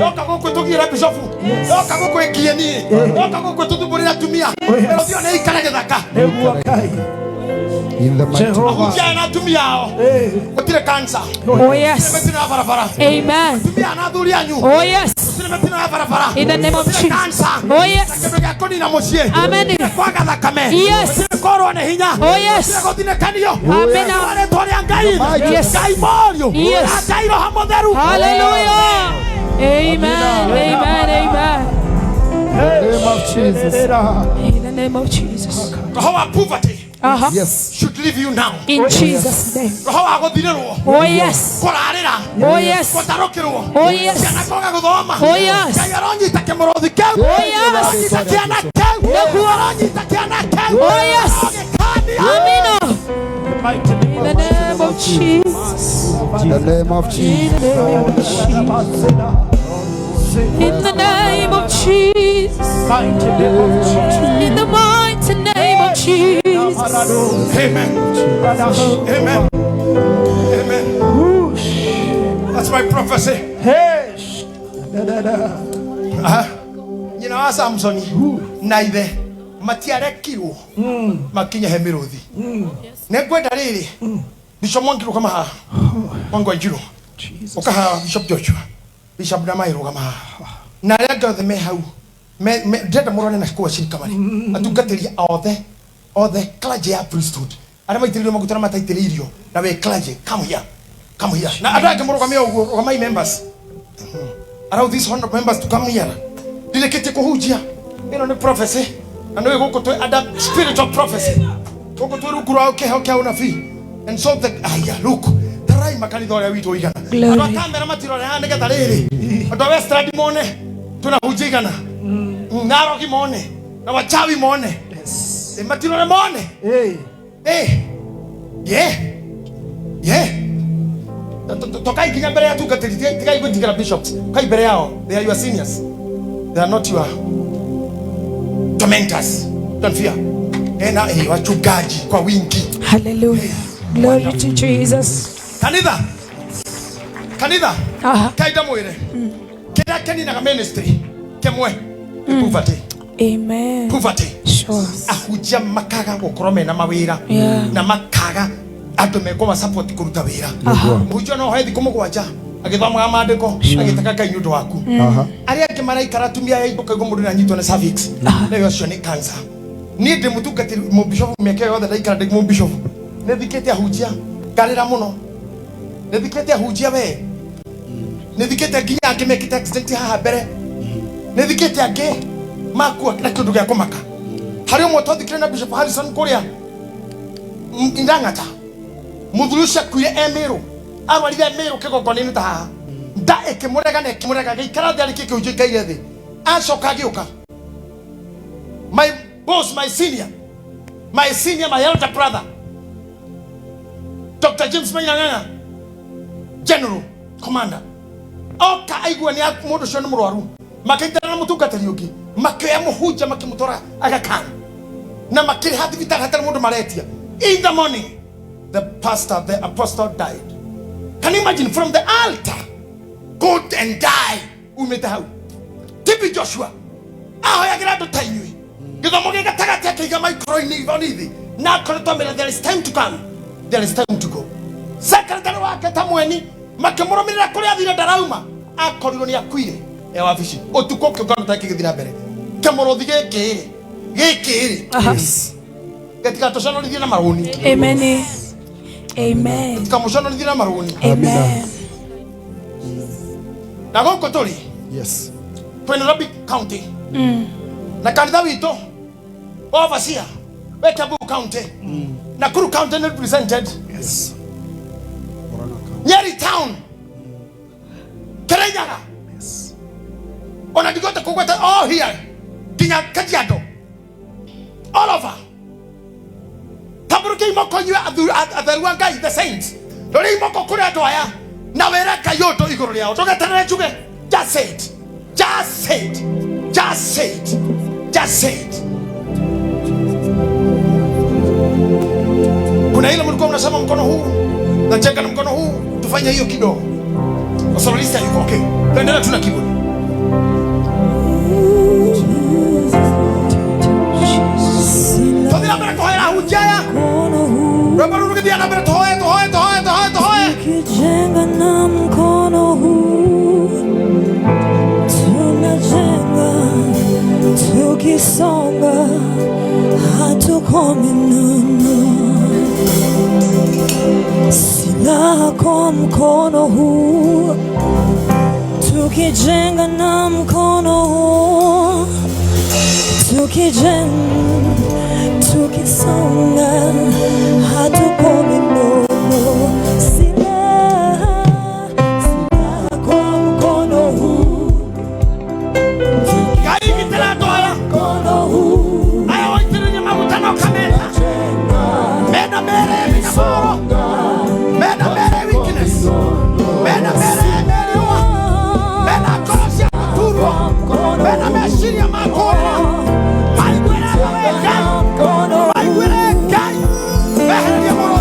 Yoka gũkũ ĩtũgiĩre bishofu. Yoka gũkũ ĩngie niĩ. Yoka gũkũ ĩtũthumbũrĩre atumia. Mĩrũthi ĩyo nĩ ĩikare gĩthaka. Nĩguo Ngai. In the mighty Jehovah. Ahunjia aya na atumia ao. Gũtirĩ cancer. Oh yes. Gũtirĩ mĩtino ya barabara. Amen. Atumia na athuri anyu. Oh yes. Gũtirĩ mĩtino ya barabara. In the name of Gũtirĩ Jesus. cancer. Oh yes. Na kĩndũ gĩa kũnina mũciĩ. Amen. Gũtirĩ kwaga thakame. Yes. Gũtirĩ kũrwo nĩ hinya. Oh yes. Gũtirĩ gũthinĩkanio. Amina. Rĩtwa rĩa Ngai. Yes. Ngai Mũriũ. Yes. Na Ngai Roho Mũtheru. Hallelujah. Amen. Amen. Amen. name of Jesus. In the name of Jesus. Roho wa poverty Uh-huh. Yes. should leave you now. In Jesus' name. Roho wa gũthirĩrwo. Oh yes. Kũrarĩra. Oh yes. Gũtarũkĩrwo. Oh yes. Ciana kwaga gũthoma. Oh yes. Ngai aronyita kĩmũrũthi kĩu. Oh yes. Aronyita kĩana kĩu. Nĩguo. Aronyita kĩana kĩu. Oh yes. Arogĩkania. Amina. The mighty name In the name of Jesus. In the name of Jesus. In the name of Jesus. In the name of Jesus. Mighty name of Jesus. In the mighty name of Jesus. Amen. Amen. Amen. That's my prophecy. Hey. Nyina wa Samsoni na ithe matiarekirwo makinye he miruthi. Nĩngwenda rĩrĩ Bishop Mwangi rũgama haha. Mwangi wa Njirũ. Ũka haha Bishop Joshua. Bishop Damai rũgama haha. Na arĩa angĩ othe me hau ndĩrenda mũrore na kũu acirika marĩ atungatĩri othe othe clergy ya priesthood arĩa maitĩrĩirio maguta na mataitĩrĩirio na we clergy come here, come here. Na andũ angĩ mũrũgame ũguo, rũgamai members. Allow these 100 members to come here. Ndirĩkĩtie kũhunjia. Ĩno nĩ prophecy. Na nĩũĩ gũkũ twĩ under spirit of prophecy. Gũkũ twĩ rungu rwa kĩheo kĩa ũnabii. And so the aya look tarai makanitha ũrĩa witũ ũigana. Glory. Andũ a kamera matirore haha nĩgetha rĩrĩ. Andũ a Westland mone twĩna hunjia igana. Na arogi mone na wachawi mone. Yes. Matirore mone. Hey. Yeah. Yeah. Tokai nginya mbere ya atungatĩri, tigai gwĩtigĩra bishops. Kai mbere yao. They are your seniors. They are not your tormentors. Don't fear. Ena wachungaji kwa wingi. Hallelujah. Glory to Jesus. Kanitha. Kanitha. Aha. Kaida mwire. Kĩrĩa kĩninaga ministry kĩmwe nĩ poverty. Amen. Poverty. Sure. Ahunjia makaga gũkorwo mena mawĩra Yeah. na makaga andũ mekũma support kũruta wĩra. Mũhunjia no ohe thikũ mũgwanja agĩthomaga maandĩko agĩtaka Ngai nĩ ũndũ waku. Arĩa angĩ maraikara atumia aya aingĩ ũkaigua mũndũ nĩanyitwo nĩ cervix. Na ĩyo ũcio nĩ cancer. Niĩ ndĩ mũtungatĩri mũbishofu mĩaka ĩyo yothe ndaikara ndĩ mũbishofu. Nĩthikĩte ahunjia ngarĩra mũno. Nĩthikĩte ahunjia we. Nĩthikĩte nginya angĩ mekĩte accident haha mbere. Nĩthikĩte angĩ makua na kĩndũ gĩa kũmaka. Harĩ ũmwe twathikire na Bishop Harrison kũrĩa Ndang'ata. Mũthuri ũcio akuire e Mĩrũ. Arwarire Mĩrũ kĩgongona-inĩ ta haha. Nda ĩkĩmũrega na ĩkĩmũrega agĩikara thĩ arĩkie kĩhunjio aikaire thĩ. Acoka agĩũka. My boss, my senior, my elder brother, Dr. James Maina Ng'ang'a, General Commander. Oka aigua nĩ mũndũ ũcio nĩ mũrwaru. Makĩnyitana na mũtungatĩri ũngĩ, makĩoya mũhunjia makĩmũtwara Aga Khan. Na makĩrĩha thibitarĩ hatarĩ mũndũ maretia. In the morning, the pastor, the apostle died. Can you imagine? From the altar, go and die. Umĩte hau. TB Joshua, ahoyagĩra andũ ta inyuĩ. Gĩthomo gĩ gatagatĩ akĩiga micro-inĩ thĩ. Na akoretwo amĩra, there is time to come, there is time to go. Secretary wake ta mweni makĩmũrũmĩrĩra kũrĩa athire ndarauma, akorirwo nĩ akuire e wabici. Ũtukũ kĩũngano ta gĩgĩthiĩ na mbere. Kĩmũrũthi gĩkĩ rĩ, gĩkĩ rĩ. Aha. Gĩtigatũconorithie na marũni. Amen. Amen. Gĩtikamũconorithie na marũni. Amen. Na gũkũ tũrĩ Yes. twĩ Nairobi County. Na kanitha witũ overseer we Kiambu County. Nakuru County nĩ represented. Yes. Nyeri Town. Kirinyaga. Yes. Ona ndigota kũgweta all here nginya Kajiado. All over. Tambũrũkia moko inyuĩ atheru a Ngai, the saints. Rũrĩai moko kũrĩ andũ aya na wĩre Ngai ũndũ igũrũ rĩao. Ndũgeterere njuge. Just say it. Just say it. Just say it. Just say it. Kuna ile mlikuwa mnasema mkono huu nacheka na mkono huu, tufanye hiyo kidogo. Wasolista yuko okay. Tuendelee tuna keyboard. Tuendelee mbele kuhoera hunjia ya. Rwimbo rũu rũgĩthiĩ na mbere tuhoe tuhoe tuhoe tuhoe tuhoe. Tukijenga na mkono huu, tunajenga, tukisonga, hatukomi nono. Silaha kwa mkono huu, tukijenga na mkono huu, tukijenga, tukisonga, hatukomi nono. Silaha, silaha kwa mkono huu, Ngai gitĩra andũ aya. mkono huu, Aya waitĩrĩrie maguta na ũkameta. Mena mere mĩnyamaro. Mena mere weakness. Mena mere meriũa. Mena ngoro cia gũturwo. Mena meciria ma kũũrĩra. Maiguĩre we Ngai. mkono Maiguĩre Ngai. Mehererie mũrũthi.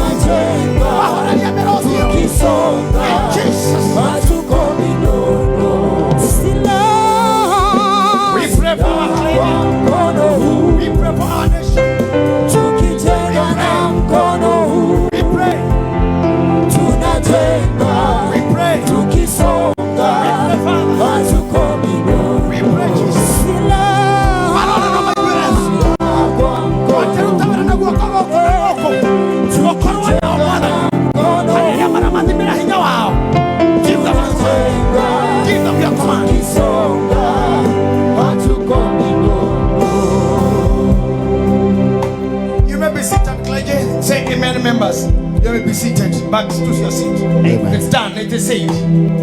Members, you may be seated. Back to your seat. Amen. It's done. It is said.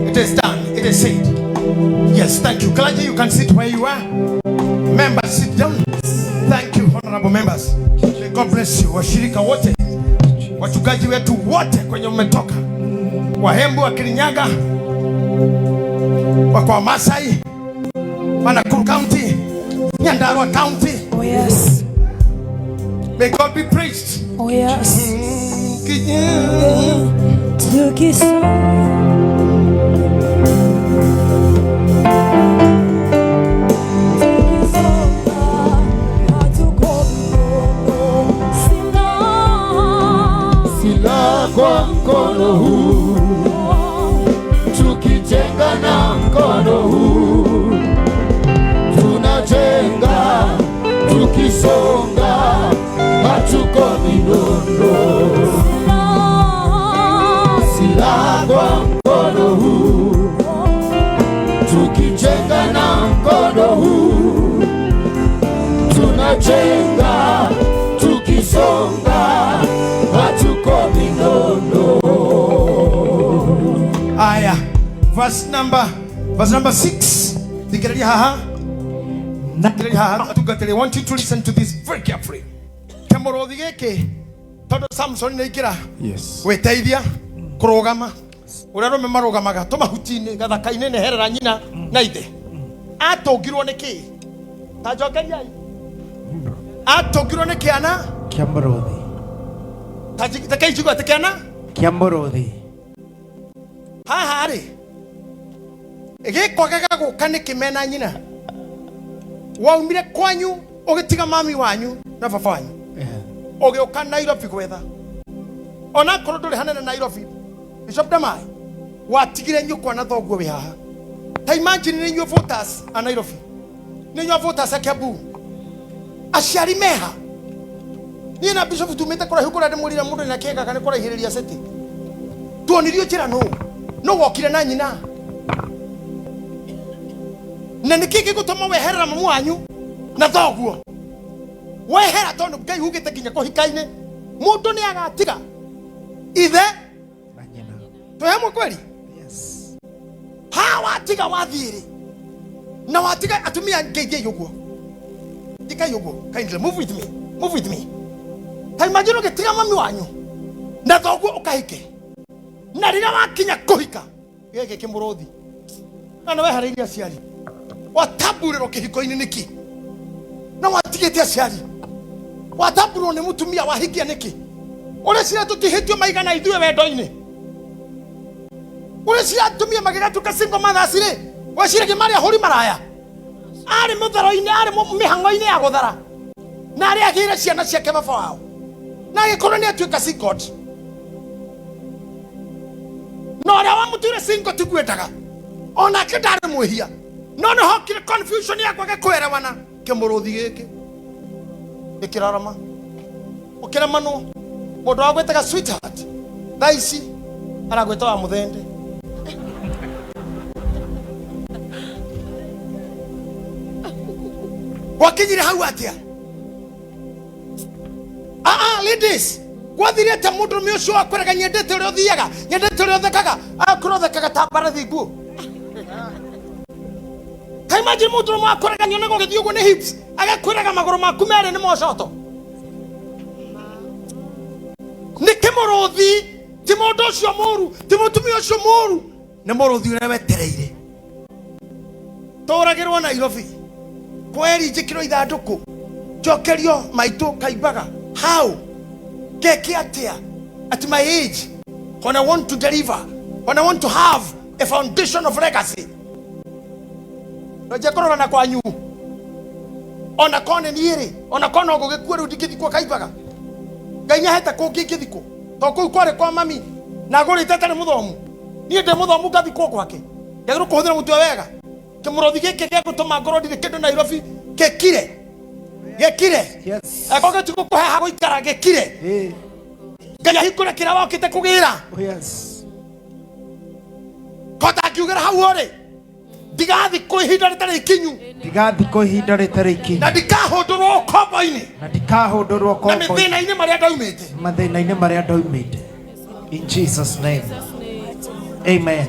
It is done. It is said. Yes, thank you. Clergy, you can sit where you are. Members, sit down. Thank you, honorable members. May God bless you. Washirika wote, wachungaji wetu wote kwenye mmetoka, Wahembu wa Kirinyaga, wa kwa Masai, wa Nakuru County, Nyandarua County. Oh yes. May God be praised. Oh yes. Silaha kwa mkono huu, tukijenga na mkono huu, tunajenga tukisonga, hatuko minondo. Silaha kwa mkono huu, tukijenga na mkono huu, tunajenga tukisonga, hatuko minondo. Aya, verse number 6. Thikĩrĩria haha. Na Thikĩrĩria haha tungatĩri. I want you to listen to this very carefully. Kĩmũrũthi gĩkĩ tondũ Samson nĩ aingĩra gwĩteithia kũrũgama ũrĩa arũme marũgamaga tũmahuti-inĩ gathaka-inĩ nĩ herera nyina na ithe atũngirwo nĩ kĩ ta njokeriai atũngirwo nĩ kĩana Kĩa mũrũthi. Ta kĩnjigua atĩ kĩana Kĩa mũrũthi. Haha rĩ gĩkwagaga gũka nĩ kĩmena nyina waumire kwanyu ũgĩtiga mami wanyu na baba wanyu ũgĩũka Nairobi gwetha onakorwo ndũrĩ hanene Nairobi. Bishop Damai watigire nyũkwa na thoguo wĩ haha. Ta imagine nĩ inyuĩ voters a Nairobi, nĩ inyuĩ voters a Kiambu, aciari meha. Niĩ na Bishop tumĩte kũraihu kũrĩa ndĩmwĩrire mũndũ nĩ akĩengaga nĩ kũraihĩrĩria city tuonirio njĩra nũ nũ wokire na nyina na nĩkĩ gĩgũtũma weherera mamu wanyu na thoguo wehera tondũ Ngai ugĩte nginya kũhika-inĩ mũndũ nĩ agatiga ithe Na nyina. Twĩ hamwe kweli? Yes. Ha watiga wathiĩ na watiga atumia ngeithia ũguo ndikai ũguo. Kindly move with me, move with me. Ta imagine ũgĩtiga mami wanyu na thoguo ũkahike na rĩrĩa wakinya kũhika gĩkĩ kĩmũrũthi na nĩ wehereirie aciari watamburĩrwo kĩhiko-inĩ nĩkĩ na watigĩte aciari watamburwo nĩ mũtumia wahikia nĩkĩ ũrĩa cira tũtihĩtio maigana ithuĩ wendo-inĩ ũrĩa cira atumia magĩgatuĩka single mothers rĩ weciragia marĩ ahũri maraya arĩ mũtharo-inĩ arĩ mĩhang'o-inĩ ya gũthara na arĩ agĩire ciana ciake baba wao na agĩkorwo nĩ atuĩka single na ũrĩa wamũtuire single tiguendaga onake ndarĩ mwĩhia no nĩ hokire confusion ya kwaga kwerewana kĩmũrũthi gĩkĩ gĩkĩrarama ũkĩremanwo mũndũ wagwĩtaga sweetheart thaa ici aragwĩta wa mũthende. Gwakinyire hau atia? Ah, ladies, gwathire atia? Mũndũrũme ũcio wakwĩraga nyendete ũrĩa ũthiaga, nyendete ũrĩa ũthekaga, akorwo ũthekaga ta mbarathi nguo. Ta imagine mũndũrũme wakwĩraga nyonaga ũgĩthiĩ ũguo nĩ hips, agakwĩraga magũrũ maku merĩ nĩ mocoto nĩ kĩmũrũthi. Ti mũndũ ũcio mũru, ti mũtumia ũcio mũru, nĩ mũrũthi ũrĩa wetereire tũragĩrwo Nairobi kweri njĩkĩrwo ithandũkũ njokerio maitũ kaimbaga how ngeke atia at my age when I want to deliver, when I want to have a foundation of legacy. Nje kũrora na kwanyu ona kone niĩ rĩ ona kona ngũgĩkua rĩu ndingĩthikwo kaimbaga. Ngai nĩahete kũngĩ ingĩthikwo to kũu kwarĩ kwa mami na ngũrĩte atarĩ mũthomu. Niĩ ndĩ mũthomu ngathikwo gwake njagĩrĩirwo kũhũthĩra mũtwe wega. Kĩmũrũthi gĩkĩ gĩgũtũma ngorwo ndirĩ kĩndũ Nairobi gĩkire gĩkire. Yes. Akorwo gĩtigũkũhe ha gũikara gĩkire. Eh. Ngai ahingũre kĩrĩa wokĩte kũgĩra. Oh, yes. Kota ngiugĩra hau ũrĩ Ndigathikwo ihinda rĩtarĩ ikinyu. Ndigathikwo ihinda rĩtarĩ ikinyu. Na ndikahũndũrwo ũkombo-inĩ. Na ndikahũndũrwo ũkombo-inĩ. Na mĩthĩna-inĩ marĩa ndaumĩte. Mathĩna-inĩ marĩa ndaumĩte. In Jesus name. Amen.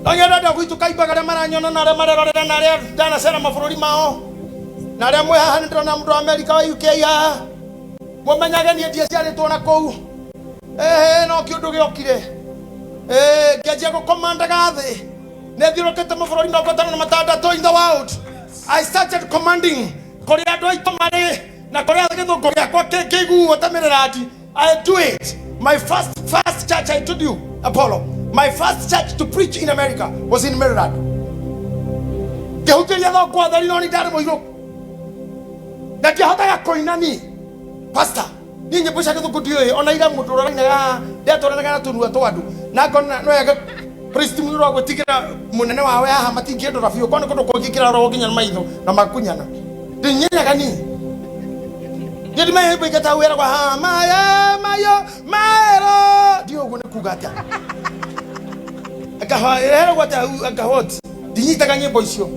Ndagenda gwitũ kaimbaga arĩa maranyona na arĩa marerorera na arĩa ndanacera mabũrũri mao na arĩa mwĩ haha nĩndĩrona mũndũ wa Amerika wa UK haha mũmenyage niĩ ndiaciarĩtwo na kũu no kĩũndũ gĩokire ngĩanjia gũkomandaga thĩ nĩthiũrũkĩte mabũrũri 56 in the world. I started commanding kũrĩa andũ aitũ marĩ na kũrĩa gĩthũngũ gĩakwa kĩiguo ta mĩrĩrati. I do it. My first church, I told you, Apollo, my first church to preach in America was in Maryland. Ngĩhunjĩria thongwa theri no nĩ ndarĩ mũirũ na ndiahotaga kũina niĩ pastor niĩ nyĩmbo cia gĩthũngũ ndiũĩ ona ira mũndũ ũrainaga ndetwaranaga na tũnua twa andũ na ngona no yage priest mũndũ wa gwĩtigĩra mũnene wawe haha matingĩndora biũ kwa nĩ kũndũ kũngĩ kĩrarorwo nginya na maitho na makunyana ndinyenyaga niĩ ndiĩ mahĩmbĩ ingĩta wĩra kwa ha maya mayo maero ndiũ ũguo nĩ kuga atĩa akaheragwo atĩa akahoti ndinyitaga nyĩmbo icio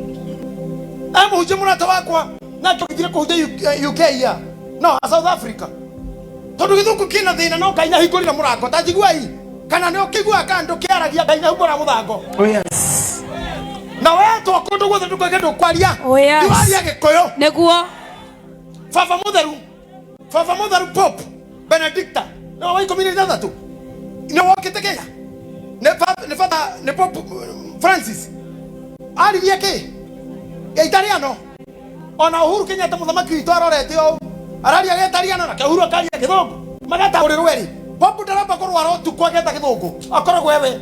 amũhunjia mũrata wakwa na ngĩthire kũhunjia UK ya no South Africa tondũ gĩthũngũ kĩna thĩna no Ngai nĩahingũrire mũrango ta njiguai kana nĩ ũkĩiguaga kana ndũkĩaragia Ngai nĩahingũra mũrango. Oh yes. Na wetwo kũndũ guothe ndũkoige ndũkwaria. Oh yes. Ndwaria gĩkũyũ. Nĩguo. Baba mũtheru Pope Benedicta nĩ wa 16 nĩ wokĩte Kenya nĩ Father nĩ Pope Francis aririe kĩ Gĩitariano ona Uhuru Kenyatta mũthamaki witũ arorete ũũ araria Gĩitariano na Uhuru akaria gĩthũngũ magataũrĩrwo erĩ. Pope ndaramba kũrwara ũtukũ agetha gĩthũngũ akoragwo ewe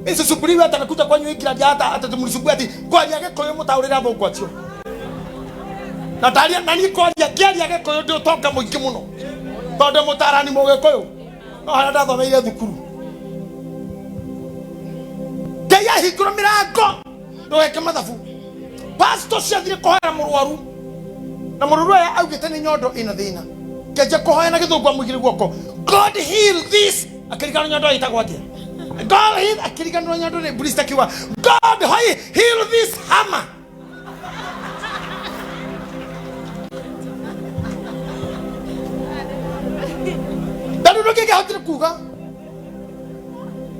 icicuburiwe atanakuta kwanyu England hata atatumusumbua ati kwaria gĩkũyũ mũtaũrĩre athũngũ acio na ndaria na niĩ kwaria ngĩaria gĩkũyũ ndĩ ũtonga mũingĩ mũno tondũ mũtarani mũgĩkũyũ no harĩa ndathomeire thukuru Ngai ahingũra mĩrango ndũgeke mathabu. Pastor ciathire kũhoera mũrwaru na mũrwaru aya augĩte nĩ nyondo ĩna thĩna ngĩanjia kũhoya na gĩthũngũ amũigire guoko God heal this akĩriganĩrwo nyondo ĩtagwo atĩa God heal akĩriganĩrwo nyondo nĩ priest akiuga God heal this hammer. Ndarĩ ũndũ kĩngĩahotire kuga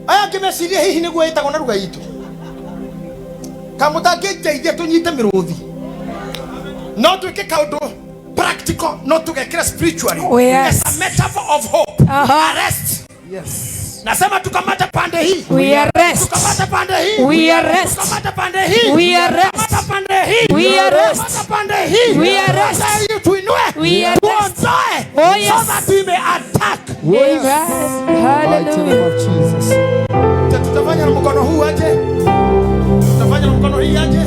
aya angĩ mecirie hihi nĩguo ĩtagwo na ruga itũ kamũtangĩndeithia tũnyite mĩrũthi no twĩke kaũndũ practical no tũgekĩra spiritually. Oh, yes. As a metaphor of hope. Arrest. Yes. Nasema tukamate pande hii. We arrest. Tukamate pande hii. We arrest. Tukamate pande hii. We arrest. Tukamate pande hii. We arrest. Tukamate pande hii. We arrest. Tuinue. We arrest. Tuondoe. Oh, yes. So that we may attack. Amen. Hallelujah. Of Jesus. Tutafanya na mkono huu aje. Tutafanya na mkono hii aje.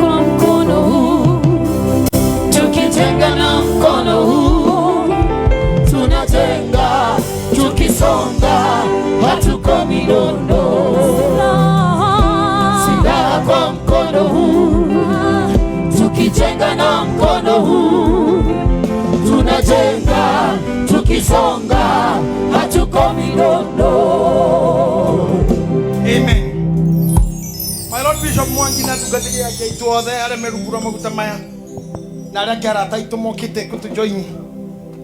Kwa mkono huu tukitenga na mkono huu tunajenga tukisonga hatuko midondo. Silaha kwa mkono huu tukijenga na mkono huu tunajenga tukisonga hatuko midondo. Amen. My Lord Bishop Mwangi na tugatigä ake aitũ othe arĩa merungurwo maguta maya na arĩa angĩ arata aitũ mokĩte kũtũjoin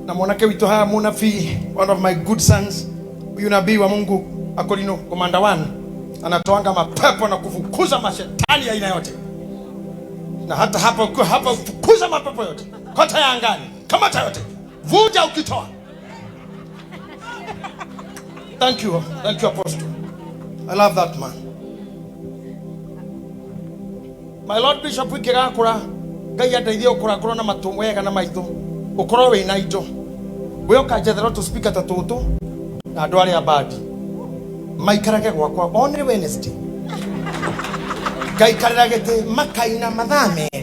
na mwanake witũ haha mũnabii, one of my good sons, huyu nabii wa Mungu Akolino Commander 1 anatoanga mapepo na kufukuza mashetani aina yote, na hata hapa ukiwa hapa ufukuza mapepo yote kota ya angani, kamata yote, vuja ukitoa. Thank you, thank you Apostle. I love that man. My Lord Bishop wikĩgakũra Ngai andeithie ũkũrakũra na matũ wega na maitho ũkorwo wĩna indo we ũkanjethera tũ speaker ta tũtũ na andũ arĩa badi maikarage gwakwa only Wednesday ngaikarĩra gĩtĩ makaina mathaa merĩ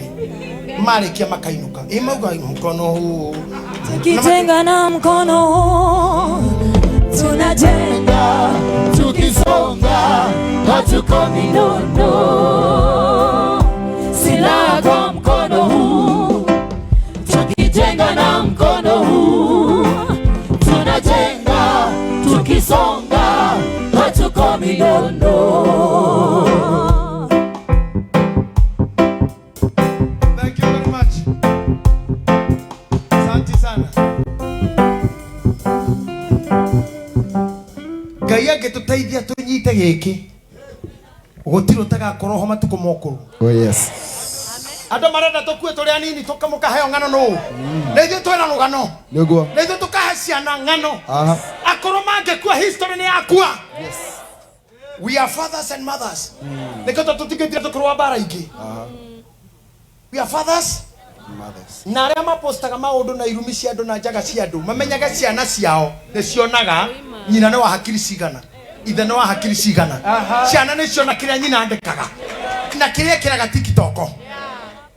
marĩkia makainũka ĩ mauga mkono huu tukitenga na mkono huu tunajenga tukisonga hatuko minono. Silaha kwa mkono huu tukijenga na mkono huu tunajenga minono. Thank you very much. Asante sana. Ngai angĩtũteithia tũnyite gĩkĩ gũtirĩ ũtagakorwo ho matukũ mokũrũ. Oh yes. Andũ marenda tũkue tũrĩ anini tũkamũkaheo ng'ano nũ na ithuĩ twĩna rũgano Nĩguo. na ithuĩ tũkahe ciana ng'ano. Aha. Akorwo mangĩkua history nĩ yakua. We are fathers and mothers. Nĩkĩo tũtigĩtire tũkĩrũa mbara ingĩ. We are fathers Mothers. Na arĩa mapostaga maũndũ na irumi cia andũ na njaga cia andũ mamenyage ciana ciao nĩ cionaga nyina nĩ wa hakiri cigana, ithe nĩ wa hakiri cigana. Ciana nĩ ciona kĩrĩa nyina andĩkaga na kĩrĩa ĩkĩraga TikTok.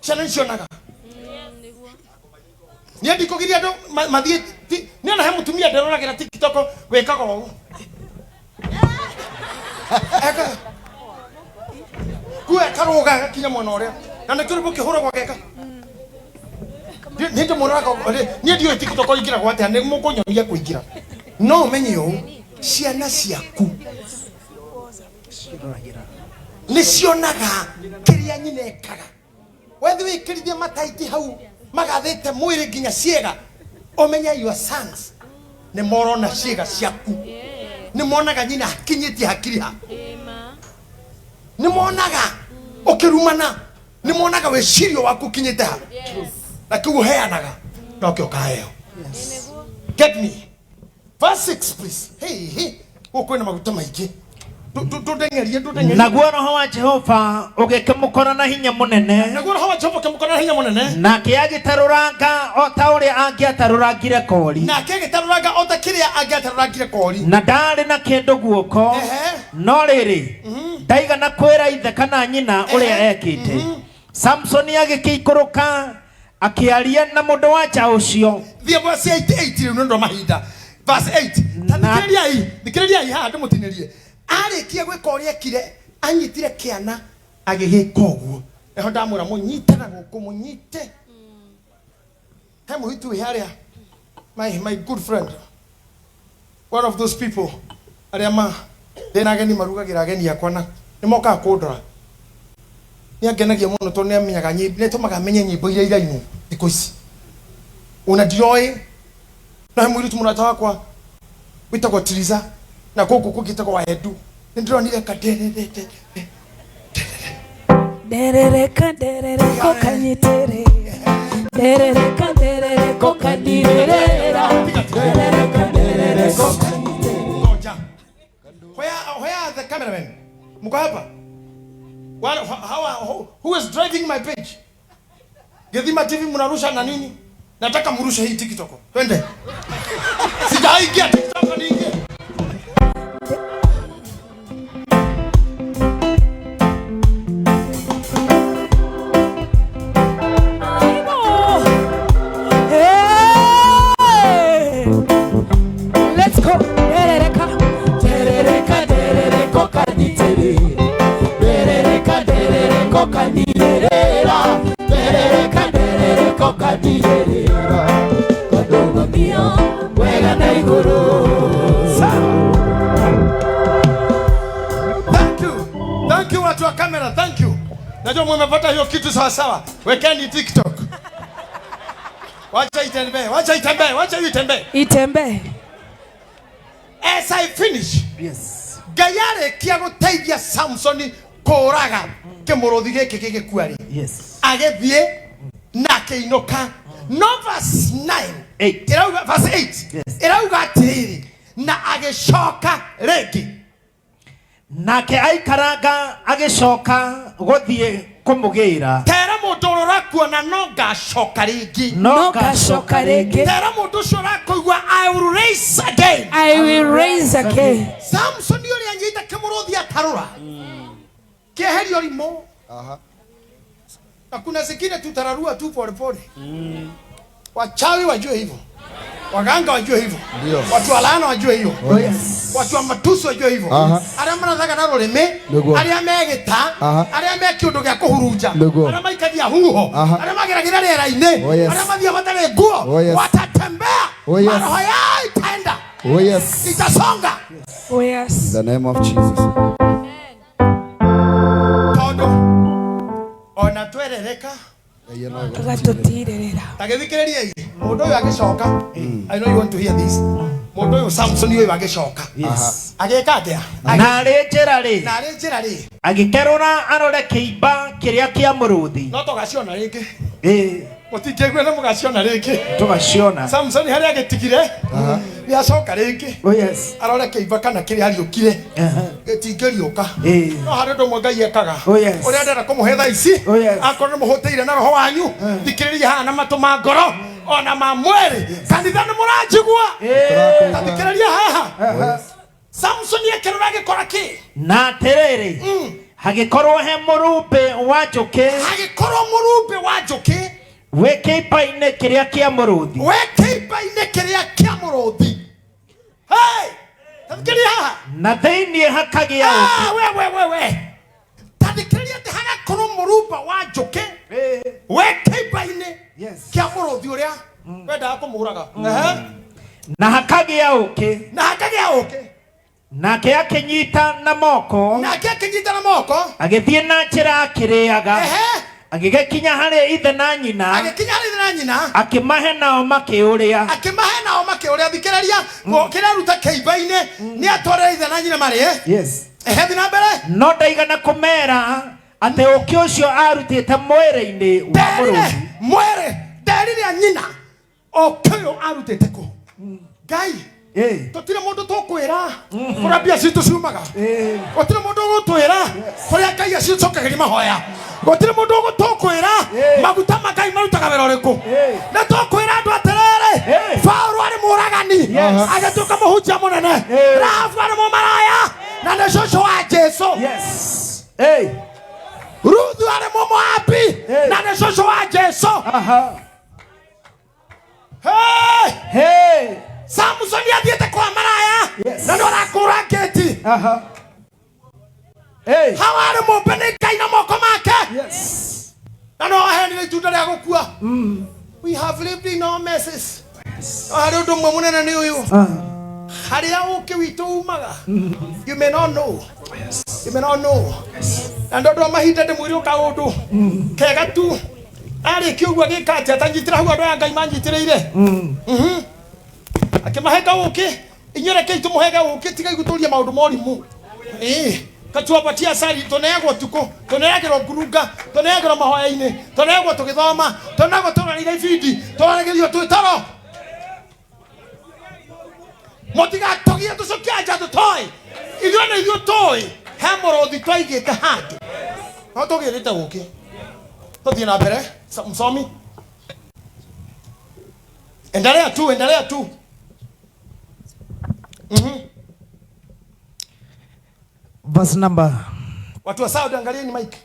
Ciana nĩ cionaga. Niĩ ndikũgiria andũ mathiĩ niĩ ona he mũtumia ndĩroragĩra TikTok wĩkaga ũũ. Eka kuo ekaruga gakinya mwena ũrĩa na nĩkĩo rwĩmbo kĩhũragwo geka. Nĩ ndĩmũroraga niĩ ndiũĩ TikTok ingĩragwo atĩa, nĩ mũkũnyonia kũingĩra. No ũmenye ũũ, ciana ciaku nĩ cionaga kĩrĩa nyina ekaga. Wethi wĩkĩrithie mataiti hau magathĩte mwĩrĩ nginya ciĩga, ũmenye your sons nĩ morona ciĩga ciaku, nĩ monaga nyina akinyĩtie hakiri ha, nĩ monaga ũkĩrumana, nĩ monaga wĩcirio waku ũkinyĩte ha, na kĩu ũheanaga nokĩo ũkaheo. Get me verse 6 please. Hey, hey. Gũkũ kwĩna maguta maingĩ. Ndũndeng'erie, ndũndeng'erie. Naguo roho wa Jehova ũgĩkĩmũkora na hinya mũnene. Naguo roho wa Jehova ũkĩmũkora na hinya mũnene. Nake agĩtarũranga o ta ũrĩa angĩatarũrangire kori. Nake agĩtarũranga o ta kĩrĩa angĩatarũrangire kori. Na ndaarĩ na kĩndũ guoko. No rĩrĩ, ndaigana kwĩra ithe kana nyina ũrĩa ekĩte. Samsoni agĩkĩikũrũka akĩaria na mũndũ wa nja ũcio. Thiĩ verse 8 rĩu nĩ ũndũ wa mahinda. Verse 8. Ta thikĩrĩriai, thikĩrĩriai haha ndĩmũtinĩrie. Arĩkia gwĩka ũrĩa ekire, anyitire kĩana agĩgĩka ũguo. Nĩho ndamwĩra mũnyite na gũkũ, mũnyite. He mũhitu wĩ harĩa, my good friend, one of those people arĩa ma ndĩna ageni marugagĩra ageni akwa na nĩ mokaga kũndora. Nĩ angenagia mũno tondũ nĩ amenyaga nyĩmbo, nĩ atũmaga menye nyĩmbo iria irainwo thikũ ici. Ona ndiroĩ. Na he mũirĩtu mũrata wakwa wĩtagwo Triza na gũkũ kũngĩ wĩtagwo Waendu. Nĩ ndĩronire kadererete. Derereka derereko kanyitere. Derereka derereko kandirerera. Derereka derereko kanyitere. Ngoja. Where are the cameramen? Mko hapa? Who is driving my page? Githima TV mnarusha na nini? Nataka mrushe hii TikTok. Twende. Sijaingia TikTok niingie. Hey! Let's go. Derereka. Derereka derereko kanyitere. Derereka derereko kandirerera. Derereka derereko kandirerera. Kadogo mio wega na iguru. Thank you. Thank you watu wa kamera, thank you. Najua mmepata hiyo kitu sawa sawa. Wekeni TikTok. Wacha itembee, wacha itembee, wacha hiyo itembee. Itembee. As I finish. Yes. Ngai arĩkia gũteithia Samsoni kũraga kĩmũrũthi gĩkĩ gĩgĩkua rĩ. Yes. Agĩthiĩ na akĩinũka. No verse 9. 8. Ĩrauga verse 8. Yes. Ĩrauga atĩrĩrĩ, na agĩcoka rĩngĩ. Nake aikaranga agĩcoka gũthiĩ kũmũgĩra. Tera mũndũ ũrĩa ũrakuona no ngacoka rĩngĩ. No ngacoka rĩngĩ. Tera mũndũ ũcio ũrakũigua, I will raise again. I will raise again. Samson ũrĩa anyita kĩmũrũthi atarũra. Kĩeherio rimũ. Aha. Na kuna zingine tutararua tu pole pole. Wachawi wajue hivyo. Waganga wajue hivyo. Ndio. Watu wa laana wajue hiyo. Oh yes. Watu wa matusi wajue hivyo. Aha. Arĩa marathaga na rũrĩmĩ, Nĩguo. arĩa megĩta, Aha. arĩa me kĩũndũ gĩa kũhurunja, Nĩguo. arĩa maikagia huho, Aha. arĩa mageragĩra rĩera-inĩ, Oh yes. arĩa mathiaga matarĩ nguo, Oh yes. watatembea, Oh yes. maroho yao itaenda. Oh yes. Itasonga. Oh yes. In the name of Jesus. Tondu ona twerereka Agatũtirĩrĩra. tagĩthikĩrĩriai mũndũ ũyũ agĩcoka. I know you want to hear this. Mũndũ ũyũ Samson ũyũ agĩcoka. Yes. Agĩka atĩa? Na arĩ njĩra rĩ, Na arĩ njĩra rĩ, agĩkerũra arore kĩimba kĩrĩa kĩa mũrũthi. No tũgaciona rĩngĩ. Ĩĩ, Mũtingĩigua na mũgaciona rĩngĩ. tũgaciona. Samson harĩa agĩtigire nĩ acoka rĩngĩ. Oh yes. Arore kĩimba kana kĩrĩa ariũkire Aha. gĩtingĩriũka. Ĩĩ. No harĩ ũndũ ũmwe Ngai ekaga. Oh, yes. Ũrĩa ndĩrenda kũmũhe thaa ici. Oh, yes. Akorwo nĩ mũhũtĩire na roho wanyu, thikĩrĩria haha na matũ ma ngoro ona ma mwĩrĩ. Kanitha nĩ mũranjigua? Ĩĩ. Ta thikĩrĩria haha. Samson ekĩrora agĩkora kĩ? Na atĩrĩrĩ, hagĩkorwo he mũrumbĩ wa njũkĩ Hagĩkorwo mũrumbĩ wa njũkĩ wĩ kĩimba-inĩ kĩrĩa kĩa mũrũthi. wĩ kĩimba-inĩ kĩrĩa kĩa mũrũthi. Hey! Ta thikĩrĩria haha. Na thĩinĩ hakagĩa ũkĩ. Ah, we we we we. Ta thikĩrĩria atĩ hagakorwo mũrumba wa njũkĩ wĩ kĩimba-inĩ Yes. kĩa mũrũthi ũrĩa wendaga kũmũraga. Ehe. Na hakagĩa ũkĩ. Na hakagĩa ũkĩ. Nake akĩnyita na moko, Nake akĩnyita na moko. agĩthiĩ na njĩra akĩrĩaga. Ehe. Agĩgĩkinya harĩ ithe na nyina, Agĩkinya harĩ ithe na nyina. akĩmahe nao makĩũrĩa. Akĩmahe nao makĩũrĩa. Thikĩrĩria, kĩrĩa aruta kĩimba-inĩ nĩ atwarĩra ithe na nyina marĩe. Yes. Ehe, thiĩ na mbere. No ndaigana kũmera atĩ ũkĩ ũcio arutĩte mwĩrĩ-inĩ wa Nderire mũrũthi. mwĩrĩ, nderire nyina ũkĩ ũyũ arutĩte kũ. Ngai, Ĩĩ. tũtirĩ mũndũ tũkwĩra kũrĩa mbia citũ ciumaga. Gũtirĩ mũndũ ũgũtwĩra kũrĩa Ngai acicokagĩria mahoya. Gũtirĩ mũndũ tũkwĩra maguta ma Ngai marutaga wĩra ũrĩkũ. Nĩ tũkwĩra andũ atĩrĩrĩ, Paũlũ arĩ mũũragani agĩtuĩka mũhunjia mũnene. Rahabu arĩ mũmaraya na nĩ cũcũ wa Jesũ. Yes. Ĩĩ. Ruthu arĩ mũmoabi na nĩ cũcũ wa Jesũ. Aha. Hey! Hey. Samson athiĩte kwa maraya Yes. na nĩ arakũra ngĩti. Aha. Hey. Hawa arĩ mũmbe nĩ Ngai na moko make. Yes. Na no aheanire itunda rĩa gũkua. We have lived in our messes. No harĩ ũndũ ũmwe mũnene nĩ ũyũ. Harĩa ũkĩ witũ umaga. You may not know. You may not know. Na ndondũ wa mahinda ndĩmwĩre kaũndũ kega tu. Arĩkia ũguo agĩka atĩa? Tanyitĩra hau andũ aya Ngai manyitĩrĩire. Akĩmahe kaũkĩ. Inyuĩ rekei tũmũhe kaũkĩ, tigai gũtũria maũndũ ma ũrimũ. Ĩĩ. Katuapatia asali, tũneagwo ũtukũ, tũneagĩrwo ngurunga, tũneagĩrwo mahoya-inĩ, tũneagwo tũgĩthoma, tũneagwo tũroreire ibindi, tũraragĩrio twĩ toro. Mũtigatũgie tũcokie anja tũtoĩ. Ithuĩ nĩ ithuĩ tũĩ he mũrũthi twaigĩte handũ. No tũgĩrĩte ũkĩ. Tũthiĩ na mbere, msomi. Endelea tu, endelea tu. Verse number Watu wa sound, angalieni mic.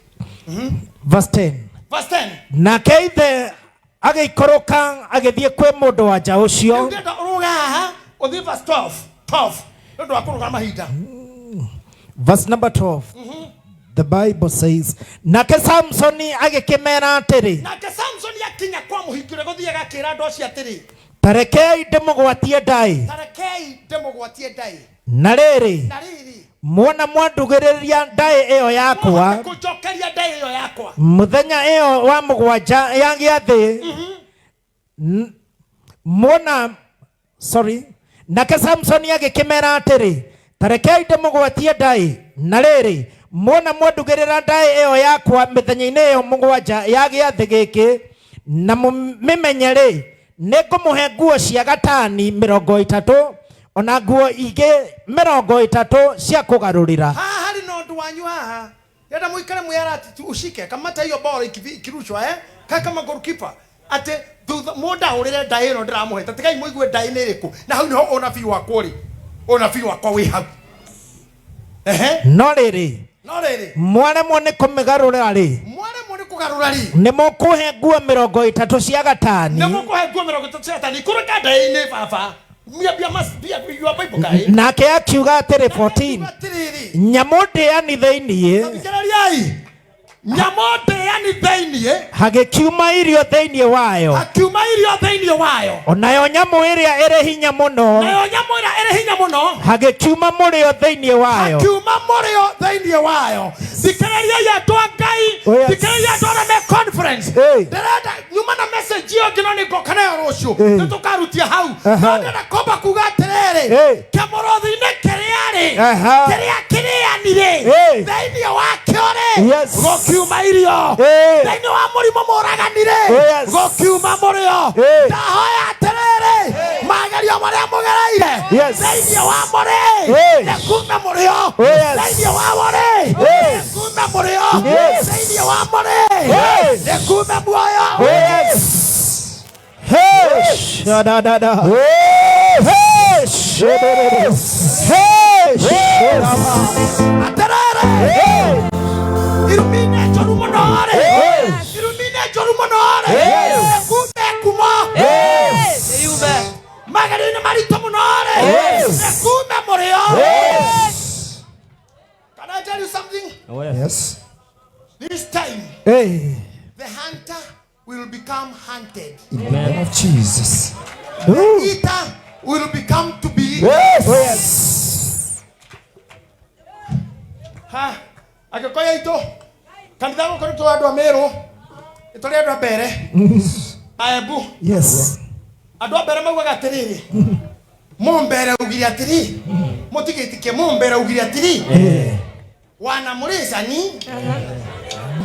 Verse 10. Verse 10. Nake ithe agĩikũrũka agĩthiĩ kwĩ mũndũ wa nja ũcio. Ndĩrenda ũrũge haha ũthiĩ verse 12. 12. Nĩ ũndũ wa kũrũga mahinda. Verse number 12. The Bible says, nake Samsoni agĩkĩmera atĩrĩ, Nake Samson akinya kwa mũhiki ũrĩa gũthiaga akĩra andũ acio atĩrĩ, ta rekei ndĩmũgwatie ndaĩ. Ta rekei ndĩmũgwatie ndaĩ. Na rĩrĩ, Na rĩrĩ, muona mwandugĩrĩria ndaĩ ĩyo yakwa kũnjokeria ndaĩ ĩyo yakwa mũthenya ĩyo wa mũgwanja ya gĩathĩ, muona, sorry, nake Samsoni agĩkĩmera atĩrĩ, ta rekei ndĩmũgwatie ndaĩ. Na rĩrĩ, muona mwandugĩrĩra ndaĩ ĩyo yakwa mĩthenya-inĩ ĩyo mũgwanja ya gĩathĩ gĩkĩ, na mũmĩmenye rĩ, nĩngũmũhe nguo cia gatani 30 ona nguo ingĩ 30 cia kũgarũrĩra. Haha harĩ na ũndũ wanyu haha. Ndĩrenda mũikare mwĩarati tu, ushike kamata hiyo ball ikirushwa, Kaa kama goalkeeper. Atĩ thutha mũndaũrĩre ndaĩ ĩno ndĩramũhe, ta tigai mũigue ndaĩ nĩ ĩrĩkũ. Na hau nĩho ũnabii wakwa ũrĩ. Ũnabii wakwa wĩ hau. Ehe. No rĩrĩ, No rĩrĩ, mwaremwo nĩ kũmĩgarũra rĩ, mwaremwo nĩ kũgarũra rĩ, nĩ mũkũhe nguo 30 cia gatani. Nĩ mũkũhe nguo 30 cia gatani. Ikũrũka ndaĩ-inĩ baba. Mbia, mbia, mbia, Bible kaĩ. Nake akiuga atĩrĩ, 14, Atĩrĩrĩ, nyamũ ndĩani thĩiniĩ. Thikĩrĩriai. Nyamũ ndĩani Mũrĩani thĩinĩ. Hagĩkiuma irio thĩinĩ wayo. Akiuma irio thĩinĩ wayo. Onayo nyamũ ĩrĩa ĩrĩ hinya mũno. Nayo nyamũ ĩrĩa ĩrĩ hinya mũno. Hagĩkiuma mũrĩo thĩinĩ wayo. Akiuma mũrĩo thĩinĩ wayo. Thikĩrĩriai andũ a Ngai. Oh, yes. Thikĩrĩriai andũ arĩa me conference. Hey. Ndĩrenda nyuma na message ĩyo ngĩno nĩ ngoka nayo rũciũ. Hey. Nĩ tũkarutia hau. Aha. No ndĩrenda kwamba kuga atĩrĩrĩ. Hey. Kĩmũrũthi-inĩ kĩrĩa rĩ. Aha. Kĩrĩa kĩrĩani rĩ. Hey. Thĩinĩ wakĩo rĩ. Yes. Gũkiuma irio. Hey. Thĩinĩ wa mũrimũ mũragani rĩ. Yes. Gũkiuma mũrĩo. Hey. Ndahoya atĩrĩrĩ. Magerio marĩa mũgereire. Yes. Thĩinĩ wamo rĩ. Hey. Nĩ kume mũrĩo. Yes. Thĩinĩ wamo rĩ. Yes. Nĩ kume mũrĩo. Yes. Thĩinĩ wamo rĩ. Yes. Nĩ kume muoyo. Yes. Hey. Shadadada. Hey. Shadadada. Hey. Shadadada. Atĩrĩrĩ. Hey. Irumi-inĩ njũru mũno rĩ. Yes. Irumi-inĩ njũru mũno rĩ. Yes. Nĩ kume ngumo. Yes. Magerio-inĩ maritũ mũno rĩ. Yes. Nĩ kume mũrĩo. Yes. Can I tell you something? Yes. This time, Hey. the hunter will become hunted. In the name of Jesus. Ooh. Eater will become to be eaten. Yes. Yes. Ha, agĩkoya itũ kanitha gũkũ nĩ tũrĩ andũ a Meru, nĩ tũrĩ andũ a Mbere, a Embu. Yes. Andũ a Mbere maugaga atĩrĩrĩ, mũmbere augire atĩrĩ, mũtigĩtĩkie mũmbere augire atĩrĩ, wana mũrĩcani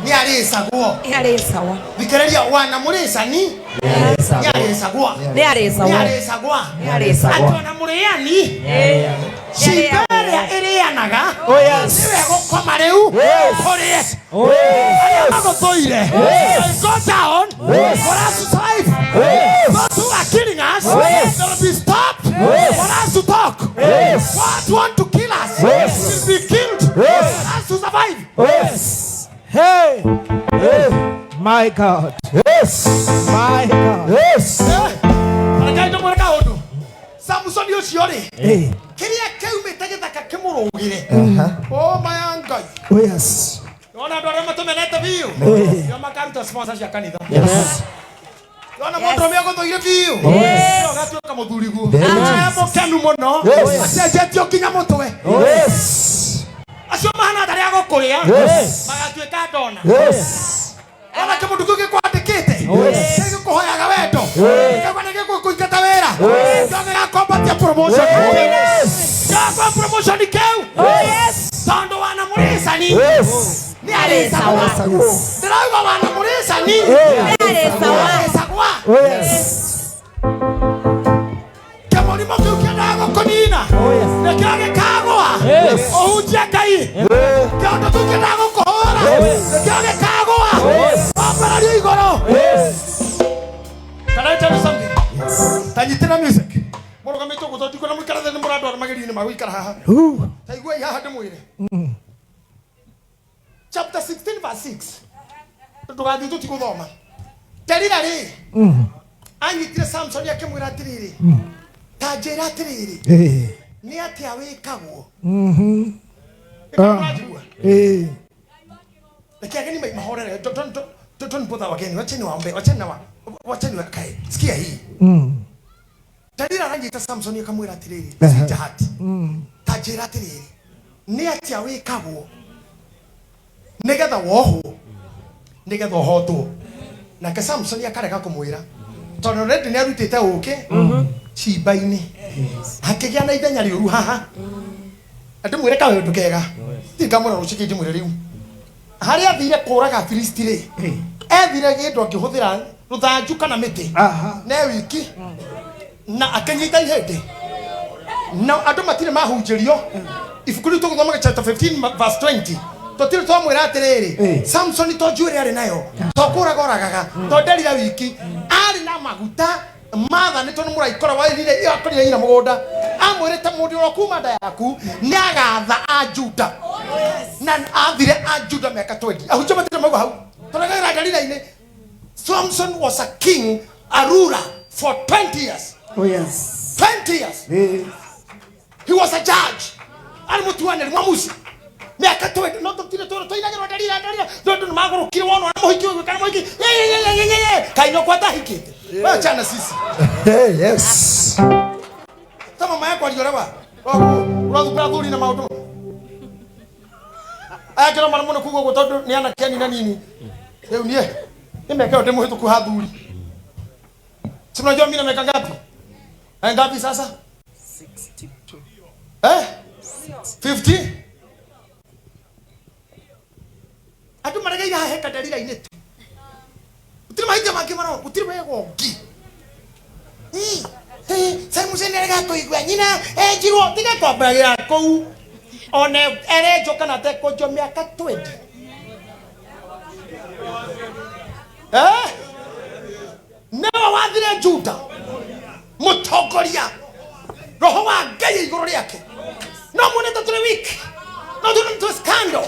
nĩ arĩcagwo. Nĩ arĩcagwo. Thikĩrĩria, wana mũrĩcani nĩ arĩcagwo. Nĩ arĩcagwo. Nĩ arĩcagwo. Nĩ arĩcagwo. Atĩ ona mũrĩani cimba ĩrĩa ĩrĩanaga Oh, yes. nĩwe gũkoma rĩu ũrĩe. Arĩa magũthũire, they go down for us to thrive. Those who are killing us, Yes. they will be stopped for us to talk. Yes. What want to kill us Yes. will be killed Yes. for us to survive. Yes. Hey. Hey. My God. Yes. My God. Yes. Rekai ndĩmwĩre kaũndũ. Samsoni ũcio rĩ, Hey. kĩrĩa kĩaumĩte gĩthaka kĩmũrũgĩre, oh my Ngai. Oh, yes. Nĩwona andũ arĩa matũmenete biũ Hey. nĩo makaruta sponsor cia kanitha. Yes. Nĩwona mũndũ ũrĩa ũgũthũire biũ Yes. nĩwe ũgatuĩka mũthuriguo. Yes. E mũkenu mũno. Yes. Acenjetio nginya mũtwe. Yes. Acio mahana tarĩ a gũkũrĩa Yes. magatuĩka ndona. Yes. Ona kĩmũndũ kĩu gĩkwandĩkĩte Yes. gĩgũkũhoyaga wendo, kĩgwa nĩ gĩgũkũingata wĩra, Yes. kĩo gĩgakwambatia promotion. Yes. Gĩgakwa promotion kĩu tondũ wana mũrĩcani Yes. nĩ arĩcagwa. Yes. Ndĩrauga wana mũrĩcani Nĩ arĩcagwa. arĩcagwa. Oh, yes. Kĩmũrimũ kĩu kĩendaga gũkũnina nĩkĩo gĩkagũa ũhunjie Ngai. Kĩũndũ kĩu kĩendaga gũkũhũra nĩkĩo gĩkagũa wambarario igũrũ. Can I tell you something? Ta nyitĩra music mũrũgamĩte ũguo tondũ ndikuona mũikara thĩ nĩ mũrandwara magerio-inĩ ma gũikara haha. Ooh. Ta iguai haha ndĩmwĩre, chapter 16 verse 6, ndũgathiĩ tũtigũthoma. Delila rĩ, anyitire Samson akĩmwĩra atĩrĩrĩ, ta njĩra atĩrĩrĩ, Hey. nĩ atĩa wĩkagwo? Ũranjigua? Hey. Reke ageni mahorere. Don't bother wageni, wacheni waombe, wacheni na wacheni wakae. Sikia hii. Delila aranyita Samson akamwĩra atĩrĩrĩ, sweetheart, ta njĩra atĩrĩrĩ, nĩ atĩa wĩkagwo nĩgetha wohwo, nĩgetha ũhotwo? Nake Samson akarega kũmwĩra tondũ already nĩ arutĩte ũkĩ cimba-inĩ, hakĩgĩa na ithenya rĩũru haha. Na ndĩmwĩre kaũndũ kega, ndikamwĩra rũciũ kĩ ndĩmwĩre rĩu. Harĩa athire kũraga Afilisti rĩ, ethire kĩndũ angĩhũthĩra rũthanju kana mĩtĩ. Aha. Ne wiki na akĩnyita ihĩndĩ na andũ matirĩ mahunjĩrio ibuku rĩu tũgũthomaga chapter 15 verse 20, tũtirĩ twamwĩra atĩrĩrĩ, Samson to njuĩrĩ arĩ nayo, to kũraga oragaga, to nderira wiki arĩ na maguta mathanĩtwo nĩ mũraika ũrĩa wairire akorire nyina mũgũnda, amwĩrĩte mũndũ ũrĩa kuma nda yaku nĩ agatha a Juda, na athire a Juda mĩaka 20. Ahunjia matirĩ mauga hau tũragera Galila-inĩ. Samson was a king, a ruler for 20 years. Oh, yes. 20 years. Hey. He was a judge. Arĩ mũtuanĩri mwamuci. Mĩaka 20 no tũtire tũrĩ tũinagĩrwo ndarira ndarira tondũ nĩ magũrũkire wona na mũhiki ũyũ kana mũhiki kaino kwa tahikĩte. Wewe chana sisi. Hey, yes. Ta mama yako aliolewa. Ũrathukura thuri na maũndũ. Aya kĩro mara mũno kuga ũguo tondũ nĩ anake anini na nini. Rĩu niĩ nĩ mĩaka ĩyo ndĩ mũhĩtũku ha thuri. Si mnajua mimi na miaka ngapi? Ngapi sasa? 62. Eh? 50? Andũ maregeire haha heka ndarira-inĩ tu. Gũtirĩ mahinda mangĩ marona, gũtirĩ wega ũngĩ. Samuel nĩarega kũigua nyina enjirwo tiga kwambagĩra kũu ona erenjwo kana atekũnjwo mĩaka 20. Eh? Nĩwe wathire Juda mũtongoria roho wa Ngai igũrũ rĩake. No muonete tũrĩ weak, no tũrĩ tũ scandal.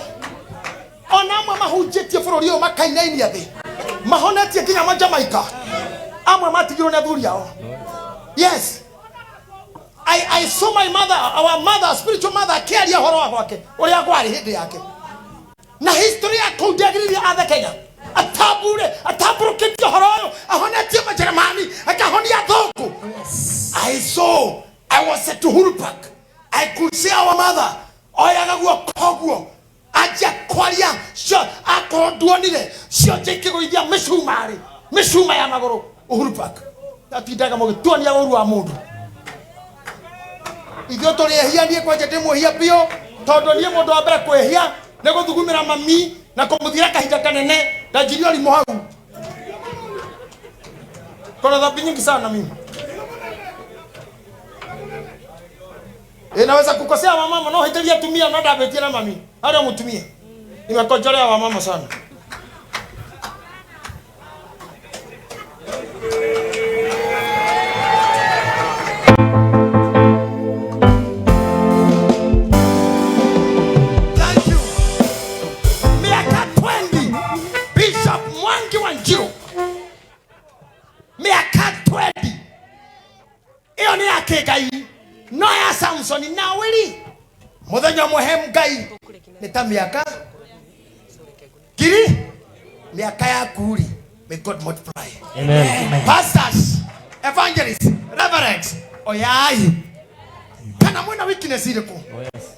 Ona amwe mahunjĩtie bũrũri ũyũ makainainia thĩ, mahonetie nginya ma Jamaica. Amwe matigirwo nĩ athuri ao. Yes. I saw my mother, our mother, spiritual mother, akĩaria ũhoro wa gwake ũrĩa kwarĩ hĩndĩ yake. Na history ya kũu ndĩagĩrĩire athe Kenya. Atambure, atambũrũkĩtie ũhoro ũyũ, ahonetie Majerumani, akahonia athũngũ. I saw, I was at Uhuru Park. I could see our mother. Oyaga guoko ũguo. Anjia kwaria, cio akorwo nduonire, cionje ikĩgũithia mĩcumarĩ, mĩcuma ya magũrũ Uhuru Park. Atindaga mũgĩtuonia ũru wa mũndũ. Ithuĩ tũrĩ ehia, niĩ kwanja ndĩ mwĩhia biũ, tondũ niĩ mũndũ wa mbere kwĩhia nĩ gũthugumĩra mami na kũmũthira kahinda kanene, ndanjirie ũrimũ hau. Kona dhambi nyingi sana mimi. Inaweza kukosea wamama, no hiteria tumia no ndambĩtie na mami. Harĩa mũtumia. Nimekojorea wamama sana. Thank you. Miaka 20 Bishop Mwangi wa Njiru. Miaka 20. Iyo nĩ ya Ngai. No ya Samson na wili. Muthenya ũmwe he Ngai nĩ ta mĩaka ngiri mĩaka yaku rĩ. May God multiply. Amen. Pastors, evangelists, reverends, oyai. Kana mwĩna weakness ĩrĩkũ?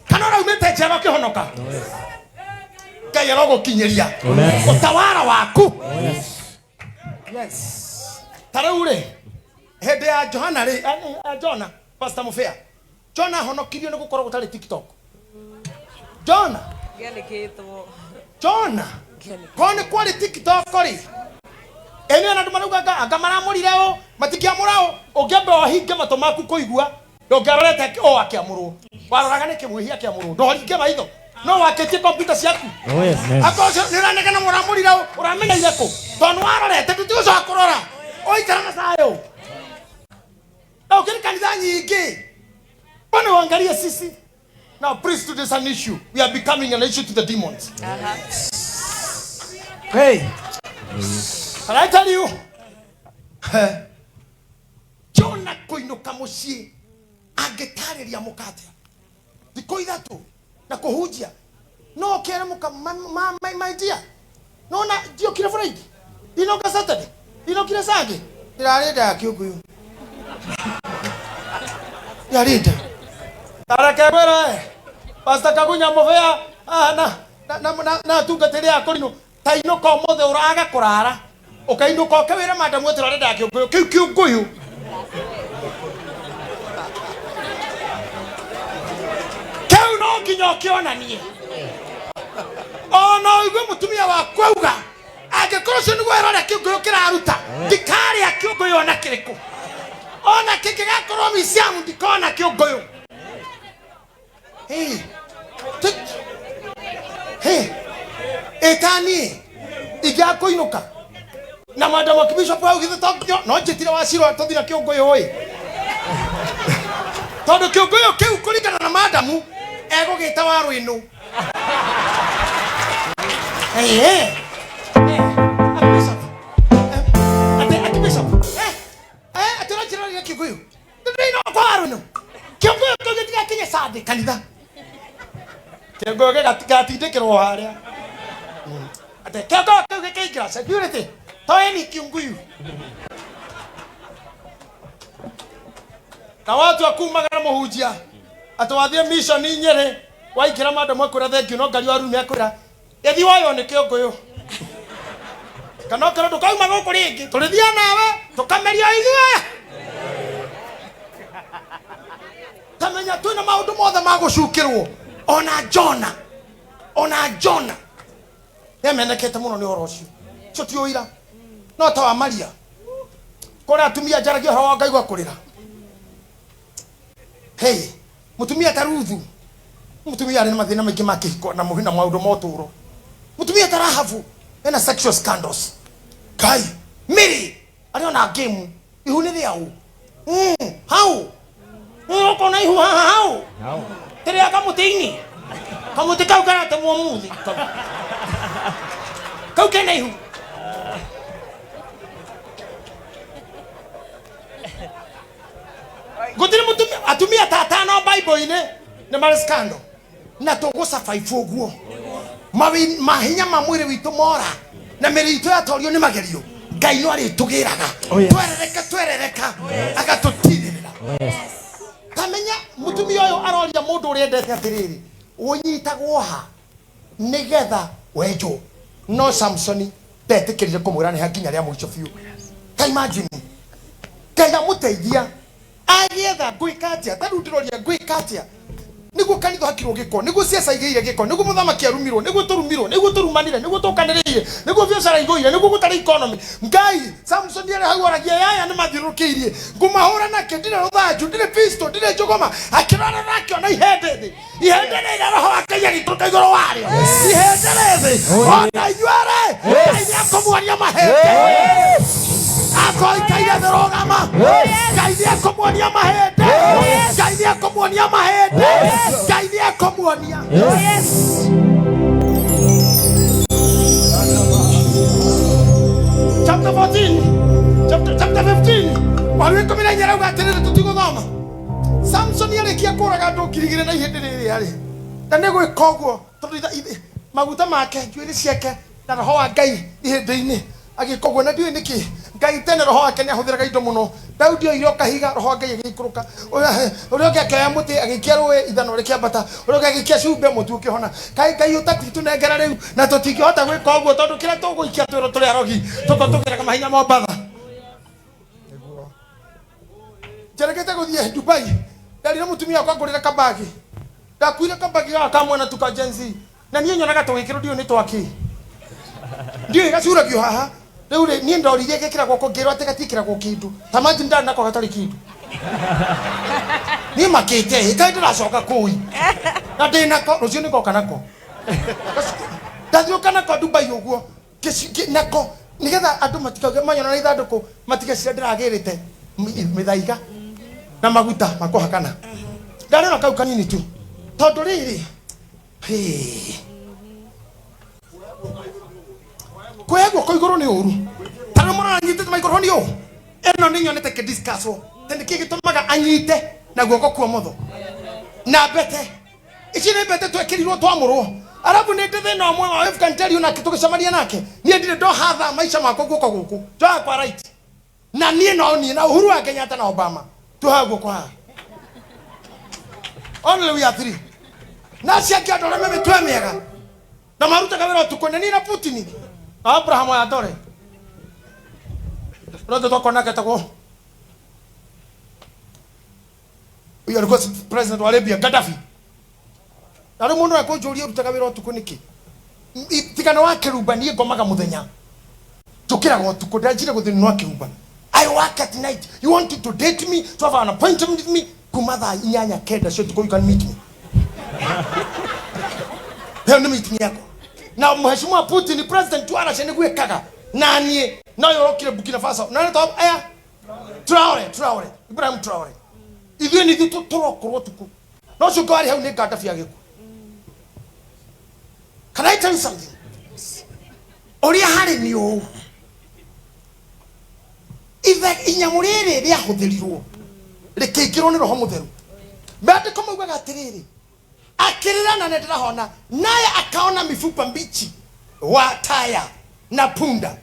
Kana ũraumĩte njera ũkĩhonoka? Ngai arogũkinyĩria ũtawara waku. Yes. Ta rĩu rĩ, hĩndĩ ya Johana rĩ, Jona, Pastor Mufea. Jona ahonokirio nĩ gũkorwo gũtarĩ TikTok. Jona. Jona. Korwo nĩ kwarĩ TikTok rĩ, ĩno na andũ marauga anga maramũrire ũ, matingĩamũra ũ, ũngĩamba ũhinge matũ maku kũigua, ndũngĩarorete ũ akĩamũrwo. Waroraga nĩkĩ mwĩhia akĩamũrwo, ndũhinge maitho. No wakĩtie kompiuta ciaku. Oh yes. Akorwo nĩ ũranegena mũramũrire ũ, ũramenyeire kũ? Tondũ nĩ warorete, tũtigũcoka kũrora. Ũikara na thayũ. Na ũkĩrĩ kanitha nyingĩ. Mbona uangalie sisi? Now priesthood is an issue. We are becoming an issue to the demons. Hey. Can I tell you? Jona kũinũka mũciĩ angĩtarĩria mũkate thikũ ithatũ na kũhunjia no ũkere mũka my dear nona ndiokire Friday ndinoka Saturday ndinokire Sunday ndĩrarĩ nda ya kĩũngũyũ ndĩrarĩ nda. Tareke ngwĩre Pastor Kagunya Mũbĩa na atungatĩri a Kũrinũ ta inũka ũmũthĩ ũraga kũrara ũkainũka ũkawĩra madamu atĩ ũrarĩ nda ya kĩũngũyũ kĩu kĩũngũyũ kĩu no nginya ũkĩonanie ona ũigue mũtumia waku auga angĩkorwo ũcio nĩguo wĩra ũrĩa kĩũngũyũ kĩraruta ndikarĩa kĩũngũyũ ona kĩrĩkũ ona kĩngĩgakorwo miciamu ndikona kĩũngũyũ. Hey, hey, ĩtani ingĩaga kũinũka na madamu akibishop augithĩ to no njĩtire wacirwo tũthiĩ na kĩũngũyũ ĩ tondũ kĩũngũyũ kĩu kũringana na madamu egũgĩta wa rwĩnũ. Hey, hey. Archbishop. Ate Archbishop. Ate ũranjĩra kĩũngũyũ. Ndĩrĩ kwa wa rwĩnũ. Kĩũngũyũ kĩu gĩtigakinye Sunday kanitha. Kĩongo gĩgatindĩkĩrwo harĩa. Ate kĩongo kĩu gĩkĩingĩra security. Toeni kiunguyu. Na watu akumaga na mũhunjia. Atĩ wathiĩ mission Nyĩrĩ waingĩra madam akwĩra thank you no ngari wa rume akwĩra gĩthiĩ woywo nĩ kĩũngũyũ. Kana ũkerwo ndũkauma gũkũ rĩngĩ tũrĩthiĩ nawe tũkameria ithuĩ. Tamenya twĩna maũndũ mothe ma gũcukĩrwo ona Jona ona Jona nĩamenekete mũno nĩ ũhoro ũcio ũcio ti ũira no ta wa Maria kũrĩa atumia njaragia ũhoro wa ngaigua kũrĩra. Hey, mũtumia ta Ruthu mũtumia arĩ na mathĩna maingĩ ma kĩhiko na mũhi na maũndũ ma ũtũũro. Mũtumia ta Rahabu ena sexual scandals. Ngai Mary arĩ ona game ihu nĩ rĩaũ hau ũkona ihu haha hau tĩrĩa kamũtĩ-inĩ kamũtĩ kau karatemwo mũthĩ kau kena ihu. Gũtirĩ mũtumia atumia ta atano Bible-inĩ nĩ marĩ scandal na tũgũsurvive ũguo. Mahinya ma mwĩrĩ witũ mora na mĩrĩ itũ yatorio nĩ magerio Ngai no arĩtũgĩraga. Twerereka twerereka agatũtirĩrĩra. Tamenya mũtumia ũyũ aroria mũndũ ũrĩa endete atĩrĩrĩ ũnyitagwo ha nĩgetha wenjwo. No Samsoni ndetĩkĩrire kũmwĩra nĩ ha nginya rĩa mũico biũ. Ta imagine Ngai amũteithia agĩetha ngwĩka atĩa ta rĩu ndĩroria ngwĩka atĩa nĩguo kanitha hakirwo gĩko nĩguo ciaca igĩire gĩko nĩguo mũthamaki arumirwo nĩguo tũrumirwo nĩguo tũrumanire nĩguo tũkanĩrĩire nĩguo biacara igũire nĩguo gũtarĩ economy. Ngai Samson arĩ hau aragia yaya nĩ mathiũrũrũkĩirie ngũmahũra nakĩ ndirĩ rũthanju ndirĩ pistol ndirĩ njũgũma akĩrora na akĩona ihembe thĩ ihembe rĩrĩa roho wa Ngai agĩikũrũka igũrũ warĩo ihembe rĩ thĩ ona inyuĩ-rĩ Ngai nĩekũmuonia mahĩndĩ akoikaire thĩ rũgama Ngai nĩekũmuonia mahĩndĩ Ngai nĩekũmuonia mahĩndĩ Ngai nĩekũmuonia. Chapter 14 chapter 15 waru 14 arauga atĩrĩrĩ tũtigũthoma. Samson arĩkia kũraga andũ 2000 na ihĩndĩ rĩrĩ arĩ na nĩ gwĩka ũguo tondũ maguta make njuĩrĩ ciake na roho wa Ngai ihĩndĩ-inĩ agĩka ũguo na ndiũĩ nĩkĩ Ngai tene roho wake nĩahũthĩraga indo mũno. Daudi oire o kahiga roho wa Ngai agĩikũrũka ũrĩa ũngĩ akĩoya mũtĩ agĩikia rũĩ ithanwa rĩkĩambata ũrĩa ũngĩ agĩikia cumbĩ mũtu ũkĩhona. Kaĩ Ngai ũtatitũnengera rĩu na tũtingĩhota gwĩka ũguo tondũ kĩrĩa tũgũikia twĩrwo tũrĩ arogi tũko tũgĩraga mahinya Mombatha. Njerekete gũthiĩ Dubai ndarire mũtumia wakwa ngũrĩre kabagi ndakuire kabagi gaka ka mwana tu ka Gen Z na niĩ nyonaga tũgĩkĩrwo ndiũĩ nĩ twakĩ ndiũĩ gacuragio haha rĩu rĩ niĩ ndoririe gĩkĩragwo kũ ngĩrwo atĩ gatiĩkĩragwo kĩndũ ta maji ndarĩ nako gatarĩ kĩndũ niĩ makĩte ĩ kaĩ ndĩracoka kũi na ndĩ nako rũciũ nĩngoka nako ndathiũka nako Dubai ũguo nako nĩgetha andũ matikauge manyona na ithandũkũ matigecira ndĩragĩrĩte mĩthaiga na maguta makũhakana ndarĩ na kau kanini tu tondũ rĩrĩ kuoya guoko igũrũ nĩ ũru ta rĩu mũrona anyitĩte maikrofoni ũũ ĩno nĩ nyonete kĩdiscusswo atĩ nĩkĩ gĩtũmaga anyite na guoko kwa ũmotho na mbete ici nĩ mbete twekĩrirwo twamũrwo arabu nĩ ndĩ thĩna ũmwe wa wife can tell you nake tũgĩcemania nake niĩ ndirĩ ndoha thaa maica makwa guoko gũkũ njohaga kwa right na niĩ no niĩ na Uhuru wa Kenyatta na Obama tuohaga guoko haha only we are three na acio angĩ andũ arĩa me mĩtwe mĩega na marutaga wĩra ũtukũ na niĩ na Putin na Abraham Ayatore ũrĩa ũngĩ twakona nake etagwo huyu alikuwa president wa Libya Gaddafi. Na rĩu mũndũ akũnjũria ũrutaga wĩra ũtukũ nĩkĩ tigana wa kĩrumba niĩ ngomaga mũthenya njũkĩraga ũtukũ ndanjire gũthiĩ nĩ wa kĩrumba. I work at night. You want to date me, to have an appointment with me kuma thaa 8 9 cia ũtukũ you can meet me. Ĩyo nĩ meeting yakwa na mheshimiwa Putin president wa Russia nĩ gwĩkaga na niĩ no ũrokire Burkina Faso na nĩ aya Traore Ibrahim Traore ithuĩ nĩ ithuĩ tũrokorwo ũtukũ no ũcio ũngĩ warĩ hau nĩ Gaddafi agĩkua. Can I tell you something? Ũrĩa harĩ nĩ ũũ ithe inyamũ rĩrĩ rĩahũthĩrirwo rĩkĩingĩrwo nĩ roho mũtheru. Maandĩko maugaga atĩrĩrĩ Akĩrĩra na nĩndĩrahona. Naye akaona mifupa mbichi wa taya na punda,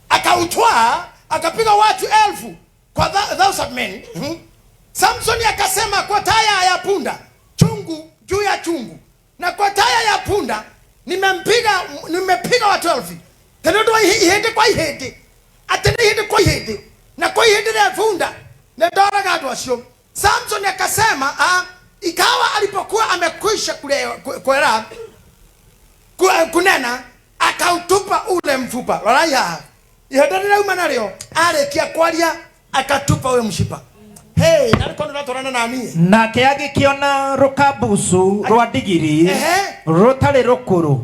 akautwaa akapiga watu 1,000 kwa 1,000 men. Samsoni akasema, kwa taya ya punda chungu juu ya chungu, na kwa taya ya punda nimepiga watu 1,000. Tena ndo ihende kwa ihende, atene ihende kwa ihende, na kwa ihende ya punda na ndoraga andũ acio. Samson akasema, ikawa alipokuwa amekwisha kunena, akautupa ule mfupa. Rorai haha, ihenda rĩrauma narĩo, arĩkia kwaria akatupa ule mshipa. Hey, narĩkorwo nĩũratwarana na niĩ. Nake agĩkĩona rũkambucu rwa ndigiri rũtarĩ rũkũrũ.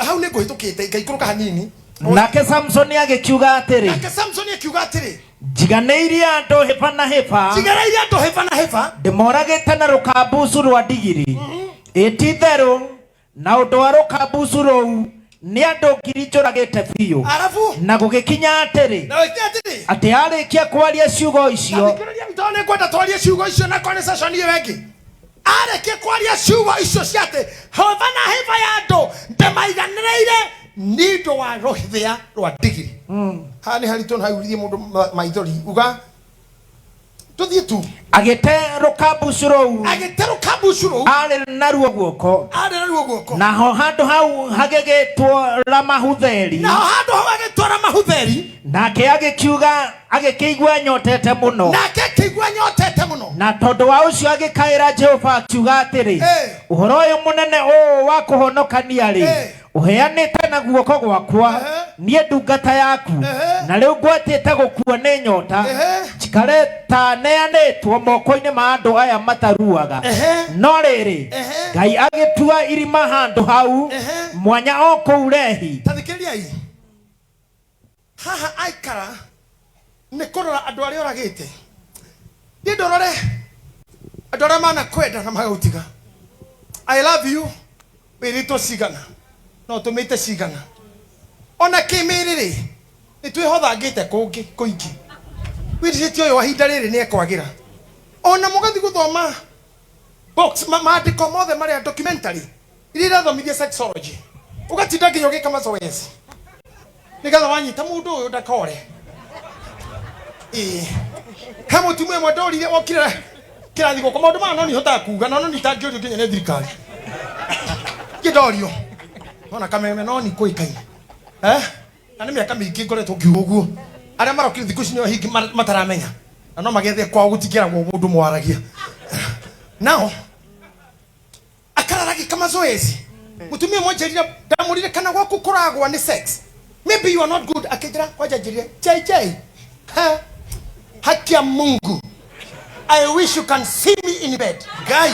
Hau nĩ ngũhĩtũkĩte ngaikũrũka hanini. Nake Samsoni agĩkiuga atĩrĩ, Nake Samsoni akiuga atĩrĩ, njiganĩirie andũ hĩba na hĩba, njiganĩirie andũ hĩba na hĩba, ndĩmoragĩte na rũkambucu rwa ndigiri. Ĩ ti itherũ na ũndũ wa rũkambucu rũu nĩ andũ 1,000 njũragĩte biũ. Arabu na gũgĩkinya atĩrĩ, na gũgĩkinya atĩrĩ, atĩ arĩkia kwaria ciugo icio, Thikĩrĩria mtone nĩ ngwenda twarie ciugo icio na conversation ĩyo ĩngĩ. Arĩkia kwaria ciugo icio cia atĩ hĩba na hĩba ya andũ ndĩmaiganĩrĩire nĩ ũndũ wa rũthĩa rwa ndigiri. Haha nĩ haritũ na haurithie mũndũ maithori. Uga tũthiĩ tu. Agĩte rũkambucu rũu, Agĩte rũkambucu rũu, arĩ naruo guoko, arĩ naruo guoko, naho handũ hau hagĩgĩtwo Ramahutheri, naho handũ hau hagĩtwo Ramahutheri. Nake agĩkiuga, agĩkĩigua nyotete mũno, nake akĩigua nyotete mũno, na tondũ wa ũcio agĩkaĩra Jehova akiuga atĩrĩ, ũhoro ũyũ mũnene ũũ wa kũhonokania rĩ, ũheanĩte na guoko gwakwa niĩ ndungata yaku, na rĩu ngwatĩte gũkua nĩ nyota, njikare ta neanĩtwo moko-inĩ ma andũ aya mataruaga. No rĩrĩ, Ngai agĩtua irima handũ hau mwanya o kũu Lehi. Ta thikĩrĩriai haha, aikara nĩ kũrora andũ arĩa oragĩte. Niĩ ndorore andũ arĩa manakwenda na magagũtiga. I love you wĩrĩtwo cigana no tũmĩte cigana, ona kĩmĩrĩ rĩ nĩ twĩhothangĩte kũngĩ kũingĩ. Wĩricĩtie ũyũ wa ihinda rĩrĩ nĩ ekwagĩra. Ona mũgathiĩ gũthoma box maandĩko mothe marĩa documentary iria irathomithia sexology, ũgatinda nginya ũgĩka mazoezi nĩgetha wanyita mũndũ ũyũ ndakore. Ĩĩ, he mũtumia ũmwe ndorire okire kĩrathi gũkũ, maũndũ maya no nĩhotaga kuga, no no nitangĩũrio nginya nĩ thirikari. Ngĩndorio nona kameme no nikũĩkaine, na nĩ mĩaka mĩingĩ ngoretwo ngiuga ũguo. Arĩa marokire thikũ ici nĩo hingi mataramenya, na no magethe kwao gũtingĩragwo mũndũ mwaragia. Nao akarara gĩka mazoezi. Mũtumia ũmwe anjĩrire, ndamũrire kana gwaku kũragwa nĩ sex, maybe you are not good. Akĩnjĩra kwanja njĩrire JJ, ha, haki ya Mungu, I wish you can see me in bed. Ngai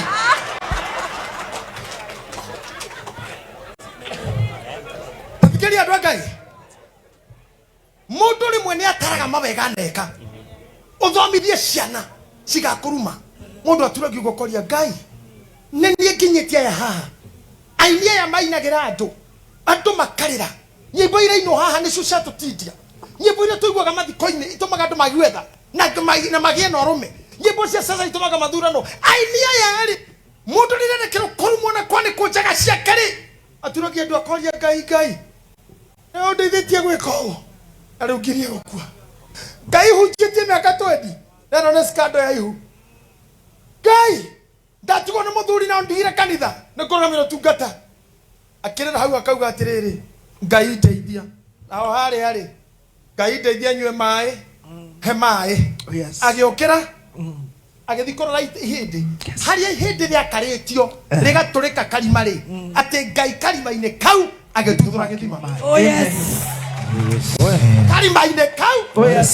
thikĩrĩria andũ a Ngai, mũndũ rĩmwe nĩ ataraga mawega neka, ũthomithie ciana cigakũruma. Mũndũ aturagia ũguo ũkoria Ngai, nĩ niĩ nginyĩtie aya haha. Aini aya mainagĩra andũ, andũ makarĩra. Nyĩmbo irainwo haha nĩcio ciatũtindia. Nyĩmbo iria tũiguaga mathiko-inĩ itũmaga andũ maigue tha na magĩe na ũrũme. Nyĩmbo cia sasa itũmaga mathurano. Aini aya rĩ, mũndũ rĩrĩa rekĩrwo kũrumwo na kwanĩkwo njaga ciake rĩ, aturagia andũ akoria Ngai, Ngai nĩ ũndeithĩtie gwĩka ũũ na rĩu ngirie gũkua. Ngai hunjĩtie mĩaka 20 na ĩno nĩ scandal ya ihu. Ngai ndatigwo nĩ mũthuri na ndigire kanitha nĩ kũrũgamĩra ũtungata. Akĩrĩra hau akauga atĩrĩrĩ, Ngai ndeithia. Naho harĩa rĩ, Ngai ndeithia nyue maĩ, he maĩ. Agĩũkĩra agĩthiĩ kũrora ihĩndĩ, harĩa ihĩndĩ rĩakarĩtio rĩgatũrĩka karima rĩ, atĩ Ngai karima-inĩ kau agĩtuthũra gĩthima. Oh yes. Karima-inĩ kau. Oh yes.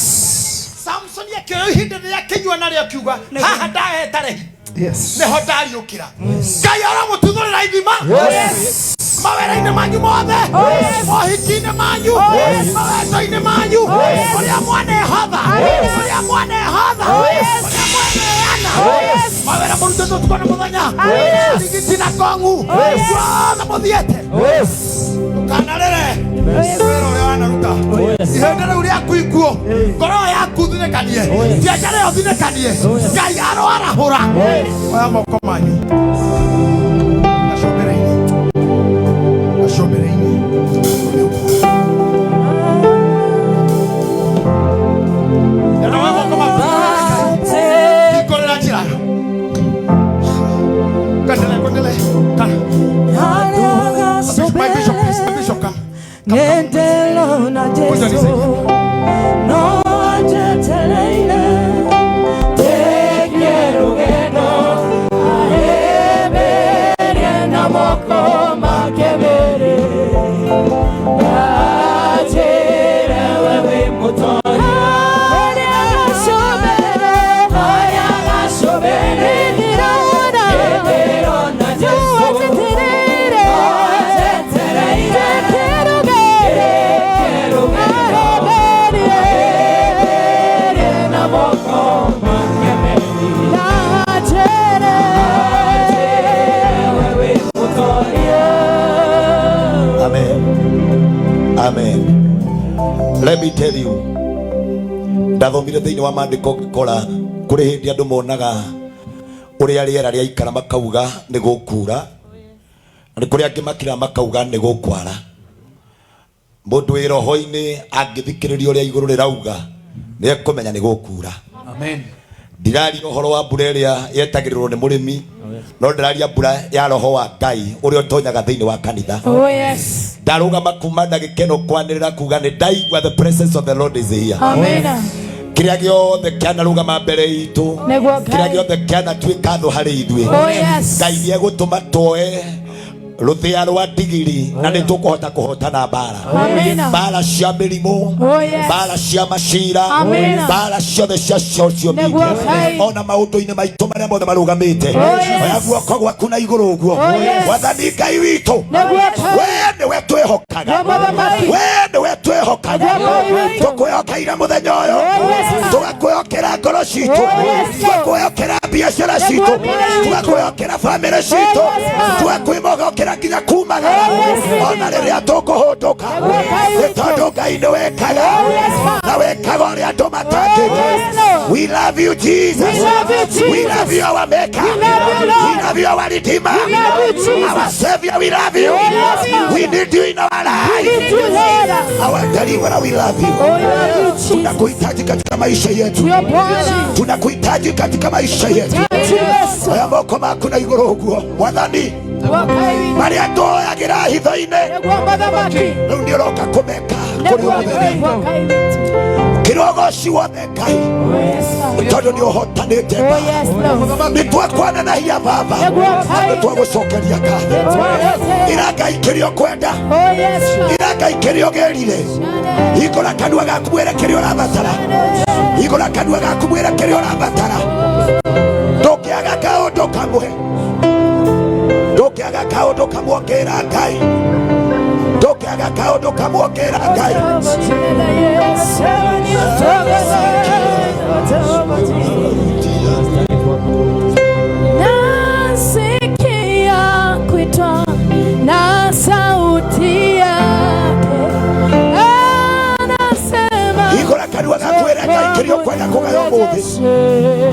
Samson akĩoya ihĩndĩ rĩrĩa akĩnyua narĩo akiuga, haha ndaheta Lehi. Yes. Nĩho ndariũkĩra. Ngai aramũtuthũrĩra ithima. Yes. Mawĩra-inĩ manyu mothe, mohiki-inĩ manyu, mawendo-inĩ manyu, ũrĩa mwanehotha, ũrĩa mwanehotha, ũrĩa mwaneana, mawĩra mũrutĩtwo ũtukũ na mũthenya, rigiti na kong'u, guothe mũthiĩte, ndũkanarĩre wĩra ũrĩa wanaruta. Ihĩndĩ rĩu rĩaku ikuũ, ngoro yaku thinĩkanie, biacara ĩyo thinĩkanie, Ngai aroarahũra. Oya moko manyu. Gacũmbĩrĩ-inĩ. Ikorera njĩra. Kuendelea, kuendelea. My bishop, please, my bishop, come. Come, come. Kuja nisaidie. Amen. Amen. Let me tell you. Ndathomire thĩinĩ wa maandĩko ngĩkora kũrĩ hĩndĩ andũ monaga ũrĩa rĩera rĩaikara makauga nĩ gũkura, na nĩ kũrĩ angĩ makira makauga nĩ gũkwara. Mũndũ wĩ roho-inĩ angĩthikĩrĩria ũrĩa igũrũ rĩrauga nĩ ekũmenya nĩ gũkura. Amen. Ndiraria ũhoro wa mbura ĩrĩa yetagĩrĩrwo nĩ mũrĩmi, no ndĩraria mbura ya roho wa Ngai ũrĩa ũtonyaga thĩinĩ wa kanitha. Oh yes. Ndarũgama kuma na gĩkeno kwanĩrĩra kuga nĩ ndaigua the presence of the Lord is here. Amen. Kĩrĩa gĩothe kĩanarũgama mbere itũ, Nĩguo kĩrĩa Ngai. gĩothe kĩanatuĩka thũ harĩ ithuĩ, Oh yes. Ngai nĩ egũtũma tuoe rũthĩa rwa ndigiri na nĩ tũkũhota kũhotana mbara. Amen. Mbara cia mĩrimũ, Oh yes. mbara cia macira, Amen. mbara ciothe cia social media, Nĩguo Ngai. ona maũndũ-inĩ maitũ marĩa mothe marũgamĩte. Oh, yes. Oya guoko gwaku na igũrũ ũguo. Oh, yes. Wathani Ngai witũ, Nĩguo Ngai. we nĩwe twĩhokaga, Nĩguo Ngai. we nĩwe twĩhokaga. Nĩguo Ngai witũ. Tũkwĩhokeire mũthenya ũyũ, Oh, yes. tũgakwĩhokera ngoro citũ, Oh, yes. tũgakwĩhokera biacara citũ, Nĩguo Ngai. tũgakwĩhokera bamĩrĩ citũ, Oh, yes. tũgakwĩhokera nginya kumagara, Oh, yes. ona rĩrĩa tũkũhũndũka, Nĩguo Ngai nĩ witũ. tondũ Ngai nĩ wekaga, Oh, yes, Father. na wekaga ũrĩa andũ matangĩka. Oh, yes, Lord. We love you, Jesus. We love you, Jesus. We love you, our Maker. We love you, Lord. We love you, our Redeemer. We love you, Jesus. Our Savior, we love you. Oh, yes, Father. We need you in our We life. need you, Lord. Our Deliverer, we love you. Oh, we love you, Jesus. Tunakuhitaji katika maisha yetu. Your Bwana. Tunakuhitaji katika maisha yetu. Yesu. Oya moko maku na igũrũ ũguo. Mwathani, Wakai. marĩa tuoyagĩra hitho-inĩ, Nĩguo mũthamaki. rĩu nĩ ũroka kũmeka kũrĩ Nĩguo ũmũthĩ. Ngai wakai witũ. Kĩrogoci wothe Ngai, Oh yes. tondũ nĩ ũhotanĩte Oh mbara. yes, Lord. Nĩ twakwananagia Baba, Nĩguo Ngai. nĩ twagũcokeria ngatho. Nĩtwagũte. Ĩra Ngai kĩrĩa ũkwenda, Oh yes, Lord. ĩra Ngai kĩrĩa ũgĩrire. Hingũra kanua gaku mwĩre kĩrĩa ũrabatara. Hingũra kanua gaku mwĩre kĩrĩa ũrabatara. Ndũngĩaga kaũndũ kamwe, ndũngĩaga kaũndũ kamwe ũngĩra Ngai, ndũngĩaga kaũndũ kamwe ũngĩra Ngai. Nasikia kuitwa na sauti yake anasema, Hingũra kanua gaku wĩre Ngai kĩrĩa ũkwenda kũgaya ũmũthĩ.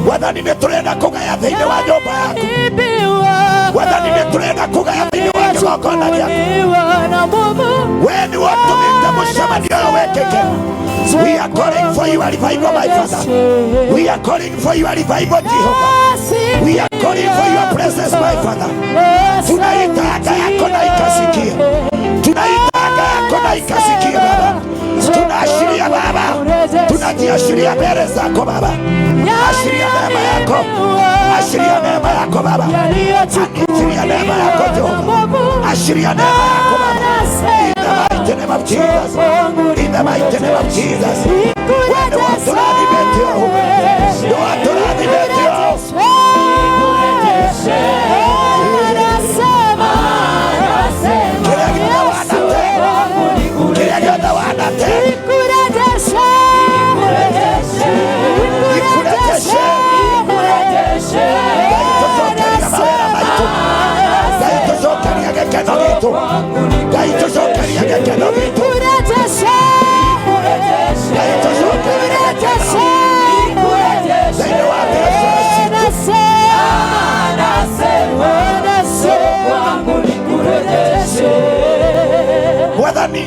Wathani nĩ tũrenda kũgaya thĩinĩ wa nyũmba yaku. Wathani nĩ tũrenda kũgaya thĩinĩ wa kĩgongona gĩaku. We nĩwe ũtũmĩte mũcemanio ũyũ wĩkĩke. We are calling for your revival, my Father. We are calling for your revival, Jehovah. We are calling for your presence, my Father. Tunaita anga yako na ikasikie. Tunaita anga yako na ikasikie, Baba. Tunaashiria Baba, tunajiashiria mbele zako Baba. Ashiria neema yako, ashiria neema yako Baba, ashiria neema yako Jehova, ashiria neema yako Baba. In the mighty name of Jesus, in the mighty name of Jesus,